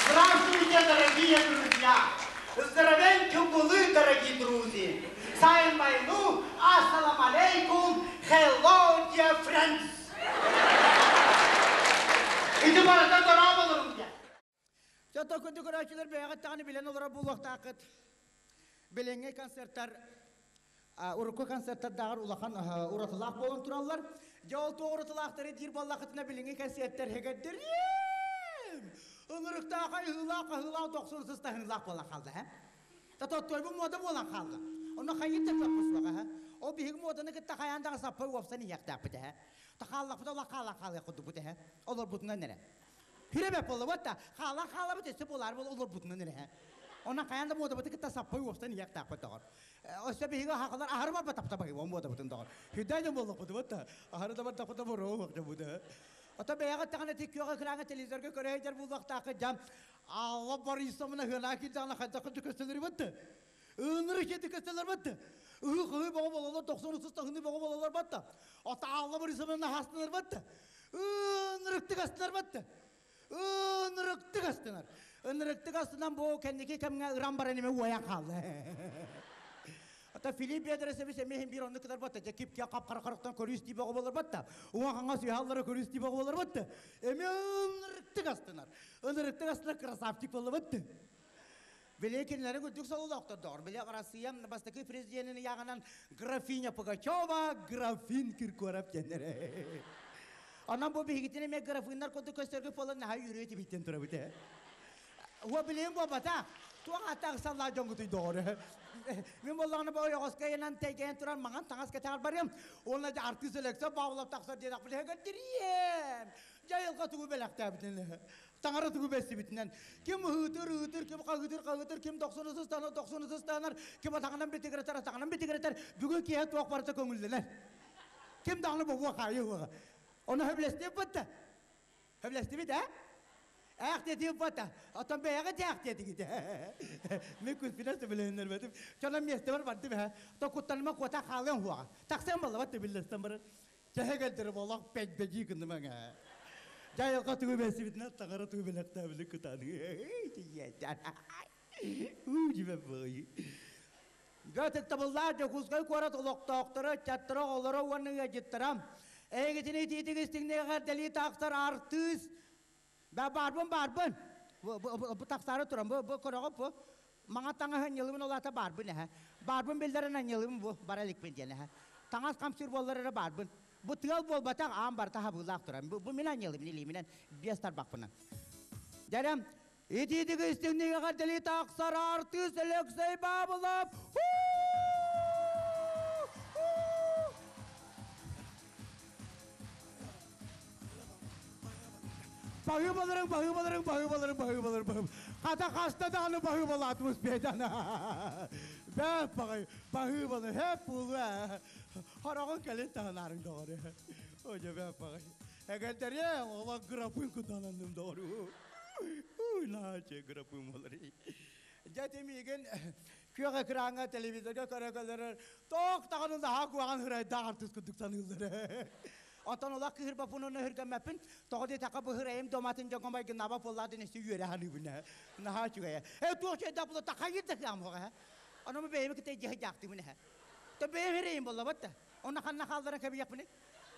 Здравствуйте, дорогие друзья! Здоровеньки булы, дорогие друзья! Ото күндү көрөөччүлэр бэйэҕит даҕаны билэн олорор буолуохтааххыт. Билиҥҥи концерттар урукку концерттардааҕар улахан уратылаах буолан тураллар. Дьэ ол туох уратылаахтары диир буоллаххытына билиҥҥи концерттэр һэгэрдэрим! Ынырыктаах айыылаах хаһыылаах дохсун сыстаһыылаах буолан хаалла һэ. Тототторбу муода буолан хаалла. Онно хайыт да кыахпыт суоҕа һэ. Ол биһиги муоданы кытта хайаан даҕаны саппай уопсан иһиэхтээхпит эһэ. Тахааллахпыт олох хаалан хаалыах курдукпут эһэ. Олорбутунан эрэ. Хиребе буолла да хаалан хаалабыт өссө буолаар буол олорбутунан эрэ. Онон хайаан да муодабыты кытта саппай уопсан иһиэхтээхпит доҕор. Өссө биһиги хахалар аһары барба таптабай уон муодабытын доҕор. Хүдэ буоллахпыт да аһары да бардахпыт боруо буда. Ото бэйэҕит даҕаны ити күөх экраҥҥа телевизорга көрө сылдьар буолуохтааххыт дьам Алла Борисовна хына килдаҕына хайдах курдук көстөлөр Ынырык киэти көстөлөр батта. Ыһыы-хыһыы бөҕө буолаллар, тохсон тахыныы бөҕө буолаллар батта. Ата Алла Борисовна хаастынар батта. Ынырыктык астынар батта. Ынырыктык астынар. Ынырыктык астынан бу кэнники кэмҥэ ыран баран эме уойан хаалла. Ата Филипп Бедресевич эмиэ биир оннук кытар батта. Дьэ кипке хап-хара харахтан көрүс дии бөҕө буолар батта. Уҥа хаҥас үһаллара көрүс дии бөҕө буолар батта. Эмиэ ынырыктык астынар. Ынырыктык астынар красавчик буолла батта. Били кинилэри үрдүк сололоохтордоор. Били Россия бастакы президенин ыйааҕынан графиня Пугачева, графин Киркоров диэннэр. Онон бу биһигитин эмиэ графиннар курдук көстөргө буолан наһаа үөрүө этибиттэн турабыт ээ. Уо билигин буолбата. Туох ааттаах саллаа дьоҥҥутуй доҕор. Мин буоллаҕына бу ойоҕоско ыйанан тэйгэйэн туран маҥан таҥас кэтэҕэр барыам. Уонна дьэ артыыс Өлөксөй Павлов тахсар диэн билиһэ көрдүрүөм. Дьэ айылҕа тугу бэлэхтээбитин. Таҥара тугу бэссибитинэн ким ыһыытыр ыһыытыр, ким хаһыытыр хаһыытыр, ким дохсун ытыстанар дохсун ытыстанар, ким атаҕынан битигирэтэр атаҕынан битигирэтэр, бүгүн киэһэ туох барыта көҥүллэнэр. Ким даҕаны бобуо хаайыы уоҕа. Ону сөбүлэстиэп бытта. Сөбүлэстибит ээ? Ээх диэтигит бата. Оттон бэйэҕит ээх диэтигит. Мин күспүнэн сөбүлэһиннэрбэтим. Чонон миэстэбэр бардым ээ. То куттаныма куота хаалыам хуоҕа. Тахсыам буолла биллэстэн баран. Төһө кэлдэр олох бэйбэдии гынным эҥээ. Дьайылга тугу бэсибитинэн таҥара тугу бэлэхтээбили кытааны. Уу дьибэ быйы. Ытыктабыллаах Дьокуускай куорат олохтоохторо, ыччаттара, оҕолоро уонна ыалдьыттара. Эһигитини итиитик истиҥник эҕэрдэлии тахсар артыыс Ба баарбын баарбын. Бу тахсаары туран бу бу көрөҕүт бу. Маҥа таҥаһы анньылыбын ол аата баарбын эһэ. Баарбын биллэрэн анньылыбын бу бара иликпин диэн эһэ. Таҥас хамсыыр буоллар эрэ баарбын. Бу тыал буолбатах аан барыта хабыылаах туран. Бу, бу мин анньылыбын илииминэн биэс тарбахпынан. Дьэрэ итиитик истиҥник эҕэрдэлии тахсар артыыс Алексей Павлов. Баһыыбаларыҥ, баһыыбаларыҥ, баһыыбаларыҥ, баһыыбаларыҥ, баһыыбаларыҥ. Хата хаста даҕаны баһыыбалаатыбыс бэйдэн. Бэп баҕай, баһыыбалы, хэп буолуо. Хараҕын кэлин таһынаарыҥ доҕор. Ожо бэп баҕай. Эгэрдэрие, ола грапын кутананным доҕор. Уй, нааче грапын болар. Дьэ, миигин күөх экраҥҥа телевизорга көрө-көрөр тоох даҕаны наһаа куһаҕан ырайдаах артыыс курдук саныыллар. Оттон олох кыһырбаппын уонна өһүргэммэппин. Тоҕо диэтэххэ бу ырайым доматын дьоҥҥо майгыннаабат буоллаа диэн өссө үөрэ саныыбын. Наһаа үчүгэй. Э туох чэйдээх буолла тахайыр да кыам хоҕа. Ону бу бэйэми кытта дьиһэ дьаахтыыбын эһэ. То бэйэм эрэйим буоллабат да. Онно ханна хаалларан кэбиһиэхпиний?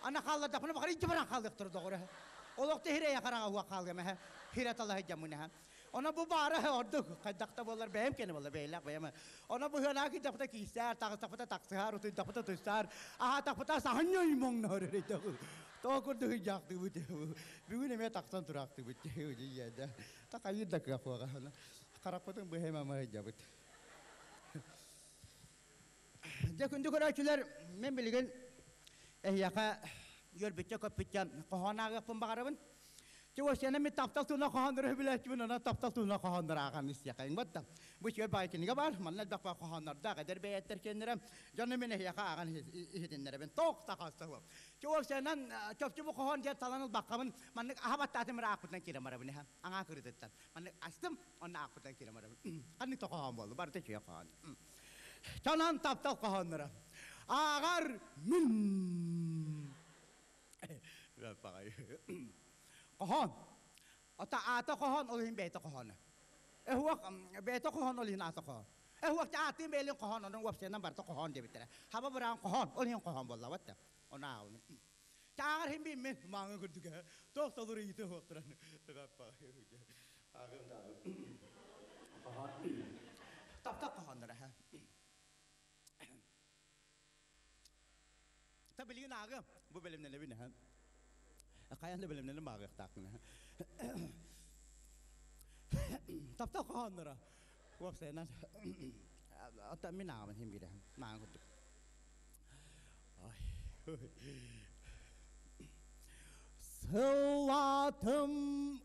Ана хааллардахпына баҕар илдьэ баран хаалыахтара доҕор эһэ. Олох да хирэйэ хараҥа уох хаалыам эһэ. Хирэ талаһы дьаммын эһэ. Оно бу баара ордук хайдах да буоллар бэйэм кэнэ буолла бэйэлээх бэйэм. Оно бу ыанаах киирдэхпитэ киисээр, таҕыстахпыта тахсыһаар, утуйдахпыта тустаар, аһаатахпыта саһынньой моҥноһор эрэ Тоҕо курдук ыйдаахтыыбыт. Бүгүн эмиэ тахсан тураахтыыбыт. Такайыр да кыах буоҕа. Харахпытын быһа мама ыйдабыт. Дьэ күндү көрөөччүлэр, мен билигин эһиэхэ үөрбүччэ-көппүччэ хоһоон ааҕыахпын баҕарабын. Чугасена мен таптал туһунан хоһооннору сөбүлээччибин, онон таптал туһунан хоһооннору ааҕан истиэхэйиҥ батта. Бу үчүгэй баай кинигэ бар, манна элбэх баай хоһооннордоох эдэр бэйэттэр киэннэрэ, дьону мин эһиэхэ ааҕан иһитиннэрэбин. Тоох тахаста суох. Чугасенан чопчу бу хоһоон диэн талан ылбаккабын, маннык аһа баттаатым эрэ аахпытынан киирэн барабын иһэ. Аҥаа кырыытыттан. Маннык астым, онно аахпытынан киирэн барабын. Ханнык да хоһоон буолла, барыта үчүгэй хоһоон. Чанан таптал хоһоонноро. Ааҕар мин. Хоһоон. Ата аата хоһоон, ол иһин бэйэтэ хоһооно. Эһуох бэйэтэ хоһоон, ол иһин аата хоһоон. Эһуох аатын бэйэлин хоһоон, онон уопсайынан барыта хоһоон диэбиттэрэ. Хаба быраан хоһоон, ол иһин хоһоон буоллабат да. Ону ааҕабын. Тааҕар иһин мин мааҥы курдук туох толору ыйыты суохтуран. Ааҕыам да ааҕыам. Хоһоон. Таптал хоһоонноро ха. Та билигин ааҕыам. Бу бэлэмнэнэбин аха. Хайаан да бэлэмнэнэн ааҕыахтаахпын. Таптал хоһоонноро. Уопсайынан оттон мин ааҕабын иһин биирэ. Маҥан курдук. Сыллаатым,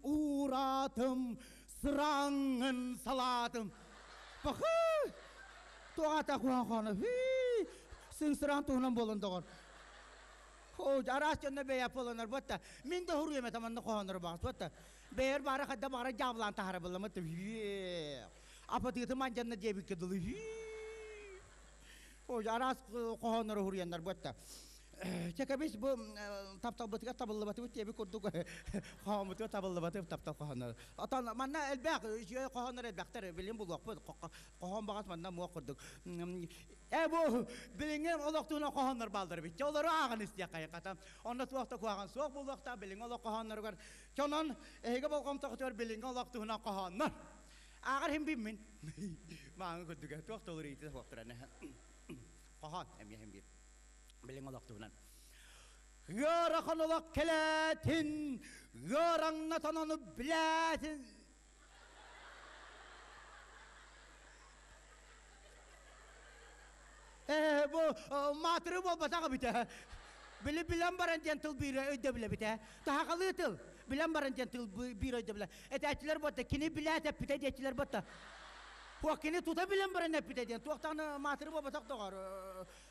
уураатым, сыраҥын салаатым. Бахы! Туоҕата куһаҕаны. Сыҥсыраан туһунан буолан доҕор. О, араас дьонно бэйэ буоланар буотта. Мин да хуруйам этэ манна хоһооннору баҕас буотта. Бэйэр баара хайда баҕара дьаабылаан таһара булламыт. Апатыытым андьанна диэбиккэ дылы. Араас хоһооннору хуруйаннар буотта. Чэкэбис бу тапталбытыгар табыллыбатыбыт диэбит курдук хоһооммутугар табыллыбатыбыт таптал хоһооннор. Отон манна элбэх үчүгэй хоһооннор элбэхтэр билин булуохпут. Хоһоон баҕас манна муох курдук. Э бу билиҥҥи олохтуунан хоһооннор бааллар эбит. Олору ааҕан истиэххэ хата. Онно туох да куһаҕан суох буолуохтаах билиҥҥи олох хоһоонноругар. Чонон эһиги болҕомтоҕутугар билиҥҥи олох туһунан хоһооннор. Ааҕар иһин биммин. Мааҥы курдуга туох да уларыйыыта суохтара. Хоһоон эмиэ иһин биир. Билиҥ олох туһунан. Ыарахан олох кэлээтин, ыараҥнатан ону билээтин. Ээ, бу маатыры буолбатах эбит ээ. Били билэн баран диэн тыл биир өйдөбүлэ эбит ээ. Таһаҕалыы тыл. Билэн баран диэн тыл биир өйдөбүлэ. Этээччилэр буотта, кини билээт эппитэ диэччилэр буотта. Туох кини тута билэн баран эппитэ диэн. Туохтаҕына маатыры буолбатах доҕор.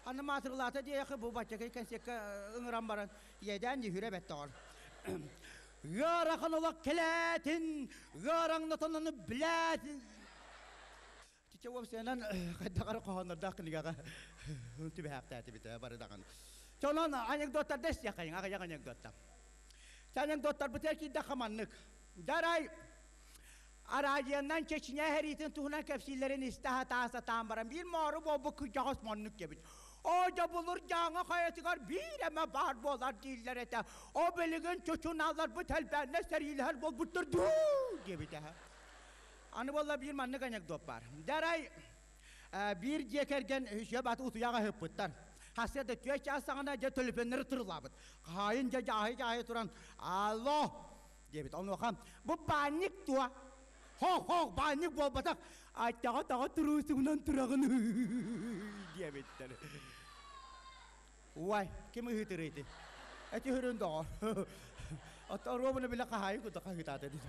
Аны маатырылаата диэхи бу баччакай кэнсиэккэ ыҥыран баран иэдээн дьүһүрэ эбэт доҕор. Ыарахан олох кэлээтин, ыараҥнатан ону билээтин. Тичэ уопсайынан хайдах эрэ хоһооннордоох кинигэҕэ түбэһээхтээтибит бары даҕаны. Чонон анекдоттарда истиэххэйиҥ, аҕыйах анекдотта. Чэ анекдоттарбытыгар киирдэххэ маннык. Дарай араадьыйаннан Чечня сэриитин туһунан кэпсииллэрин истэ сатаа сатаан баран биир моору буолбут кырдьаҕас маннык диэбит. Оо, дьобулур Дьааҥы хайатыгар биир эмэ баар буолар дииллэр этэ. О билигин чучунааларбыт элбээннэр сэриилэһэр буолбуттар дуу диэбитэ. Аны буолла биир маннык анекдот баар. Дарай биир дьиэ кэргэн үсүө бат утуйаҕа ыһыппыттар. Хасыа да түөрт чаас саҕана дьэ төлөпүөннэри тырылаабыт. Хаһаайын дьэ дьааһый-дьааһый туран «Алло!» диэбит. Онуоха «Бу баанньык дуо?» «Хоох-хоох, баанньык буолбатах, аттаҕа-таҕа туруусугунан тураҕын» диэбиттэр. Уай, ким ыһыытырый ити? Эти үрүн доҕор. Оттон оруобуна билэ хаһаайын курдук хаһыытаата дии.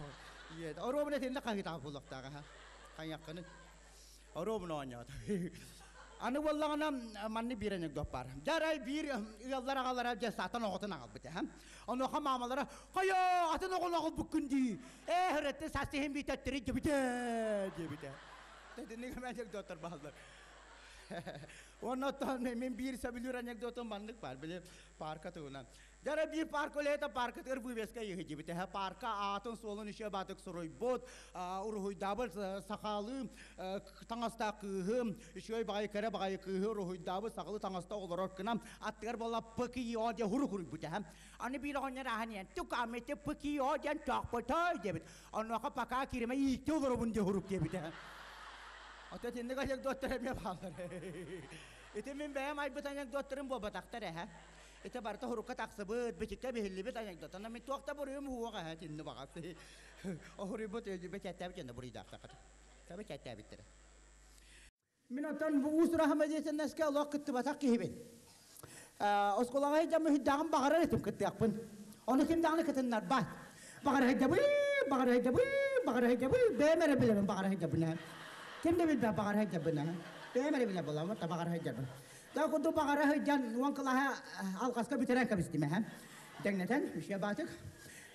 Ийэ, оруобуна итиннэ хаһыытаах буолуохтаах аха. Хайыаххыный? Оруобуна оонньоото. Аны буоллаҕына маннык биир анекдот баар. Дьэ биир ыаллар аҕалара дьэ саатан оҕотун аҕалбыт аха. Онуоха маамалара «Хайа, атын оҕону аҕалбыккын дии. Ээ, хөрөттө саас иһин биитэттэрин дьэбитэ» диэбитэ. Итинник анекдоттар бааллар. Уонна оттон мин биир сөбүлүүр анекдотум маннык баар, били парка туһунан. Дьэ биир парка үлэһитэ паркатыгар вывеска ыйыһыдьыбыт. Парка аатын-суолун үчүгэй баатык суруйбут, уруһуйдаабыт сахалыы таҥастаах кыыһы, үчүгэй баҕайы кэрэ баҕайы кыыһы уруһуйдаабыт сахалыы таҥаста олорор гынан аттыгар буола ПКИО диэн хурук уруйбут. Аны биир оҕонньор ааһан иһэн «Тукаамити ПКИО диэн тоохпутой» диэбит. Онуоха пока кириме иитти олоробун диэн хурук диэбит. Ото итинник анекдоттар эмиэ бааллар. Ити мин бэйэм айбыт анекдоттарым буолбатахтар эһэ. Ити барыта хурукка тахсыбыт, бичиккэ биһиллибит анекдот. Онон мин туох да буруйум уһуох эһэ итинни баҕас. Оһуруйбут бэчээттээбит дьоно буруйдаахтаххыт. Бэчээттээбиттэрэ. Мин оттон бу уус-уран самодеятельноска олох кыттыбатах киһибин. Оскуолаҕа сылдьаммын сүрдээҕин баҕарар этим кыттыахпын. Ону ким даҕаны кытыннарбат. Баҕара сылдьабын, баҕара сылдьабын, баҕара сылдьабын, бэйэм эрэ билэбин баҕара сылдьабын. Ким да билбэт баҕара сылдьабын. Бэйэм эрэ билэр буоламмын, баҕара сылдьабын. Да курдук баҕара сылдьан уон кылааһы алҕаска бүтэрэн кэбистим эһэ. Дэҥнэтэн, үчүгэй баатык.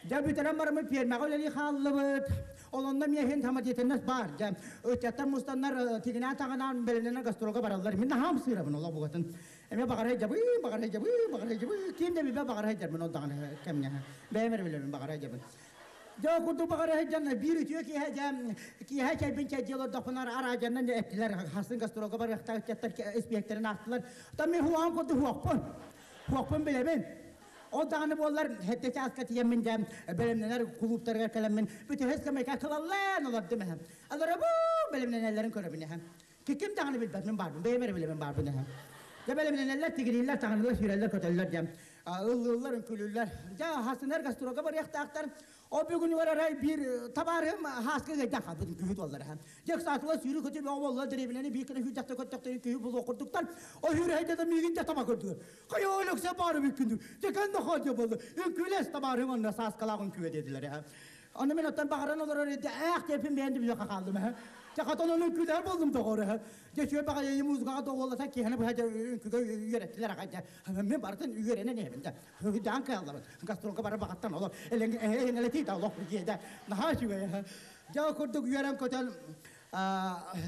Дьэ бүтэрэн бараммыт пиэрмэҕэ үлэлии хааллыбыт. Ол онно миэхин самодеятельность баар. Дьэ ыччаттар мустаннар тигинээн-таҕынаан бэлэмнэнэн гастролга бараллар. Мин наһаа ымсыырабын олох бугатын. Эмиэ баҕара сылдьабын, баҕара сылдьабын, баҕара сылдьабын. Ким да билбэт баҕара сылдьарбын ол даҕаны кэмҥэ. Бэйэм эрэ билэбин баҕара сылдьабын. Дьэ ол курдук баҕара сылдьан биир үтүө киэһэ дьэ киэһэ чэйбин чэйдии олордохпуна араадьаннан эттилэр хасын гастролга барыахтаах ыччаттар испиэктэрин аахтылар. Оттон мин хуаҕым курдук хуохпун. Хуохпун билэбин. Ол даҕаны буоллар, сэттэ чааска тиийэммин дьэ, бэлэмнэнэр кулууптарыгар кэлэммин, бүтүһэс кэмэйкэ кылаллаан олордум эһэм. Алара бу бэлэмнэнэллэрин көрөбүн эһэм. Ким даҕаны билбэт мин баарбын, бэйэм эрэ билэбин баарбын эһэм. Дьэ бэлэмнэнэллэр, тигирииллэр, таҥнылар, сүүрэллэр, көтөллөр дьэ. Ыллыыллар, үҥкүүлүүллэр. Дьэ, хасынар гастролга барыахтаахтар. Ол бүгүнүгэр арай биир табаарыһым хааска ыйдан хаалбытын күһү туоллар эһэм. Дьэ, ыксаатылар сүүрүү көтүү бөҕө буолла, дэриэбинэни биир гына сүүрдэхтэ көттөхтөрүн күһү булуох курдуктар. Ол сүүрэ да миигин да таба көрдүлэр. Хайа Өлөксө баары бүккүндү. Дьэ, кэннэ хаалдьа буолла. Үҥкүүлэс табаарыһым онно сааскалаах үҥкүүгэ диэтилэр эһэм. Аны мин оттон баҕаран олорор эдэ ээх диэппин бэйэм да билиэххэ хааллым эһэ. Дьэ, хатан ону үҥкүүлэһэр буоллум доҕор эһэ. Дьэ, үчүгэй баҕайы музыкаҕа доҕуоллатан киэһэни быһа дьэ үҥкүүгэ үөрэттилэр аҕай дьэ. Мин барытын үөрэнэн иһэбин да. Даан кыаллабыт. Гастролга бары баҕаттан олох элэҥэлэтии да олох дьиэдэ наһаа үчүгэй. Дьэ курдук үөрэн көтөн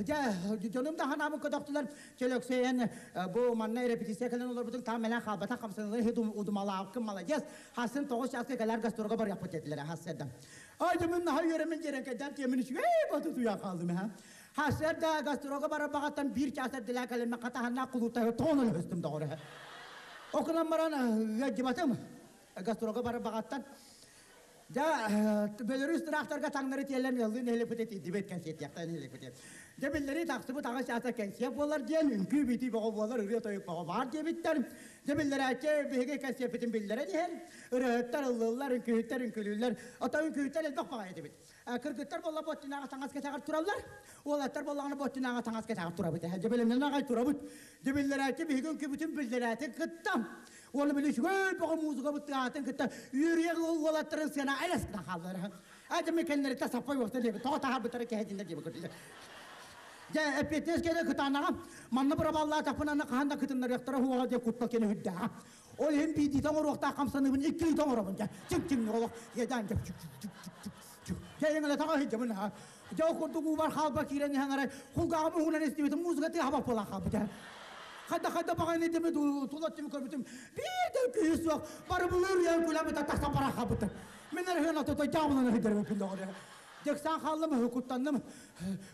дьэ дьонум да ханаабын көтөхтүлэр. Чөлөксөйөн бу манна репетиция кэлэн олорбутун таам мэлэн хаалбатах хамсаныылары иһит удумалаабыккын молодец. Хасын тоҕус чааска кэлэр гастролга барыахпыт диэтилэр хассыарда. Ай дьэ мин наһаа үөрэммин дьиэрэн кэйдään тиэмин үчүгэй батутуйа хаалдым ха. Хассыарда гастролга барар баҕаттан биир чаас эрдэлээн кэлэммин хатаһаннаах кулууптарга тоҕон өлөһөстүм доҕор. Окунан баран ыалдьыбатым. Гастролга барар баҕаттан. Дьэ, Бөлөрүүс тыраахтарга таҥнары тиэллэн ыаллыы нэһилиэкпитэ тиийдибит кэнсиэртиэхтэн нэһилиэкпитэ. Дьэ, биллэрии тахсыбыт аҕыс чааса кэнсиэр буолар диэн, үҥкүү-битии бөҕө буолар, ырыа-тойук бөҕө баар диэбиттэр. Дьэ, биллэрээччи биһиги кэнсиэрпитин биллэрэн иһэр. Ырыаһыттар ыллыыллар, үҥкүүһүттэр үҥкүүлүүллэр. Оттон үҥкүүһүттэр элбэх баҕайы этибит. Кыргыттар буолла буоттунааҕа таҥас кэтэҕэр тураллар, уолаттар буоллаҕына буоттунааҕа таҥас кэтэҕэр турабыт. Дьэ бэлэмнэн аҕай турабыт. Дьэ биллэрээччи биһиги үҥкүүбүтүн биллэрээтин кытта уонна били үчүгэй бөҕө музыкабыт тыаһаатын кытта үөрүйэх уолаттарын сыана элэс гына хааллар. Ата мен кэннэриттэ саппай уоста диэбит, тоҕо таһаарбыттара кэһэтиннэр диэбит көрдүлэр. Дьэ, эппиэтинэс кэлэ кытаанаҕа, манна бырабааллаатахпына аны хаһан да кытыннарыахтара уоҕа диэн куттал кэнэ үрдээҕэ. Ол иһин биирдиитэ оҥоруохтаах хамсаныыбын иккилиитэ оҥоробун дьэ. Чиҥ-чиҥ олох иэдээн дьэ чүк-чүк-чүк-чүк. Дьэ эҥэлэтэҕэ сылдьабын аха. Дьэ ол курдук уубар хаалба киирэн иһэн арай кулгааҕым уһунан истибитим музыка тыаһа буолан хаалбыта. Хайда-хайда баҕайыны деми тула өттүм көрбүтүм биир да күүһү суох бары былыр үйэн күлэбитэ тахсан баран хаалбыта. Мин эрэ ото дьаабылана сылдьарым доҕор. Дьыксаан хааллым, куттанным.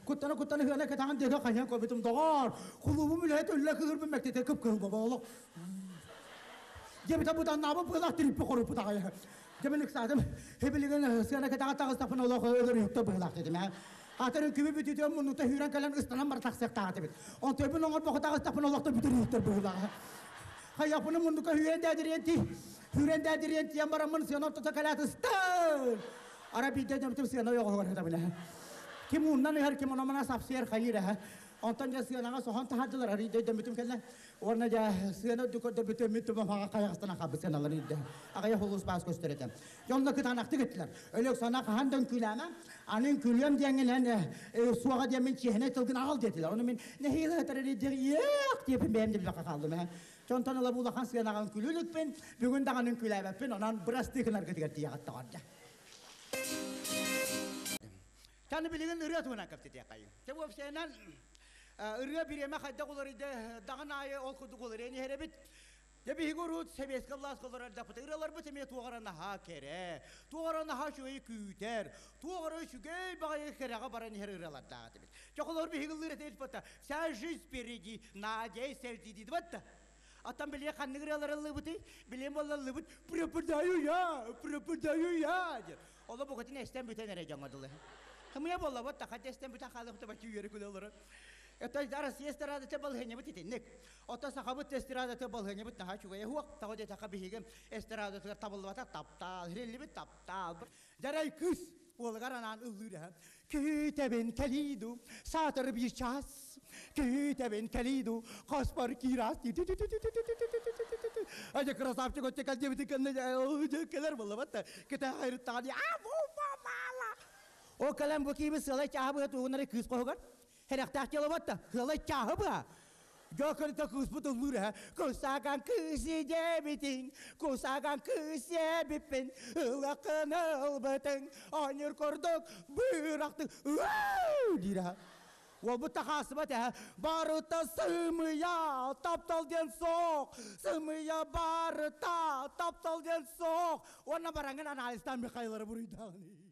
Куттана-куттана ыана кэтэҕин диэки хайан көрбүтүм доҕор. Кулуубум үлэһит үллэ кыһырбын мэктиэтэ кып-кыһыл баба олох. Дьэбитэ бутаннаабы быылах тириппи хоруппут аҕай. Дьэбин ыксаатым. Хибилигин сыана кэтэҕэ таҕыстахпына олох өлөрүһүктэ быһылаах дедим ээ. Атын үҥкүбү бүтүтүөн муннукта сүүрэн кэлэн ыстанан бар тахсыахтаах этибит. Онтойбун оҥорбохо таҕыстахпына олохто бүтүрүһүктэр быһылаах. Хайаппыны муннукка сүүрэн дээдириэн ти. Сүүрэн дээдириэн тиэн бараммын сыана ортото кэлээт ыстан. Ара биирдэ дьомтум сыана ойоҕоһугар сытабын. Ким ууннан ыһар, ким ономана сапсыйар хайыыр эһэ. Онтон дьэ сыанаҕа соһон таһаардылар, арыйда өйдөммүтүм кэллэ. Уонна дьэ сыана үрдүк көрдөрбүтүм, мүт тумафаҕа хайаҕастан хаалбыт сыаналар үрдэ. Аҕыйах улуус баас көстөр этэ. Дьонно кытаанахтык эттилэр. Өлөк сана хаһан да үҥкүүлээмэ, аны үҥкүүлүөм диэҥҥинэн суоҕа диэммин чиэһинэй тылгын аҕал диэтилэр. Ону мин нэһиилэ ытар иэх диэпин бэйэм да билбэккэ хааллым ээ. Дьонтон ыла бу улахан сыанаҕа үҥкүүлүү иликпин, бүгүн даҕаны үҥкүүлээбэппин, онон бырастыы гынаргытыгар тиийэҕит доҕор дьэ. Чаны билигин ырыа туһунан кэпсэтиэххэйиҥ. Чэ уопсайынан ырыа бириэмэ хайдах уларыйда даҕын аайы ол курдук уларыйан иһэр эбит. Дьэ биһиги урут сэбиэскэй былааска олорор эрдэхпит ырыаларбыт эмиэ туох эрэ наһаа кэрэ, туох эрэ наһаа үчүгэйи күүтэр, туох эрэ үчүгэй баҕайы кэрэҕэ баран иһэр ырыалардаах этибит. Чэ холобур биһиги ыллыыр этибит бата «Вся жизнь впереди, надейся, жди» диибит да. Оттон били ханнык ырыалары ыллыыбытый? Билим буолла ыллыыбыт «Пропадаю я, пропадаю я» диэн. Оло букатын эстэн бүтэн эрэ дьоҥҥо дылы. Хымыйа буолла вот хата эстэн бүтэн хаалыахта баччы үөрэ күлэ олорор. Это Россия эстрадата балаһыанньабыт итинник. Оттон сахабыт эстрадата балаһыанньабыт наһаа үчүгэйэ суох. Тоҕо диэтэххэ биһиги эстрадатыгар табыллыбатах таптаал, иһиллибит таптаал. Дьарай кыыс уолугар анаан ыллыыр эһэ. Күүтэбин кэлии дуу, саатар биир чаас. Күүтэбин кэлии дуу, хоспор киираас дии. Ажа красавчик өттө кэл диэбитин кэннэ кэлэр буолла да кэтэ хайрыттаҕа дии мала. О кэлэн бу кииби сыалай чааһы быһа туһунары кыыс хоһугар Сэрэхтээх дьыала батта, сыалай чааһы быһа. Дьокурта кыыспыт ыллыыр эһэ. Кусаган кыыс дебитиҥ, кусаган кыыс эбиппин, ылаххын ылбытыҥ, оонньуур курдук бырахтыҥ, диир эһэ. Уолбут да хаасыбат эһэ. Барыта сымыйа, таптал диэн суох, сымыйа барыта, таптал диэн суох. Уонна бараҥын анализтаан Михайлары буруйдаан.